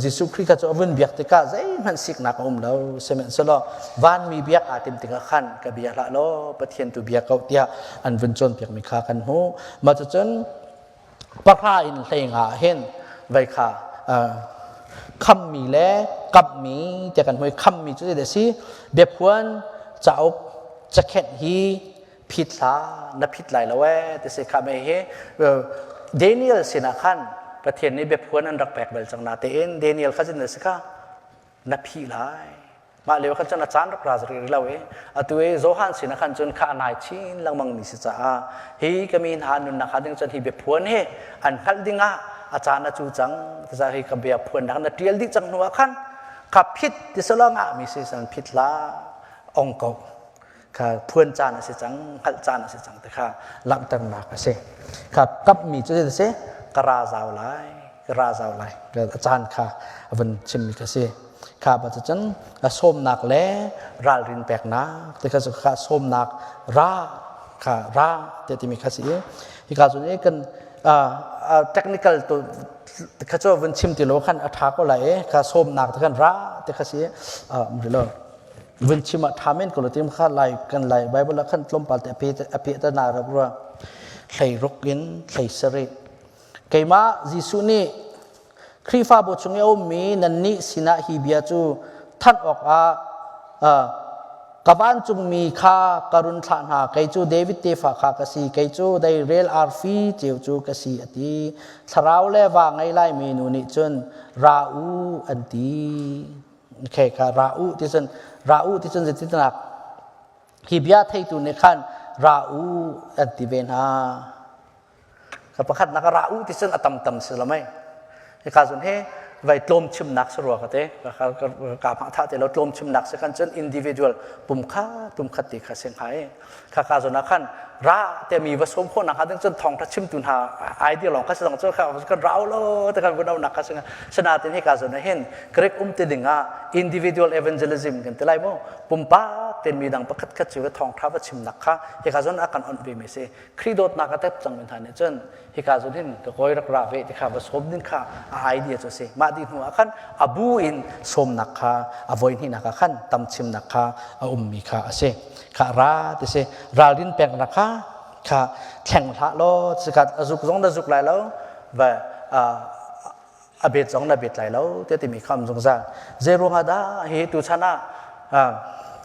Speaker 1: Jesuh Khrih kha cu a vun biak tikah zeihmanh siknak a um lo sihmanhsehlaw vanmi biak aa tim tikah khan ka bia hlah law Pathian tu bia ko tiah an vun cawnpiakmi kha kan hmuh mah cucun pahra in hleinga hin vei kha khammi le kamhmi tiah kan hmuh khammi cu zeidah a si biaphuan cauk cakhenh hi phit hlah na phit lai lo ee ti si kha mei hi Daniel sinah khan Pathian nih biaphuan an rak pek bal cang na tein Daniel kha cun si kha na phih lai mah lio khan cun a caan rak ra rih lo i atu i Johan sinah khan cun kha a nai chin lengmang mi si caah hi ka mi hna nunnak hnga ding cun hi biaphuan hi an hngalh ding ah a caan a cu cang tiza hi ka bia phuan nak na tial dih cang hnu ah khan kha phit ti salong ah mi si san phit la ong ko kha phuan caan a si cang hngalh caan a si cang ti kha langhternak a si kha kapmi cu a si ka ra zau lai ka ra zau lai a caan kha a vun chimmi kha si kha ba cun a sawmnak le ralrin peknak ti kha cu kha sawmnak ra kha ra ti timi kha si i hika cun i kan technical tu kha cu vun chim ti lo khan a tha ko lai i kha sawmnak te khan ra ti kha si i lo vun chim ah ṭha men ko lo tim kha lai kan lai bible ah khan tlawmpal te a pe ta na rak rua hlei ruk in hlei sarih keimah Jesuh nih Khrihfabu chung i a ummi nannih sinah hi bia cu thanh awkah. Ka vancungmi kha ka run thlah hna, kei cu David tefa kha ka si, kei cu deirel arfi ceu cu ka si, a ti. Thlarau le va ngei laimi nu nih cun ra u an ti. Okay, kha ra u ti cun ra u ti cun zeitinnak hi bia theitu nih khan ra u an ti ve hna. Ka pakhatnak ra u ti cun a tam tam si lo mei. Hika zun hi vai tlawm chimnak si rua ka te ka ma tha te lo tlawm chimnak si kan cun individual pum kha tum khat ti kha sing hai kha ka zon ah khan ra te mi va som kho nak ha ding cun thong tha chim tu hna idea long kha si dong cu kha kan rau lo te kan vun nak kha sing sanatin hi ka zon ah hin Greek um te ding ah individual evangelism kan ti lai mo pumpak ten mi dang pakhat khat cu thong tha va chim nak kha hi ka zon ah kan on ve mi si Khrih dawtnak a tep cang mi hna nih cun hika zun hin ka kawi rak ra ve ti kha va sawm ding kha a idea cu a si. Mah dih hnu ah khan a bu in sawmnak kha a voi hnihnak ah khan tam chimnak kha a ummi kha a si. Kha ra ti si ralrin peknak kha kha thleng hlah law sikat a zuk zong na zuk lai lo va a bet zong na bet lai lo te timi kha um zungzal. Zei ruangah dah hi tu chan ah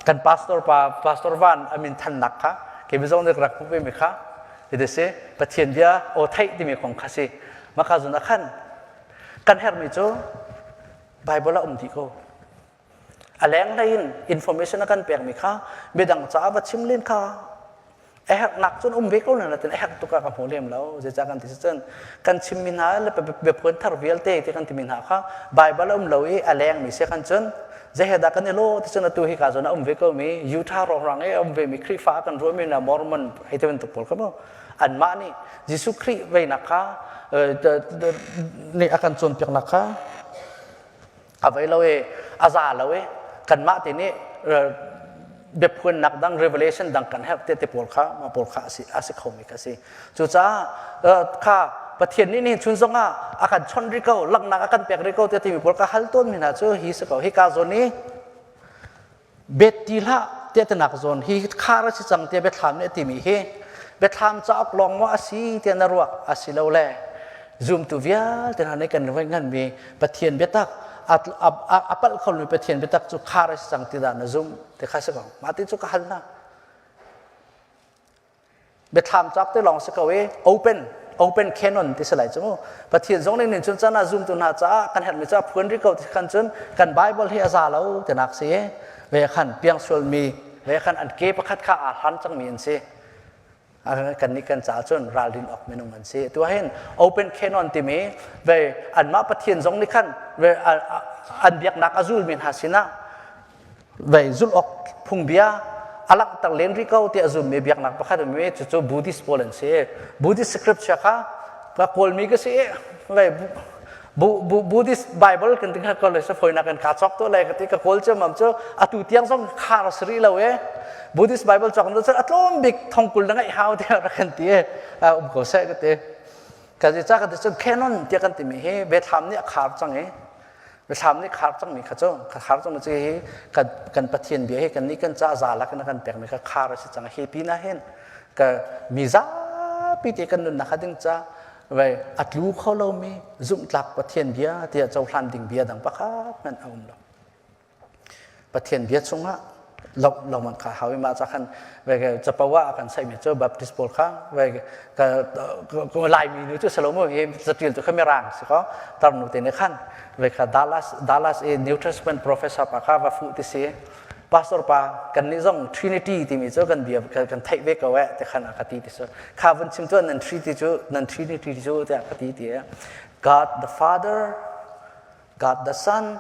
Speaker 1: kan pastor pa pastor van amin thannak kha kei zong nih rak hmuh ve mi kha ti si Pathian bia aw theih timi kong kha si maka zun ah khan kan herhmi cu Bible ah um dih ko a leng hlei in information a kan pekmi kha midang caah va chim len kha a herhnak cun um ve ko na tin a herh tuk ah ka hmu lem lo zeicah kan ti cun kan chimmi hna le biaphuan thar vialte ti kan timi hna kha Bible a um lo i a leng mi si kan cun zehe dah kan i lo ti cun atu hi ka zawn a um ve ko mi Utah rongrang i a um ve mi Khrihfa kan ruahmi na Mormon hei ti bantuk pawl kha mu anmah nih Jesuh Khrih veinak kha nih a kan cawnpiaknak kha a vei lo i a za lo i kanmah te nih biaphuannak dang revelation dang kan herh te te pawl kha mah pawl kha a si a si khomi kha si cucaah kha Pathian nih nihin chun zongah a kan chawnh rih ko langhnak a kan pek rih ko te timi pawl ka hal tawn mi hna cu hi si ko hika zawn i bet ti hlah tiah zawn hi khar a si cang tiah biathlam nih a timi hi biathlam cauk lawng maw a si tiah na ruah a si lo le zumtu vialte hna nih kan nganmi Pathian biatak a palh kho mi Pathian biatak cu khar a si cang ti dah na zumh ti kha si ko mah ti cu ka hal hna biathlam cak te lawng si ko i open open canon ti si lai cu mu Pathian zong nih nin cun chan ah zumtu hna caah kan herhmi caah phuan rih ko ti khan cun kan Bible hi a za lo tinak si ve khan piang sualmi ve khan an ke pakhat kha aa hlan cangmi an si kan nih kan caah cun ralrin awk minung an si tu hin open canon timi ve anmah Pathian zong nih khan ve an biaknak a zulmi hna sinah ve zulh awk phungbia a langhter len rih ko tiah zummi biaknak pakhat mi cucu Buddhist pawl an si Buddhist scripture kha ka kawlmi ka si ve Buddhist Bible kan ti kha ko le foinak kan ka chok to lai ka ti ka kawl cu mam cu atu tiang zong khar si rih lo e Buddhist Bible chok no a tlawm bik thongkul na ngaih hau tiah rak kan ti e um ko seh ka ti ka ti ca ka ti cun canon tiah kan timi hi Bethlehem nih a khar cang i Biathlam nih khar cangmi kha cu khar cangmi cu hi kan kan Pathian bia hi kan nih kan ca za lak in a kan pekmi kha khar a si cang hi pin ah hin ka mi zapi te kan nunnak kha ding ca vai a tlu kho lomi zumhtlak Pathian bia tiah cohlan ding bia dang pakhat hmanh a um lo Pathian bia chungah lo lo man kha hawi ma cha khan ve ke chapawa kan sai mi chu baptist pawl kha ve ka lai mi nu chu salomo hi zatil chu khamirang si ko tar nu te ne khan ve kha Dallas Dallas e New Testament professor pa kha va fu ti si pastor pa kan ni zong Trinity ti mi chu kan bia kan theih ve ko e te khan ka ti ti so kha vun chim chu nan Trinity chu nan Trinity chu te ka ti ti God the Father God the Son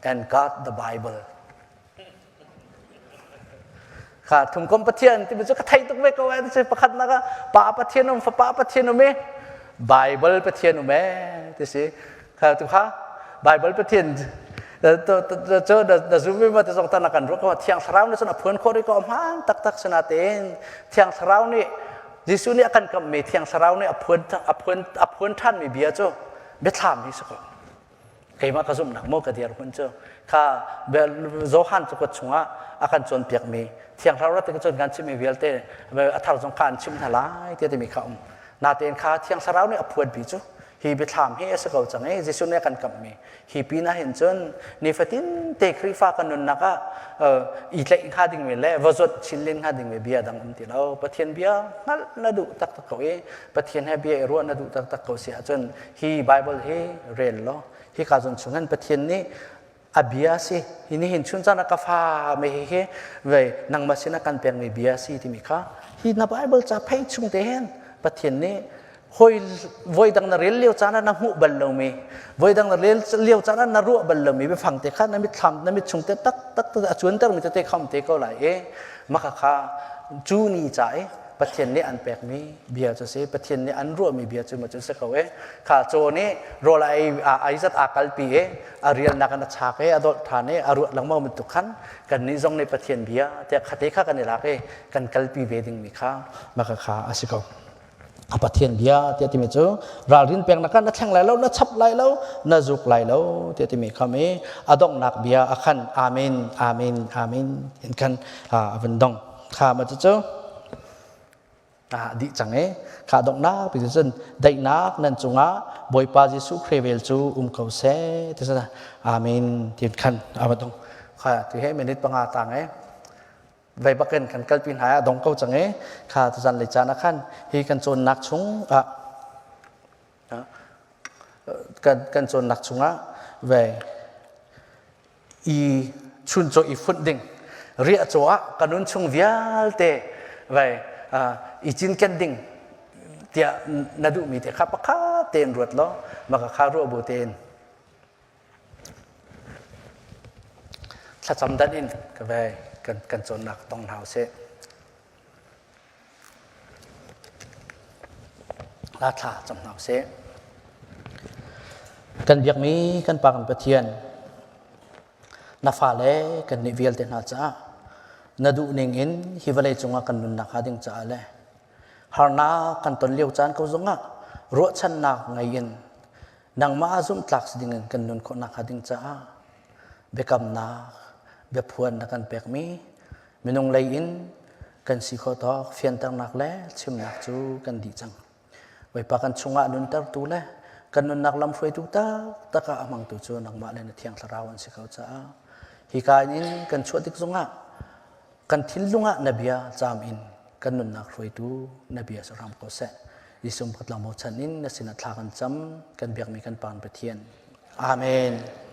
Speaker 1: and God the Bible. Kha thumkom Pathian timi cu ka thei tuk ve ko eh ti pakhat nak ah Pa Pathian um Fapa Pathian um e Bible Pathian um e ti si kha tu kha Bible Pathian cu na zum ve ma ti zong tan kan ruah ko Thiang Thlarau nih cun a phuan khawh rih ko hmaan taktak sinatein Thiang Thlarau nih Jesuh nih a kan kamhmi Thiang Thlarau nih a phuan a phuan a phuan ṭhanmi bia cu biathlam hi si ko keimah ka zumhnak maw ka dirhmun cu kha Johan cakuat chungah a kan cawnpiakmi Thiang Thlarau rat cun kan chimmi vialte a thar zong kha an chimh hna lai tiah timi kha um natein kha Thiang Thlarau nih a phuanmi cu Hi biathlam hi a si ko cang i Jesuh nih a kan kamhmi. Hi pin ah hin cun nifatin te Khrihfa kan nunnak ah i tlaih hnga dingmi le va zawt chin len hnga dingmi bia dang um ti lo. Pathian bia hngalh na duh taktak ko i Pathian he bia i ruah na duh taktak ko si ahcun hi Bible hi rel law hika zawn chung hin Pathian nih a bia si hi nihin chun caan ah ka fa me hi hi ve nangmah sin ah kan pekmi bia si timi kha hi na Bible ca phei chung te hin Pathian nih hoi voi dang na rel lio caan ah na hmuh bal lomi voi dang na rel lio caan ah na ruah bal lomi biafang te kha na mitthlam na mit chung te tak tak a cuanter mi tete kham te ko lai i maka kha cu ni ca i Pathian nih an pekmi bia cu si Pathian nih an ruahmi bia cu ma cu si ko e kha caw nih rawl ai ai zat aa kalpi i a rialnak in a chak i a dolh ṭhan i a ruat lengmang bantuk khan kannih zong nih Pathian bia tiah khate kha kan i lak i kan kalpi ve dingmi kha maka kha a si ko. A Pathian bia tiah timi cu ralrin peknak khan na thleng lai lo, na chap lai lo, na zuk lai lo tiah timi kham i a donghnak bia a khan amen amen amen in khan a vun dong. Kha ma cu dih cang i kha donghnak pi cun daihnak nan cungah Bawipa Jesuh Khrih vel cu um ko seh ti cun amen ti khan a va dong kha ti he minute panga tang e vei bakin kan kalpi hna a dong ko cang e kha tuzan lei caan ah khan hi kan cawnnak chung ah kan kan cawnnak chungah vei i chuncaw i funh ding riahcaw ah ka nun chung vialte vai i cinken ding tiah na duhmi te kha pakhat tein ruat law maka kha ruah bu tein thlacam dan in ka vai kan kan cawnnak tong hna usih. La thla cam hna usih. Kan biakmi kan Pa kan Pathian, na fale kan nih vialte hna caah na duh ning in hi vawlei cungah kan nunnak hnga ding caah le harnak kan ton lio caan ko zongah ruahchannak ngei in nangmah zumhtlak si dingin kan nun khawhnak hnga ding caah biakamnak biaphuan na kan pekmi Minung lei in kan si khawh tawk fianternak le chimnak cu kan dih cang. Bawipa kan chungah nuntertu le kan nunnak lamhruaitu taktak ah a hmangtu cu nangmah le na Thiang Thlarau an si ko caah hika in kan chuah tik zongah kan thinlung ah na bia caam in kan nunnak hruaitu na bia cu hram ko seh. Jesuh pakhat lawng bochan in na sinah thla kan cam kan biakmi kan Pa Pathian. Amen.